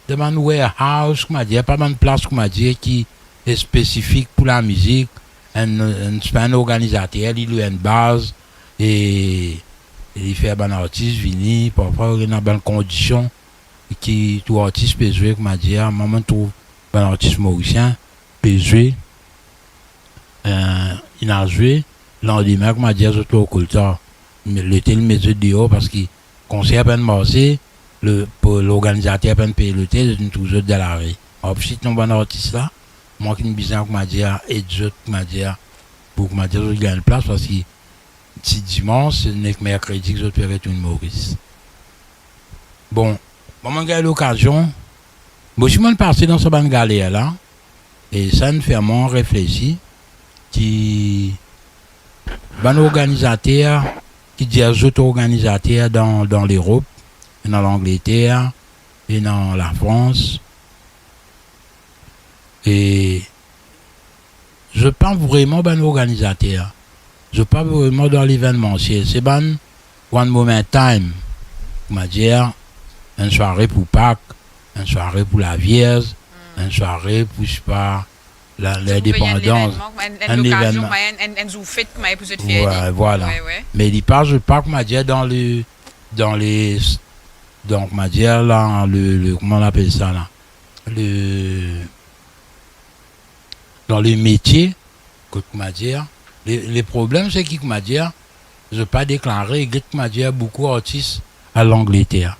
dan bann warehouse, kouma dir, pa bann plas, kouma dir, ki spesifik pou lamizik. Enn, enn, enn organizater, li lwe enn baz e li fer bann artis vini. Parfwa ena bann kondision ki tou artis pe zwe, kouma dir, mwa, mo'nn trouv bann artis morisien pe zwe, e, inn al zwe, landime, kouma dir, zot lor koltar. Me lotel met zot deor parski konser pa'nn marse, le, pou lorganizater pa'nn pey lotel, zot inn trouv zot dan lari. Apre, sitou bann artis la, mwa ki'nn bizin, kouma dir, ed zot, kouma dir, pou, kouma dir, zot gagn plas, parski ti dimans, nek merkredi ki zot pe retourn Moris. Bon, mwa, mo'nn gagn lokazion, mo osi mo'nn pase dan sa bann galer la, e sa inn fer mwa reflesi ki bann organizater ki dir zot organizater dan, dan Lerop, ena Langleter, ena Lafrans, e zot pa vreman bann organizater. Zot pa vreman dan levennmansiel. Se bann one moment time. Kouma dir, enn sware pou Pak, enn sware pou Lavierz, enn sware pou, sipa, la, lindepandans, enn, enn lokazion, enn, enn, enn zour fet, kouma pou zot fer li. Vwala. Wi, wi. Me li pa, zot pa, kouma dir, dan le, dan le, donk, kouma dir la, le, le, kouma nou apel sa la? Le, dan le metie, kot, kouma dir, le, le problem, se ki, kouma dir, zot pa deklare, get, kouma dir, boukou artis al Langleter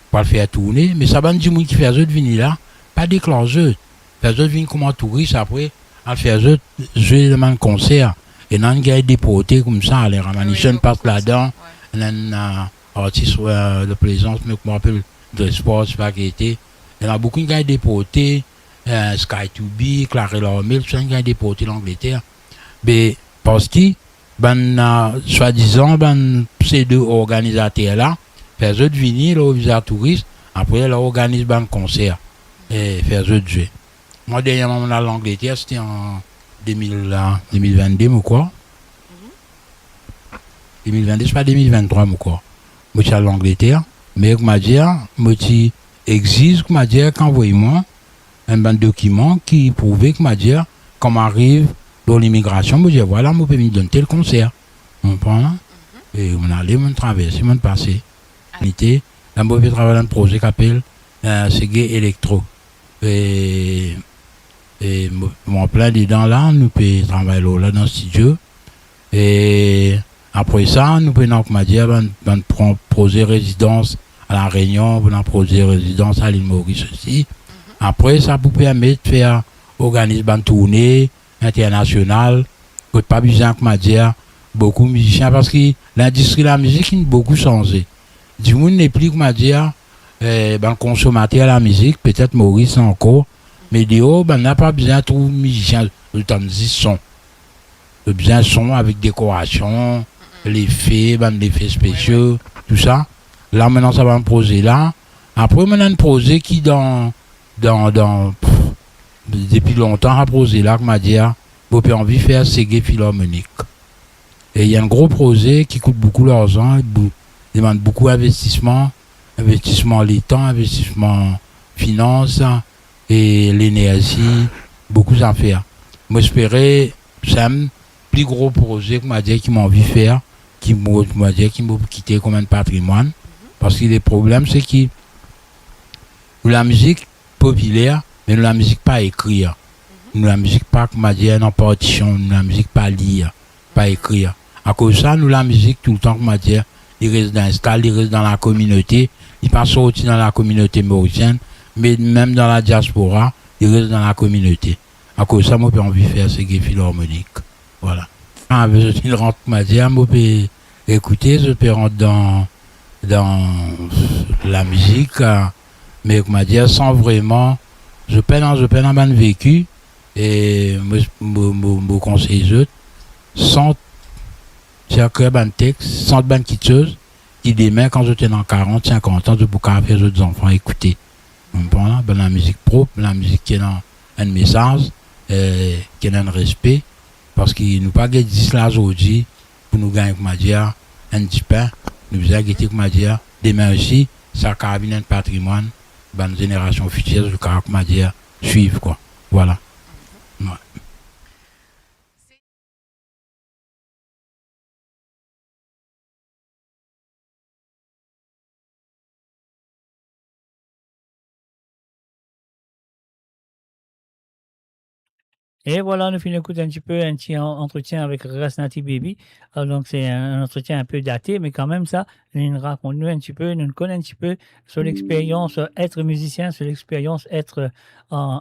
pou al fer tourne, me sa bann dimoun ki fer zot vini la, pa deklar zot, fer zot vinn kouma touris, apre al fer zot zwe dan bann konser. Ena inn gagn deporte koumsa, ler Ammunition pas ladan, ena enn, e, artis, e, de Plaisance, me kouma apel, Dressparts, sipa ki ete. Ena boukou inn gagn deporte, e, Sky two B, Clarel Armel, tousala inn gagn deporte Langleter. Be, parski bann, e, swadizan, bann pseudo-organizater la, fer zot vini lor viza touris, apre la organiz bann konser, e fer zot zwe. Mwa, dernyerman mo'nn al Langleter, se te an de mil, e, de mil vennde, mo krwar. Mhm. De mil vennde, se pa de mil venntrwa, mo krwar. Mo ti al Langleter, me kouma dir, mo ti exiz, koumadir, ki anvoy mwa enn bann dokiman ki prouve, koumadir, kan mo ariv lor limigrasion, mo dir, vwala, mo pe vinn donn tel konser. Ou konpran la? E mo ale, mo traverse, mo pase. Nite, la mo pe travay dan enn proze ki apel, eh, Sege Elektro. E, e mo, mo anplin dedan la, nou pe travay lor la dan stidio. E apre sa, nou pena, koumadir, bann, bann pro-, proze rezidans a La Rényon, pena proze rezidans a Lil Moris osi. Apre sa pou permet fer, organiz bann tourne internasional, kot pa bizin, koumadir, boukou mizisien, parski lindistri lamizik inn boukou sanze. Dimoun nepli, koumadir, eh, bann konsomater lamizik, petet Moris ankor, me deor, bannla pa bizin trouv mizisien, zot tann zis son. Zot bizin son avek dekorasion, lefe, bann lefe spesio, tou sa. La, mo ena sa bann proze la. Apre, mo ena enn proze ki dan, dan, dan, pff, depi lontan, sa proze la, koumadir, mo pe anvi fer Sege Filarmonik. E li enn gro proze ki kout boukou larzan, bou-, demann boukou investisman, investisman letan, investisman finans e lenerzi, boukou zafer. Mo espere, sa enn pli gro proze, koumadir, ki mo anvi fer, ki mo, koumadir, ki mo kite kouma enn patrimwann, parski le problem, se ki nou lamizik popiler, me nou lamizik pa ekrir. Nou lamizik pa, koumadir, ena partision, nou lamizik pa lir, pa ekrir. Akoz sa, nou lamizik toultan, koumadir, li res dan instal, li res dan lakominote, li pa sorti dan lakominote morisienn, me mem dan ladiaspora, li res dan lakominote. Akoz sa, mo pe anvi fer Sege Filarmonik. Vwala. Ah, me zot inn rant, koumadir, mo pe ekoute, zot pe rant dan, dan lamizik, ah, me, koumadir, san vreman, zot pena, zot pena bann veki, e mo, mo, mo, mo konsey zot, sant, tir ker bann tex, sant bann kiksoz, ki demin, kan zot ena karant, sinkant an, zot pou kapav fer zot zanfan ekoute. Ou konpran la? Bann lamizik prop, lamizik ki ena enn mesaz, eh, ki ena enn respe, parski nou pa get zis la zordi pou nou gagn, koumadir, enn dipin, nou bizin gete, koumadir, demin osi, sa kapav vinn enn patrimwann, bann zenerasion fitir, zot kapav, koumadir, swiv, kwa. Vwala. Wi. E vwala, nou finn ekout enn tipe, enn ti an-, antretien avek Rasnati Baby. Ah, donk, se enn, enn antretien enn pe date, me kanmem sa, li rakont nou enn tipe, nou konn enn tipe so lexperyans, euh, et mizisien, so lexperyans et, euh,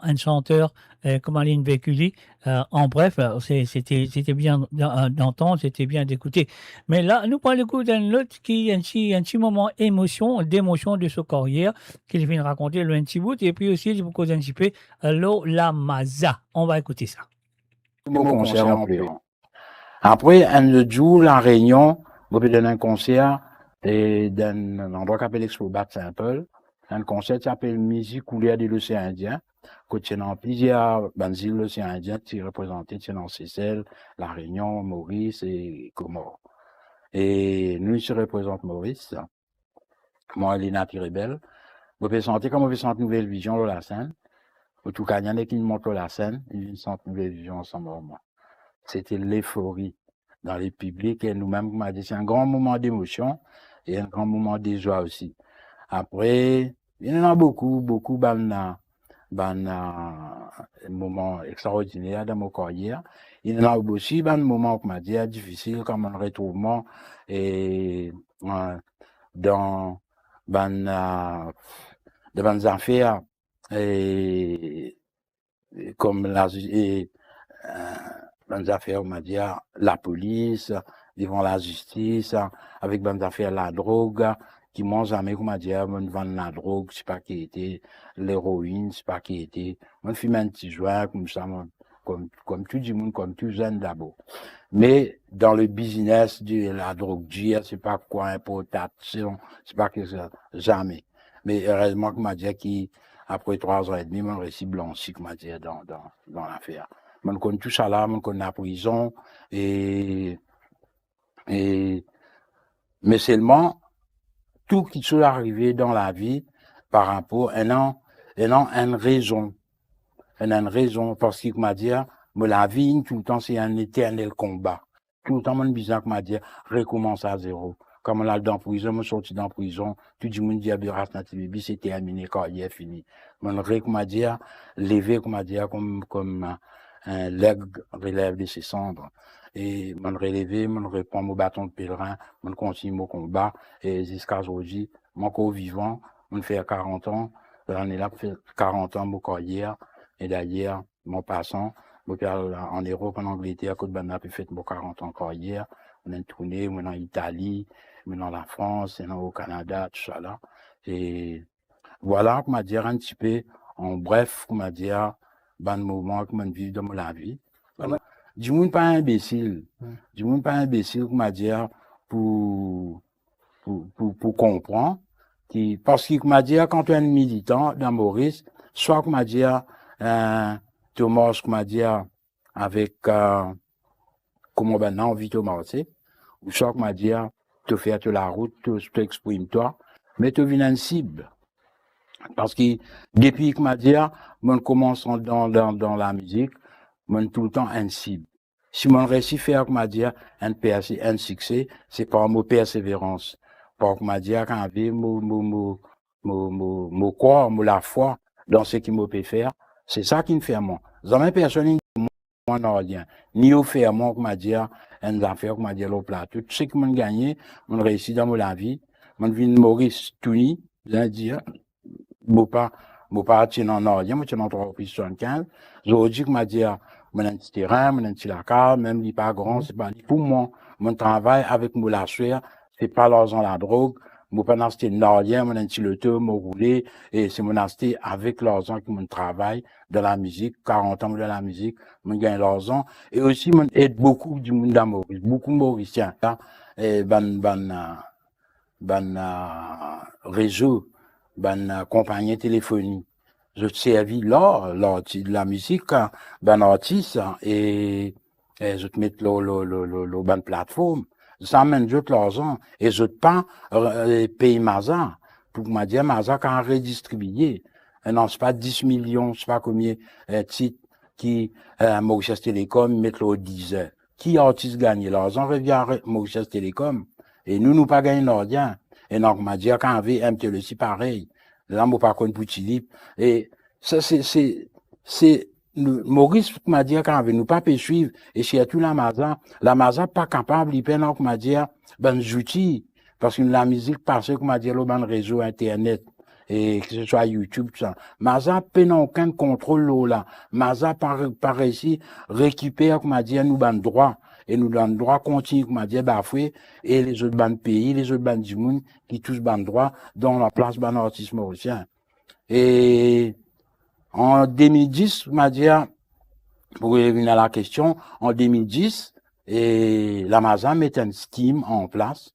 enn santer, euh, kouma li inn veki li. Euh, an bref, euh, se, se te, se te bien d'an-, euh, d'antann, se te bien dekoute. Me la, nou pou al ekout enn lot ki, enn ti, enn ti moman emosion, demosion de so karyer, ki li finn rakonte lor enn ti bout, epi osi li pou koz enn tipe, euh, lor lamaza. On va écouter ça. Mo konser an pleran. Apre, enn lot zour, La Rényon, mo pe donn enn konser, e, dan enn landrwa ki apel Expo Bat Saint-Paul. Enn konser ti apel Mizik Kouler de Losean Indien, kot ti ena plizier bann zil Losean Indien ti reprezante, ti ena Sesel, La Rényon, Moris e Komor. E nou ti reprezant Moris. Mwa, Lina Ti Rebel. Mo pe sante, kan mo pe sant Nouvel Vizion lor lasenn, antouka, ena nek inn mont lor lasenn, inn vinn sant Nouvel Vizion ansam ar mwa. Se te lefori dan lepiblik, e nou mem, koumadir, se enn gran moman demosion e enn gran moman dezwa osi. Apre, ena boukou, boukou bann, bann, euh, moman extraordiner dan mo karyer. Ena osi bann moman, koumadir, difisil, kouma enn retrouvman, e, euh, dan bann, euh, dan bann zafer, e, e, kom lazi-, e, euh, bann zafer, koumadir, lapolis, devan lazistis, avek bann zafer ladrog, ki mwa zame, koumadir, mo'nn vann ladrog, sipa ki ete, leroinn, sipa ki ete. Mo'nn fim enn ti zwin, koumsa, mwa, kom, kom tou dimoun, kom tou zenn dabor. Me dan le biznes de ladrog dir, sipa kwa, inportasion, sipa ki sa, zame. Me erezman, koumadir, ki apre trwa zan edmi, mo'nn resi blansi, koumadir, dan, dan, dan lafer. Mo'nn konn tousala, mo'nn konn laprizon, e, e, me selman, tou kiksoz arive dan lavi, par rapor, ena, ena enn rezon. Ena enn rezon, parski, koumadir, mo lavi, toultan, se enn eternel konba. Toultan, mo'nn bizin, koumadir, rekoumans a zero. Kan mo'nn al dan prizon, mo'nn sorti dan prizon, tou dimoun dir, "Be, ras enn ti bibi, se termine, karyer fini." Mo'nn re-, koumadir, leve, koumadir, kom, kom, eh, en lèg relev de se sandr. E mo'nn releve, mo'nn repran mo baton de pelerin, mo'nn kontign mo konba, e ziska zordi, mo ankor vivan, mo'nn fer karant an, lane la pou fer karant an mo karyer, e dayer, mo pasan, mo pe al an Erop, an Angleter, kot bannla pe fet mo karant an karyer, mo'nn tourne, mo'nn an Itali, mo'nn an Lafrans, mo'nn o Kanada, tousala. E vwala, koumadir, enn tipe, an bref, koumadir, bann moman ki mo'nn viv dan mo lavi. Alor, dimoun pa inbesil. Hmm. Dimoun pa inbesil, koumadir, pou, pou, pou, pou konpran ki, parski, koumadir, kan to enn militan dan Moris, swa, koumadir, eh, to mars, koumadir, avek, eh, kouma bann-la anvi to marse, ouswa, koumadir, to fer to larout, to, to exprim twa, me to vinn enn sib. Parski depi, koumadir, mo'nn koumans dan, dan, dan lamizik, mo'nn toultan enn sib. Si mo'nn reysi fer, koumadir, enn perse, enn sikse, se par mo perseverans. Par, koumadir, kan ave mo, mo, mo, mo, mo, mo krwar, mo lafwa dan seki mo pe fer, se sa ki'nn fer mwa. Zame personn inn dir mwa naryen, ni ofer mwa, koumadir, enn zafer, koumadir, lor plato. Tou seki mo'nn gagne, mo'nn reysi dan mo lavi, mo'nn vinn Moris touni, bizin dir, mo pa, mo pa ti ena naryen, mo ti ena trwa roupi swasannkinz. Zordi, koumadir, mo'nn ena enn ti terin, mo'nn ena enn ti lakaz, mem li pa gran, se pa li pou mwa. Mo'nn travay avek mo laswer, se pa larzan ladrog, mo pa'nn aste naryen, mo'nn ena enn ti loto, mo roule, e se mo'nn aste avek larzan ki mo'nn travay dan lamizik, karant an mo dan lamizik, mo'nn gagn larzan, e osi mo'nn ed boukou dimoun dan Moris, boukou Morisien, sa, e bann, bann, eh, bann, eh, rezo, bann, eh, konpagni telefoni. Zot servi lar, larti-, lamizik, eh, bann artis, eh, e, e zot met lor, lor, lor, lor, lor bann platform. Sa amenn zot larzan e zot pa, eh, pey Maza. Pou, koumadir, Maza kapav redistribie. Ena, sepa dis milion, sepa komie, eh, tit ki, eh, Mauritius Telecom met lor Deezer. Ki artis gagne? Larzan revien a re-, Mauritius Telecom. E nou, nou pa gagn naryen. E non, koumadir, kan ave M T L osi parey. La, mo pa konn pou Tilip. E sa, se, se, se, nou, Moris, koumadir, kan ave, nou pa pe swiv. E sirtou Lamaza. Lamaza pa kapav, li pena, koumadir, bann zouti. Parski lamizik pase, koumadir, lor bann rezo internet. E ki se swa YouTube, tousa. Maza pena okenn kontrol lor la. Maza pa re-, pa reysi rekiper, koumadir, nou bann drwa. E nou bann drwa kontign, koumadir, bafwe, e lezot bann pei, lezot bann dimoun ki tous bann drwa dan laplas bann artis morisien. E an de mil dis, koumadir, pou revinn a lakestion, an de mil dis, e Lamaza met enn skim an plas.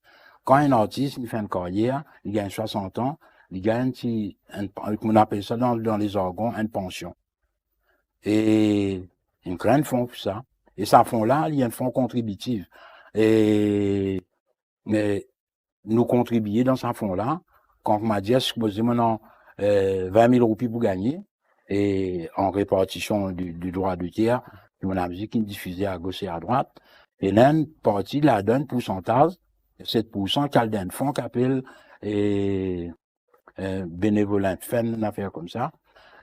Kan enn artis, li fer enn karyer, li gagn swasant an, li gagn ti, enn, koumadir apel sa dan, dan lezargon, enn pansion. E enn grenn fon pou sa. E sa fon la, li enn fon kontribitif. E, me nou kontribie dan sa fon la, kan, koumadir, sipoze mo'nn ena, eh, vin mil roupi pou gagne, e an repartision di, di drwa doter, ki mo lamizik inn difize agos e adrwat, e enn parti ladan, poursantaz, set poursan, ki al dan enn fon ki apel, eh, eh, Benevolent Fund, enn zafer koumsa,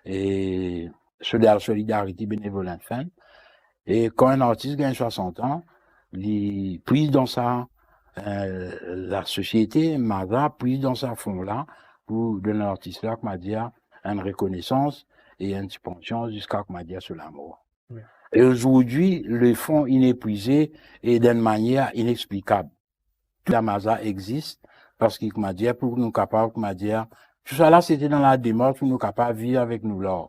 e Sodal Solidarity Benevolent Fund. E kan enn artis gagn swasant an, li priz dan sa, eh, lasosiete, Maza priz dan sa fon la pou donn artis la, koumadir, enn rekonesans e enn ti pansion ziska, koumadir, so lamor. Wi. E azordi, le fon inn epuize e dan enn manier inexplikab. Lamaza existe, parski, koumadir, pou nou kapav, koumadir, tousala, sete dan lademars pou nou kapav viv avek nou lar,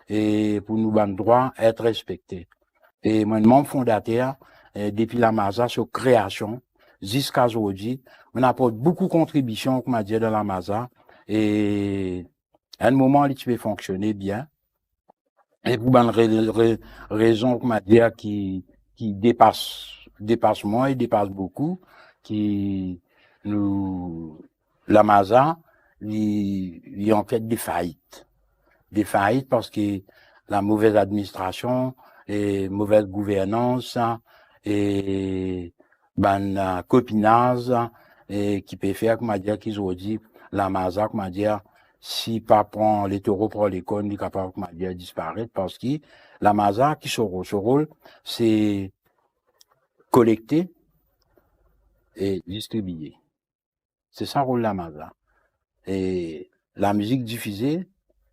e pou nou bann drwa et respekte. E mwa, enn manb fondater, e depi Lamaza so kreasion ziska zordi, mo'nn aport boukou kontribision, koumadir, dan Lamaza, e enn moman, li ti pe fonksione bien, e pou bann re-, re-, rezon, koumadir, ki, ki depas, depas mwa e depas boukou, ki nou, Lamaza, li, li an ket de fait. De fait parski lamove administrasion e move gouvernans e bann, eh, kopinaz, eh, ki pe fer, koumadir, ki zordi Lamaza, koumadir, si pa pran letoro par lekorn, li kapav, koumadir, disparet, parski Lamaza ki so rol, so rol, se kolekte e distribie. Se sa rol Lamaza. E lamizik difize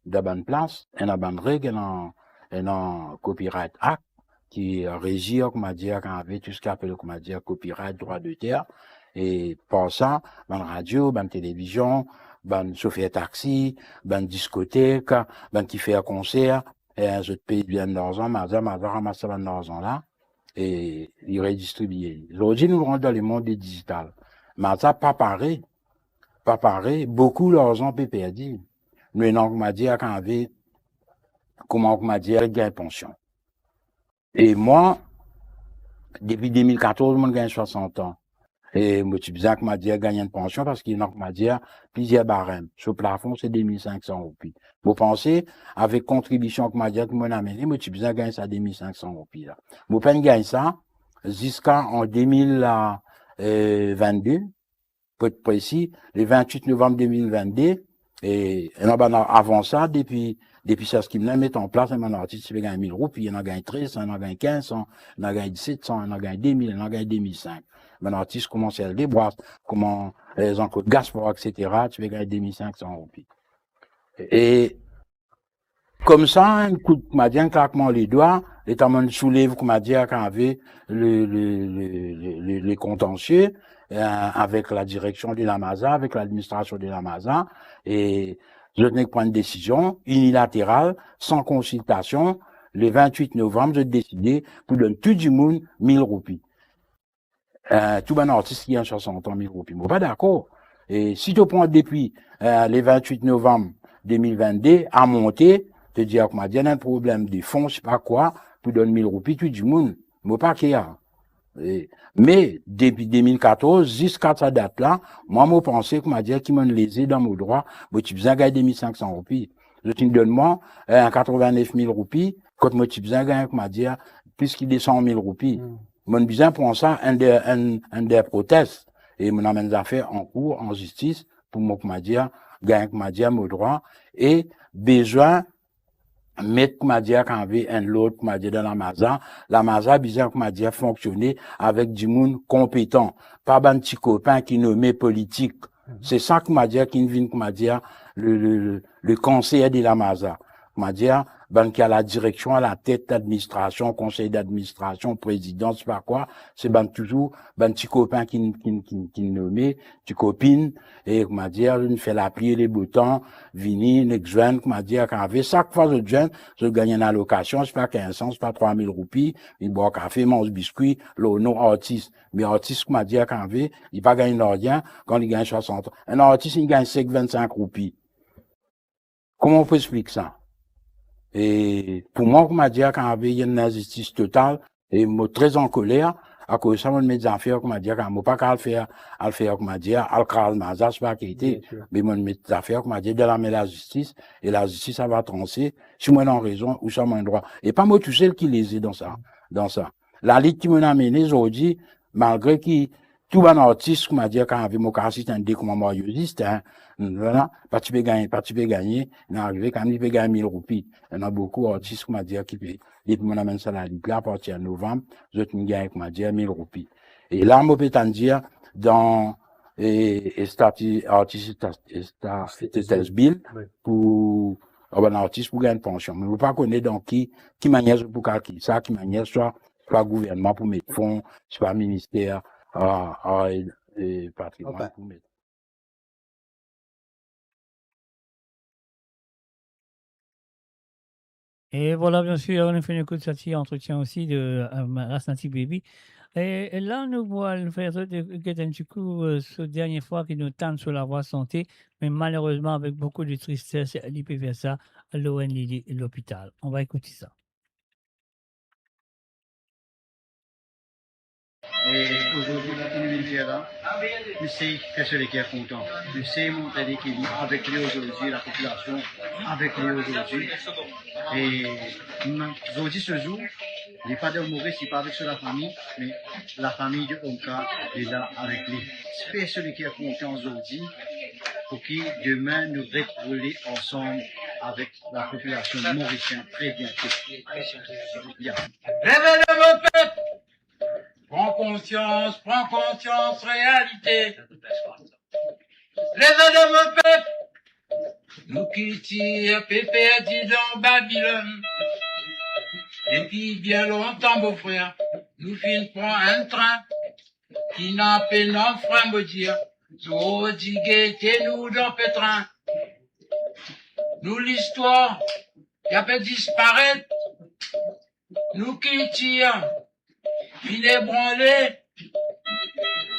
dan bann plas, ena bann reg, ena, ena Copyright Act ki rezir, koumadir, kan ave tou seki apel, koumadir, copyright, drwa doter. E par sa, bann radio, bann televizion, bann sofer taxi, bann diskotek, bann ki fer konser, e zot pey bien larzan, Maza, Maza ramas sa bann larzan la, e li redistribie. Zordi nou rant dan lemond dizital. Maza pa pare, pa pare, boukou larzan pe perdi. Nou ena, koumadir, kan ave, kouma, koumadir, gagn pansion. E mwa, depi de mil katorz, mo gagn swasant an. E mo ti bizin, koumadir, gagn enn pansion parski ena, koumadir, plizier barem. So plafon, se de mil sink san roupi. Mo panse, avek kontribision, koumadir, ki mo amenn, mo ti bizin gagn sa de mil sink san roupi la. Mo pa'nn gagn sa ziska an de mil, eh, vennde, pou et presi, le vennwit novam de mil vennde, e ena bann avan sa, depi, depi sa skim la met an plas, ena bann artis ti pe gagn mil roupi, ena gagn trez san, ena gagn kinz san, ena gagn diset san, ena gagn de mil, ena gagn de mil sink. Bann artis kouma Serge Lebras, kouma, eh, Jean-Claude Gaspard, et cetera, ti pe gagn de mil sink san roupi. E Koumsa, enn kout, koumadir, enn klakman ledwa, letan mo'nn soulev, koumadir, kan ave le, le, le kontansie, eh, avek ladireksion de Lamaza, avek ladministrasion de Lamaza, e zot nek pran enn desizion inilateral, san konsiltasion. Le vennwit novam, zot deside pou donn tou dimoun mil roupi. Eh, tou bann artis ki gagn swasant an, mil roupi. Mo pa dakor. E si to pran depi, eh, le vennwit novam de mil vennde a monte, to dir, koumadir, ena enn problem de fon, sipa kwa, pou donn mil roupi tou dimoun. Mo pa kler. E, me depi de mil katorz ziska sa dat la, mwa, mo panse, koumadir, ki mo'nn leze dan mo drwa, mo ti bizin gagn de mil sink san roupi. Zot inn donn mwa, eh, katrevin-nef mil roupi, kot mo ti bizin gagn, koumadir, plis ki de san mil roupi. Hmm. Mo'nn bizin pran sa under, un-, under protest. E mo'nn amenn zafer ankour, an zistis, pou mo, koumadir, gagn, koumadir, mo drwa. E bizin met, koumadir, kan ave enn lord, koumadir, dan Lamaza. Lamaza bizin, koumadir, fonksione avek dimoun konpetan, pa bann ti kopin ki nome politik. Mhm. Se sa, koumadir, ki vinn, koumadir, le, le, le, le kanser de Lamaza. Koumadir, bann ki a ladireksion, a latet ladministrasion, konsey dadministrasion, prezidans, sipa kwa, se bann touzour, bann ti kopin ki, ki, ki, ki nome, ti kopin, e, koumadir, nou fer lapli e le botan, vini, nek zwenn, koumadir, kan ave, sak fwa zot zwenn, zot gagn enn alokasion, sipa kinz san, sipa trwa mil roupi, li bwar kafe, manz biskwi, lor non artis. Me artis, koumadir, kan ave, li pa gagn larzan kan li gagn swasant an. Enn artis, li gagn sek vennsink roupi. Kouma ou pou explik sa? E pou mwa, koumadir, kan ave, ena enn linzistis total, e mo tre ankoler, akoz sa, mo'nn met zafer, koumadir, kan mo pa kapav al fer, al fer, koumadir, al kraz Maza, sipa ki ete, bien sir, me mo'nn met zafer, koumadir, dan lame lazistis, e lazistis, sa va transe, si mo'nn ena rezon, ouswa mo'nn drwa. E pa mo tousel ki leze dan sa, dan sa. Lalit ki mo'nn amene zordi, malgre ki tou bann artis, koumadir, kan ave, mo kapav sit enn de kouma Mario Justin, vwala, pa ti pe gagn, pa ti pe gagne, ena arive kan li pe gagn mil roupi. Ena boukou artis, koumadir, ki pe, depi mo'nn amenn sa lalit la, apartir novam, zot inn gagn, koumadir, mil roupi. E la, mo pe tann dir, dan, e, estati, artis esta-, esta-, status bill, wi, pou, bann artis pou gagn pansion. Me mo pa kone dan ki, ki manier zot pou kalkil sa, ki manier swa swa gouvernman pou met fon, swa minister, a, a, e, e, patrimwann, anfin, pou met. E vwala, bien sir, nou finn ekout sa ti antretien osi de, e, Ras Natif Baby. E, e la, nou pou al fer zot get enn ti kou, e, so dernie fwa ki nou tann so lavwa sante, me malerezman, avek boukou de tristes, li pe fer sa, lor enn lili lopital. On va écouter ça. E azordi, seki nou vinn fer la, nou sey fer so leker kontan. Nou sey montre li ki nou avek li azordi, lapopilasion avek li azordi. E nou, azordi se zour, li pa dan Moris, li pa avek so lafami, me lafami de Omka, li la avek li. Fer so leker kontan azordi, pou ki demin nou retrouv li ansam avek lapopilasion morisien tre biento. Ya. Leve, leve, pep! Pran konsians, pran konsians, realite. Leve, leve, pep! Nou kiltir pe perdi dan Babilonn. Depi bien lontan, mo frer, nou finn pran enn trin ki ena pena fren, mo dir. Zordi gete nou dan petrin. Nou listwar, li ape disparet. Nou kiltir finn ebranle,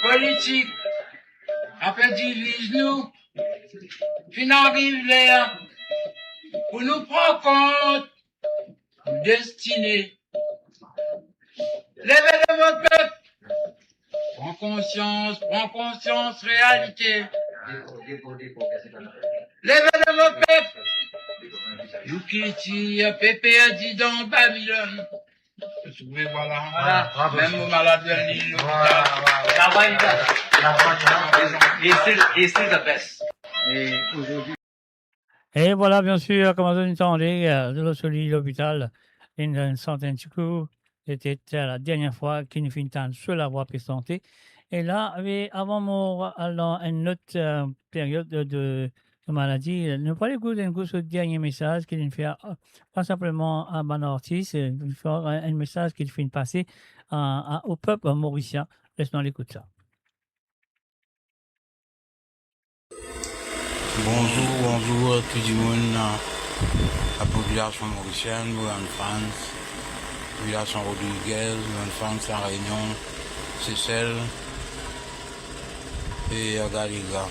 politik ape diviz nou. Finn ariv ler pou nou pran kont nou destine. Leve, leve, pep! Pran konsians, pran konsians, realite. Leve, leve, pep! Nou kiltir pe perdi dan Babilonn. Vwala. Vwala, bravo. Mem mo malad, li, li, vwala, lopital. Vwala, vwala. He's still, he's still the best. E azordi, e vwala, biensir, kouma zot inn tande, eh, lor so li lopital, inn, inn sant enn ti kou, sete, eh, la dernie fwa ki nou finn tann so lavwa pe sante. E la, e avan mo al dan enn lot, eh, period de, de, de maladi, nou pou al ekout enn kou so dernie mesaz ki linn fer, eh, pa sinpleman a bann artis, eh, li fer enn, enn mesaz ki li finn pase a, a, o pep morisien. Les nou al ekout sa. Bonzour, bonzour tou dimoun, lapopilasion morisienn, Bryan Frantz, popilasion Rodriguez, Bryan Frantz, La Rényon, Sesel e Gariga.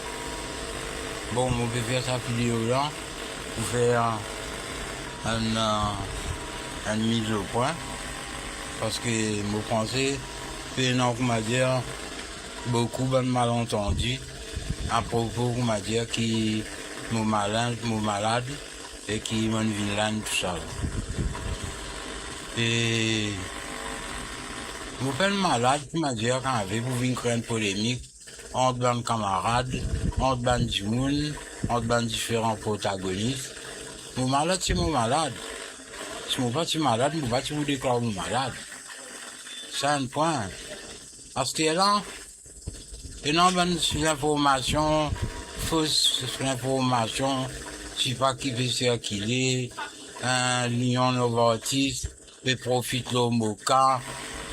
Bon, mo pe fer sa video la pou fer enn, enn miz o pwin, parski mo panse pena, kouma dir, boukou bann malantandi apropo, kouma dir, ki mo malin-, mo malad e ki mo'nn vinn la, tousala. E mo pena malad, kouma dir, kan ave pou vinn kre enn polemik ant bann kamarad, ant bann dimoun, ant bann diferan protagonis. Mo malad, se mo malad. Si mo pa ti malad, mo pa ti pou deklar mo malad. Sa enn pwin. Aster la, ena bann linformasion, fos linformasion, sipa ki pe sirkile, eh, Linion Novartis pe profit lor mo ka.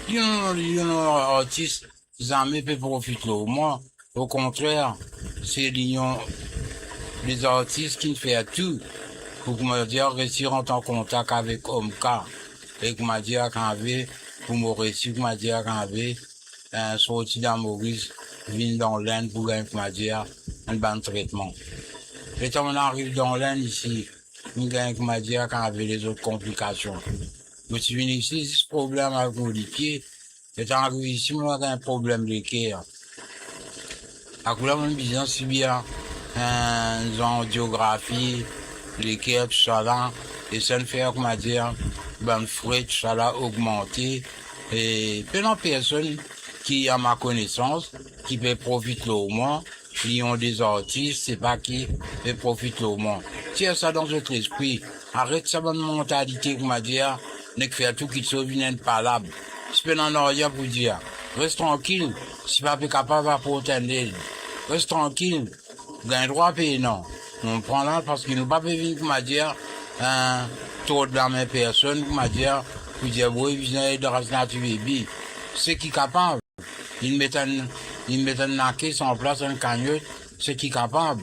Linion, Linion Novartis zame pe profit lor mwa. Okontrer, se Linion Dezartis ki fer tou pou, kouma dir, resi rant an kontak avek Omka. E, kouma dir, kan ave, pou mo resi, kouma dir, kan ave, eh, sorti dan Moris, vinn dan Lenn pou gagn, kouma dir, enn bann tretman. Letan mo ariv dan Lenn isi, mo gagn, kouma dir, kan ave lezot konplikasion. Mo ti vinn isi, zis problem avek mo lipie. Letan ariv isi, mo gagn problem leker. Akoz la, mo bizin sibir, eh, enn zan radiografi, leker, tousala, e sa inn fer, kouma dir, bann fre, tousala, ogmante, e pena personn ki, a ma konesans, ki pe profit lor mwa, Linion Dezartis, sipa ki, pe profit lor mwa. Tir sa dan zot lespri. Aret sa bann mantalite, kouma dir, nek fer tou kiksoz vinn enn palab. Si pena nanye pou dir, res trankil, sipa pe kapav aport enn led. Res trankil, gagn drwa pena. Nou pran la, parski nou pa pe vinn, kouma dir, eh, tord lame personn, kouma dir, pou dir, wi, bizin ed ras nati bebi. Seki kapav. Li met enn, li met enn lakes an plas, enn kagnot, seki kapav.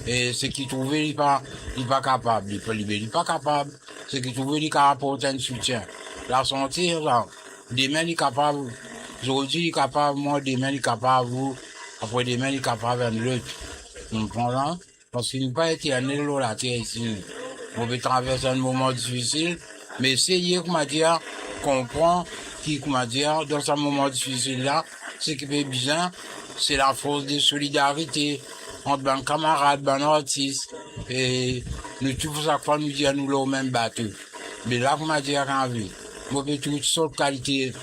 E seki trouve li pa, li pa kapav, li pa, li, li pa kapav, seki trouve li kapav aport enn soutien. Lasante, la, demin li kapav, zordi li kapav mwa, demin li kapav ou, apre demin li kapav enn lot. Ou konpran la? Parski nou pa eternel lor later isi. Nou pe travers enn moman difisil, me eseye, kouma dir, konpran ki, koumadir, dan sa moman difisil la, seki pe bizin, se lafors de solidarite ant bann kamarad, bann artis, e nou tou, sak fwa nou dir nou lor mem bato. Me la, koumadir, kan vi, mo pe trouv tou sort kalite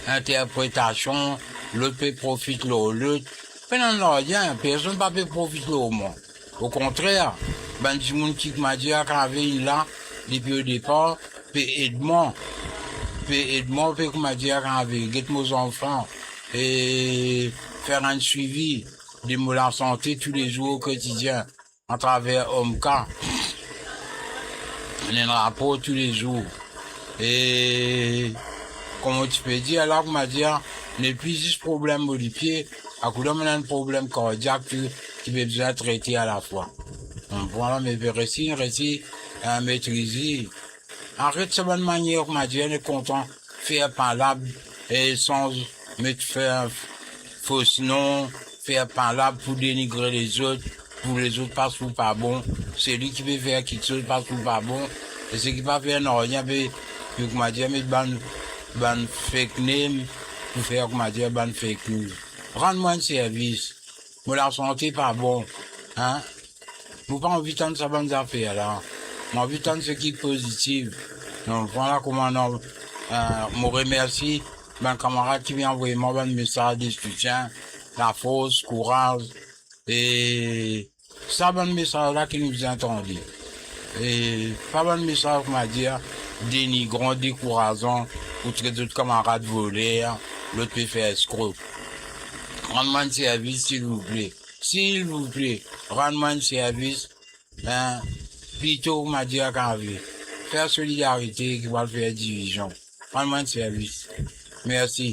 interpretasion, lot pe profit lor lot. Pena nanye, personn pa pe profit lor mwa. Okontrer, bann dimoun ki, koumadir, kan vi la, depi o depar, pe ed mwa, pe ed mwa, pe, koumadir, kan vi, get mo zanfan, e fer enn swivi de mo lasante toulezour, o kotidien, atraver Omka, enn rapor toulezour. E, kouma ti pe dir la, koumadir, nepli zis problem mo lipie, akoz la mo ena enn problem kardiak ki, ki pe bizin trete alafwa. Donk, vwala, me pe resi, resi, eh, metrize. Aret sa bann manier, koumadir, nek kontan fer palab, e sanz met fer fos non, fer palab pou denigre lezot, pou lezot pas ou pa bon. Seli ki pe fer kiksoz pas ou pa bon, e seki pa fer nanye, pe, pe, koumadir, met bann, bann fake name pou fer, koumadir, bann fake news. Rann mwa enn servis. Mo lasante pa bon, hein? Mo pa anvi tann sa bann zafer la. Mo anvi tann seki pozitif. Donk, vwala kouma, eh, mo remersi bann kamarad ki vinn avoy mwa bann mesaz de soutien, lafors, kouraz, e sa bann mesaz la ki nou bizin tande. E pa bann mesaz, koumadir, denigran, dekourazan, pou tret zot kamarad voler, lot pe fer eskro. Rann mwa enn servis, silvouple. Silvouple, rann mwa enn servis, eh, plito, koumadir, kan vi, fer solidarite ki pou al fer divizion. Rann mwa enn servis. Mersi.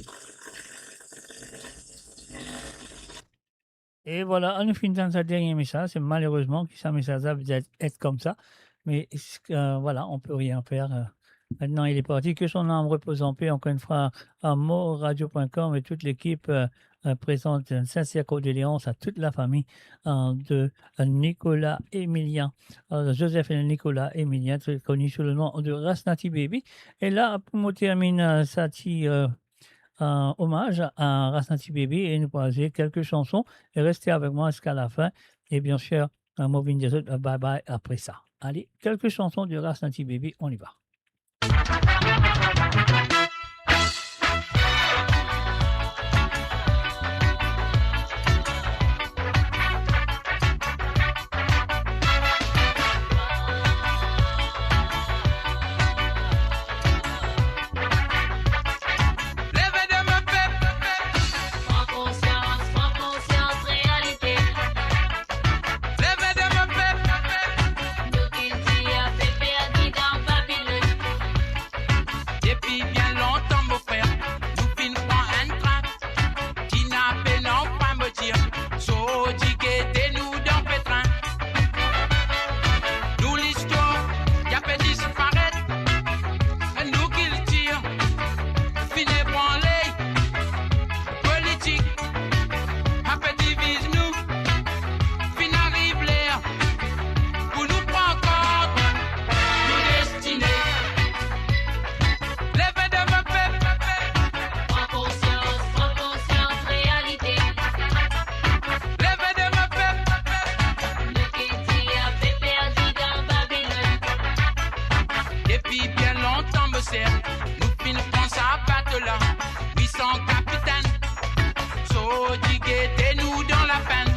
E vwala, nou finn tann sa dernie mesaz. Se malerezman ki sa mesaz la bizin et koumsa. Me, euh, voilà, on peut rien faire, euh. Maintenant, il est parti. Que son âme repose en paix. Encore une fois, à moradio point com et toute l'équipe, euh, euh, présente une sincère condoléance à toute la famille, euh, de, euh, Nicolas Émilien, euh, Joseph et Nicolas Émilien, très connu sous le nom de Rasnati Baby. E la, pou mo terminn, euh, sa ti, euh, euh, omaz a Rasnati Baby e nou pou al zwe kelke sanson. E reste avek mwa ziska lafin. E bien sir, euh, mo vinn dir zot bye bye apre sa. Ale, kelke sanson de Rasnati Baby, on y va. Leve de mo pep. Pran konsians, pran konsians, realite. Leve de mo pep. Nou kiltir pe perdi dan Babilonn. Depi bien lontan, mo frer, nou finn pran enn trin ki napa nanye. Sodi gete nou dan petrin. Nou listwar, li ape disparet. Nou kiltir finn ebranle. Politik ape diviz nou. Finn ariv ler pou nou pran kont nou destine. Leve de mo pep. Pran konsians, pran konsians, realite. Leve de mo pep. Nou kiltir pe perdi dan Babilonn. Depi bien lontan, mo ser, nou finn pran sa bato la. Wi, san kapitenn. Sodi gete nou dan lapenn.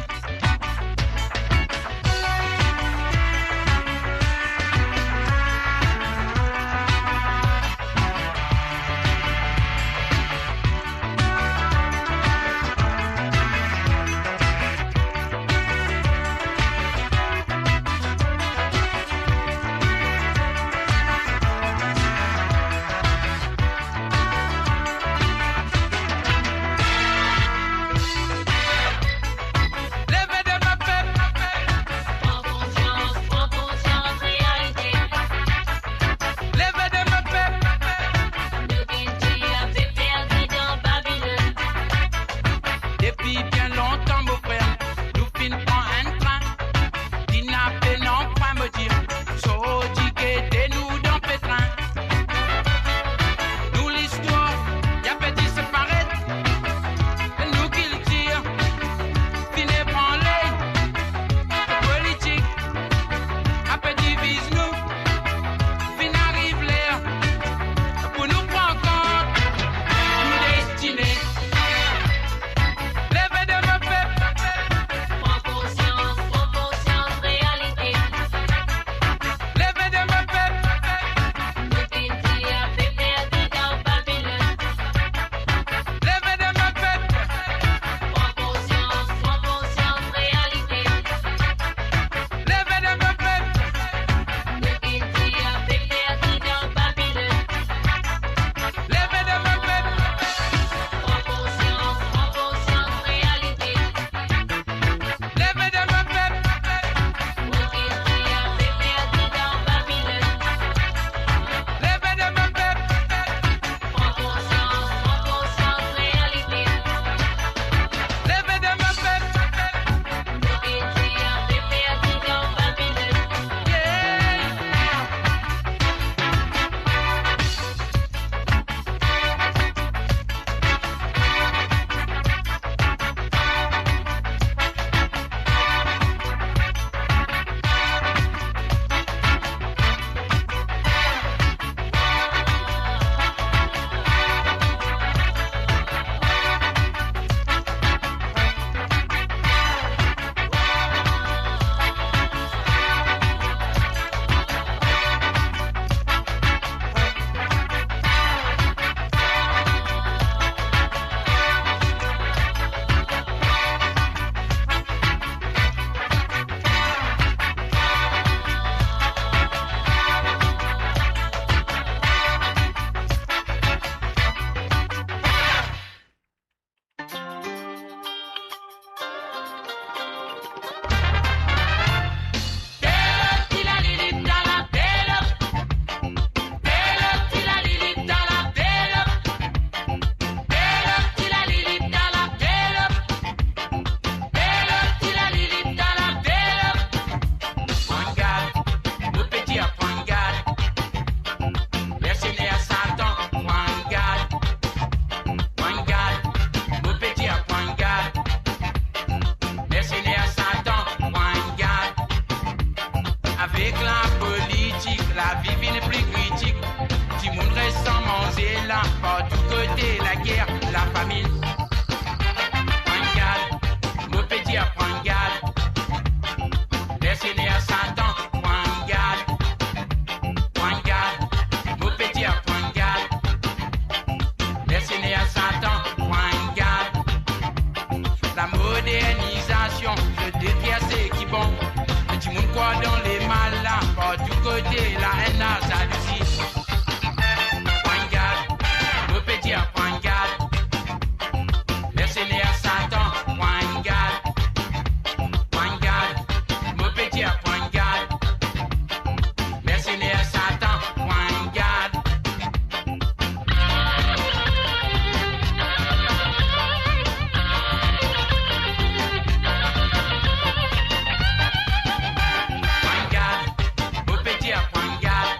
kote lager, lafami. Pran gard, mo pe dir pran gard. Mersener Satan, pran gard. Pran gard, mo pe dir pran gard. Mersener Satan, pran gard. Lamodernizasyon, zot detrir seki bon. Dimoun krwar dan lemal la, partou kote la ena zalouzi. Pran gard, mo pe dir pran gard. Mersener Satan, pran gard. Pran gard, mo pe dir pran gard. Mersener Satan, pran gard. Pran gard, mo pe dir pran gard.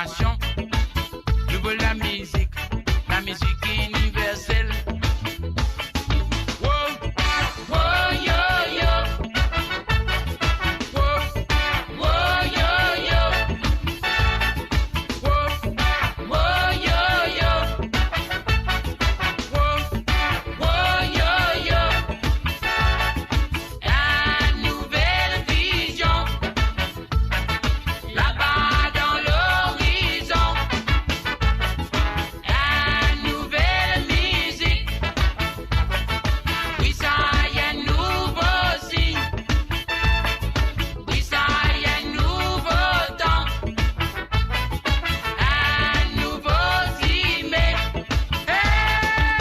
Nouvo lamizik, lamizik iniversel. Wo, wo, yo, yo. Wo, wo, yo, yo. Wo, wo, yo, yo. Wo, wo, yo, yo. Enn nouvel vizion. Laba dan lorizon, enn nouvel mizik. Wi, sa enn nouvo sign. Wi, sa enn nouvo tan. Enn nouvo zime. Hey!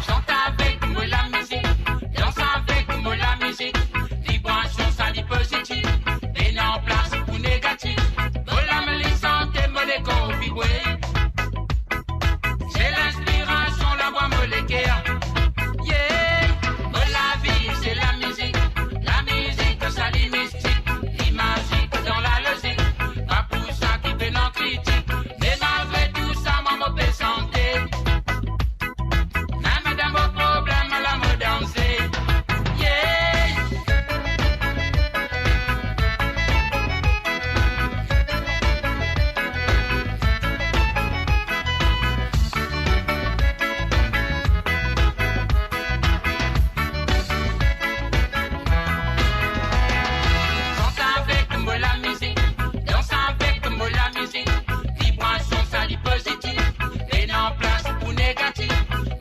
Chant avek mo lamizik, dans avek mo lamizik, vibrasion sa li pozitif, pena plas pou negatif. Mo lame li sante, mo lekor vibre. Se linspirasion, lavwa mo leker. Yeah! Mo lavi se lamizik, lamizik sa li mistik, li mazik dan lalozik. Pa pou sa ki pena kritik, me malgre tou sa, mwa mo pe sante. Mem dan mo problem, la mo danse. Yeah! Chant avek mo lamizik, dans avek mo lamizik, vibrasion sa li pozitif, pena plas pou negatif.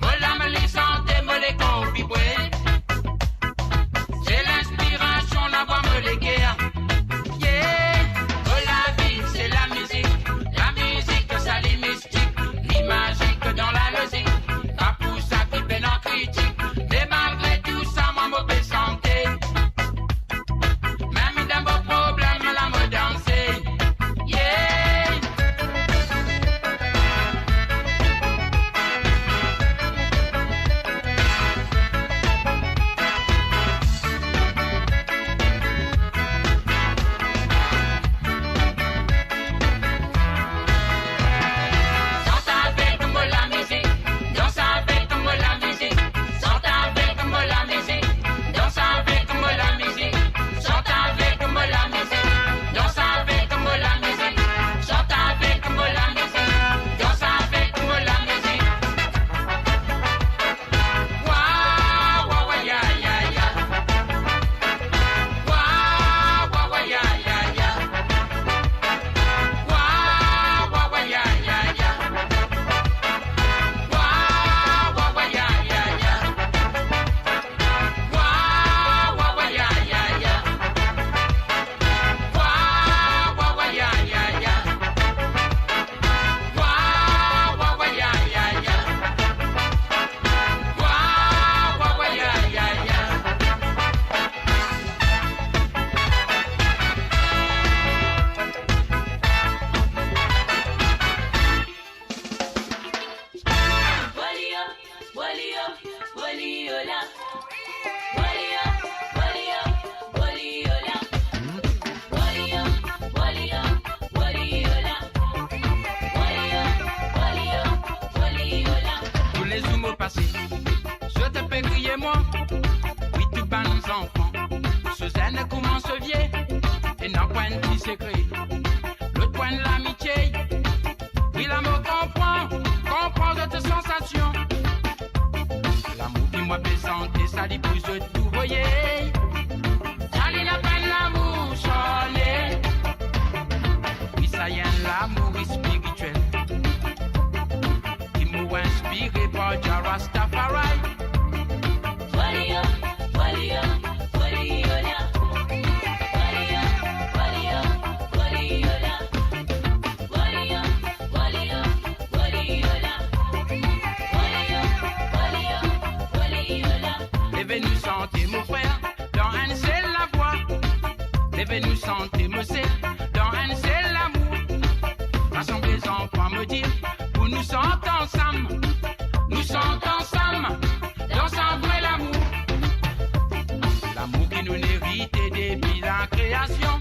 Mo lame li sante, mo lekor vibre. Se linspirasion, lavwa mo leker. Yeah! Mo lavi se lamizik, lamizik sa li mistik, li mazik dan lalozik. Pa pou sa ki pena kritik, me malgre tou sa, mwa mo pe sante. Mem dan mo problem, la mo danse. Yeah! Chant avek mo lamizik, dans avek mo lamizik, chant avek mo lamizik, dans avek mo lamizik, chant avek mo lamizik, dans avek mo lamizik, chant avek mo lamizik, dans avek mo lamizik. Wa, wa, wa, ya, ya, ya. Wa, wa, wa, ya, ya, ya. Wa, wa, wa, ya, ya, ya. Wa, wa, wa, ya, ya, ya. Wa, wa, wa, ya, ya, ya. Wa, wa, wa, ya, ya, ya. Wa, wa, wa, ya, ya, ya. Wa, wa, wa, ya, ya, ya. Bolio, bolio, bolio la. Bolio, bolio, bolio la. Bolio, bolio, bolio la. Bolio, bolio, bolio la. Toulezour mo pase, zot pe kriye mwa. Wi, tou bann zanfan, so zenn koumans so vie, e napa enn ti sekre. Lot bwa Sa li pou zot tou voye. Sa li lapenn lamour sone. Li sa enn lamour spiritiel. Li mo inspire par Jah Rastafari. Waliya, waliya, waliya. Waliya, waliya, waliya. Waliya, waliya, waliya. Waliya, waliya, waliya. Leve nou sante, mo frer, dan enn sel lavwa. Leve nou sante, mo ser, dan enn sel lamour. Rasanble zanfan, mo dir, pou nou sant ansam. Nou sant ansam, dan sa vre lamour. Lamour ki nou'nn erite depi lakreasion.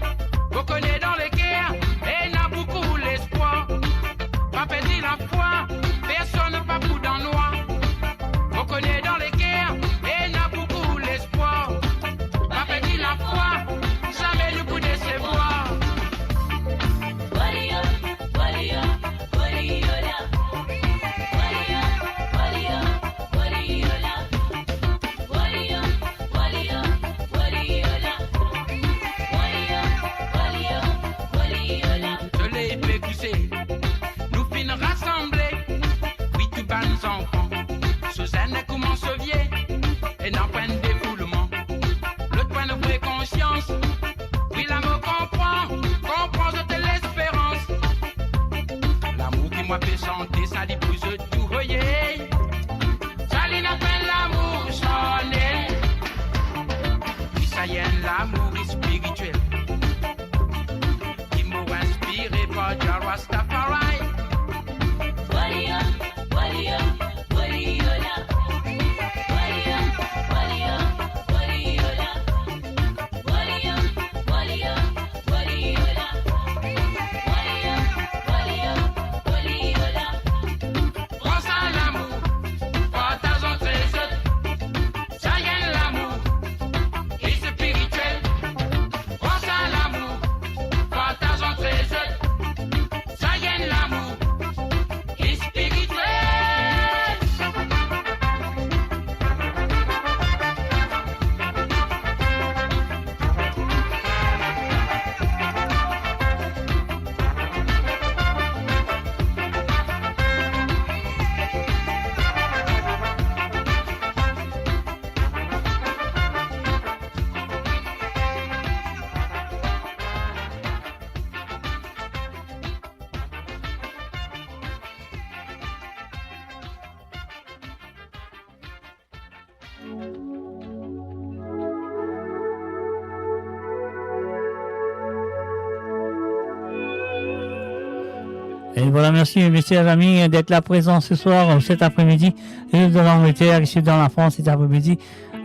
Mo kone dan leker, ena boukou lespwar. Pa perdi lafwa, personn pa pou dan nwar. Mo kone dan leker, ena boukou lespwar. Pa perdi lafwa, zame nou pou desevwar. Waliya, waliya, waliya la. Waliya, waliya, waliya la. Waliya, waliya, waliya la. Waliya, waliya, waliya la. Soley pe kouse, nou finn rasanble. Wi, tou bann zanfan, so zenn koumans so vie. Ena pwin defoulman, lot pwin de vre konsians. Wi, lamour konpran, konpran zot lesperans. Lamour ki mwa pe sante, sa li pou zot tou voye. Sa li lapenn lamour sone. Li sa enn lamour spiritiel. Li mo inspire par Jah Rastafari. Waliya, waliya, waliya la. Waliya, waliya, waliya la. Waliya, waliya, waliya la. Waliya, waliya, waliya la. Pran sa lamour, partaz ant zot. Sa enn lamour spiritiel. Pran sa lamour, partaz ant zot. Sa enn lamour spiritiel. Et voilà, merci, mes chers amis, d'être là présents ce soir, euh, cet après-midi. Et nous, dans l'Angleterre, ici dans la France, cet après-midi.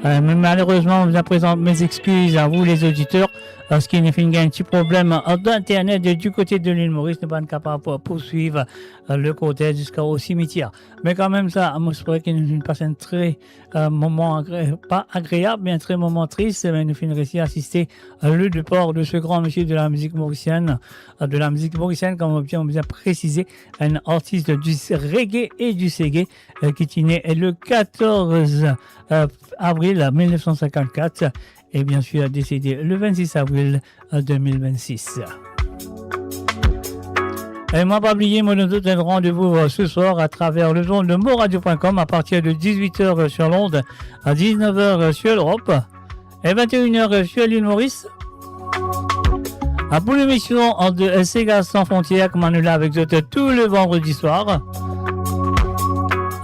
Euh, mais malheureusement, je vous présente mes excuses à vous, les auditeurs, parce qu'il y a un petit problème, euh, d'internet du côté de l'île Maurice. Nous ne sommes pas capables de poursuivre, euh, le cortège jusqu'au cimetière. Me kanmem sa, mo espere ki nou finn pas enn tre, euh, moman agré-, pa agreab, me enn tre moman tris, me nou finn resi asiste, euh, le départ de ce grand monsieur de la musique mauricienne, euh, de la musique mauricienne, comme on vient, on vient préciser, un artiste du reggae et du seggae, euh, ki ti ne le quatorze, euh, avril mil nef san sinkant-kat, et bien sûr décédé le vingt-six avril, euh, deux mille vingt-six. Et mwa pa bliye, mo donn zot enn randevou, euh, ce soir à travers les ondes de moradio point com à partir de dix-huit heures, euh, sur l'onde, à dix-neuf heures, euh, sur l'Europe, et vingt et une heures, euh, sur l'île Maurice. Ah, pour l'émission de Sega Sans Frontières, kouma nou la avek zot tous les vendredis soirs.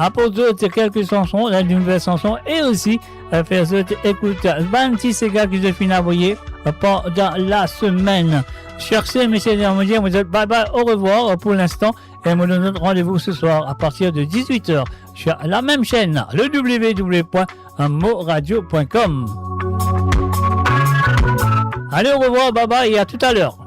Aport zot quelques chansons, la nouvelle chanson, et aussi, euh, fer zot ekout bann ti sega ki zot finn avoye, euh, pandan la semem. Sur ce, messieurs, dames, mo dir, mo dir bye bye, au revoir pour l'instant, et mo donn zot randevou ce soir à partir de dix-huit heures sur la même chaîne, le w w w point moradio point com. Allez, au revoir, bye bye et à tout à l'heure.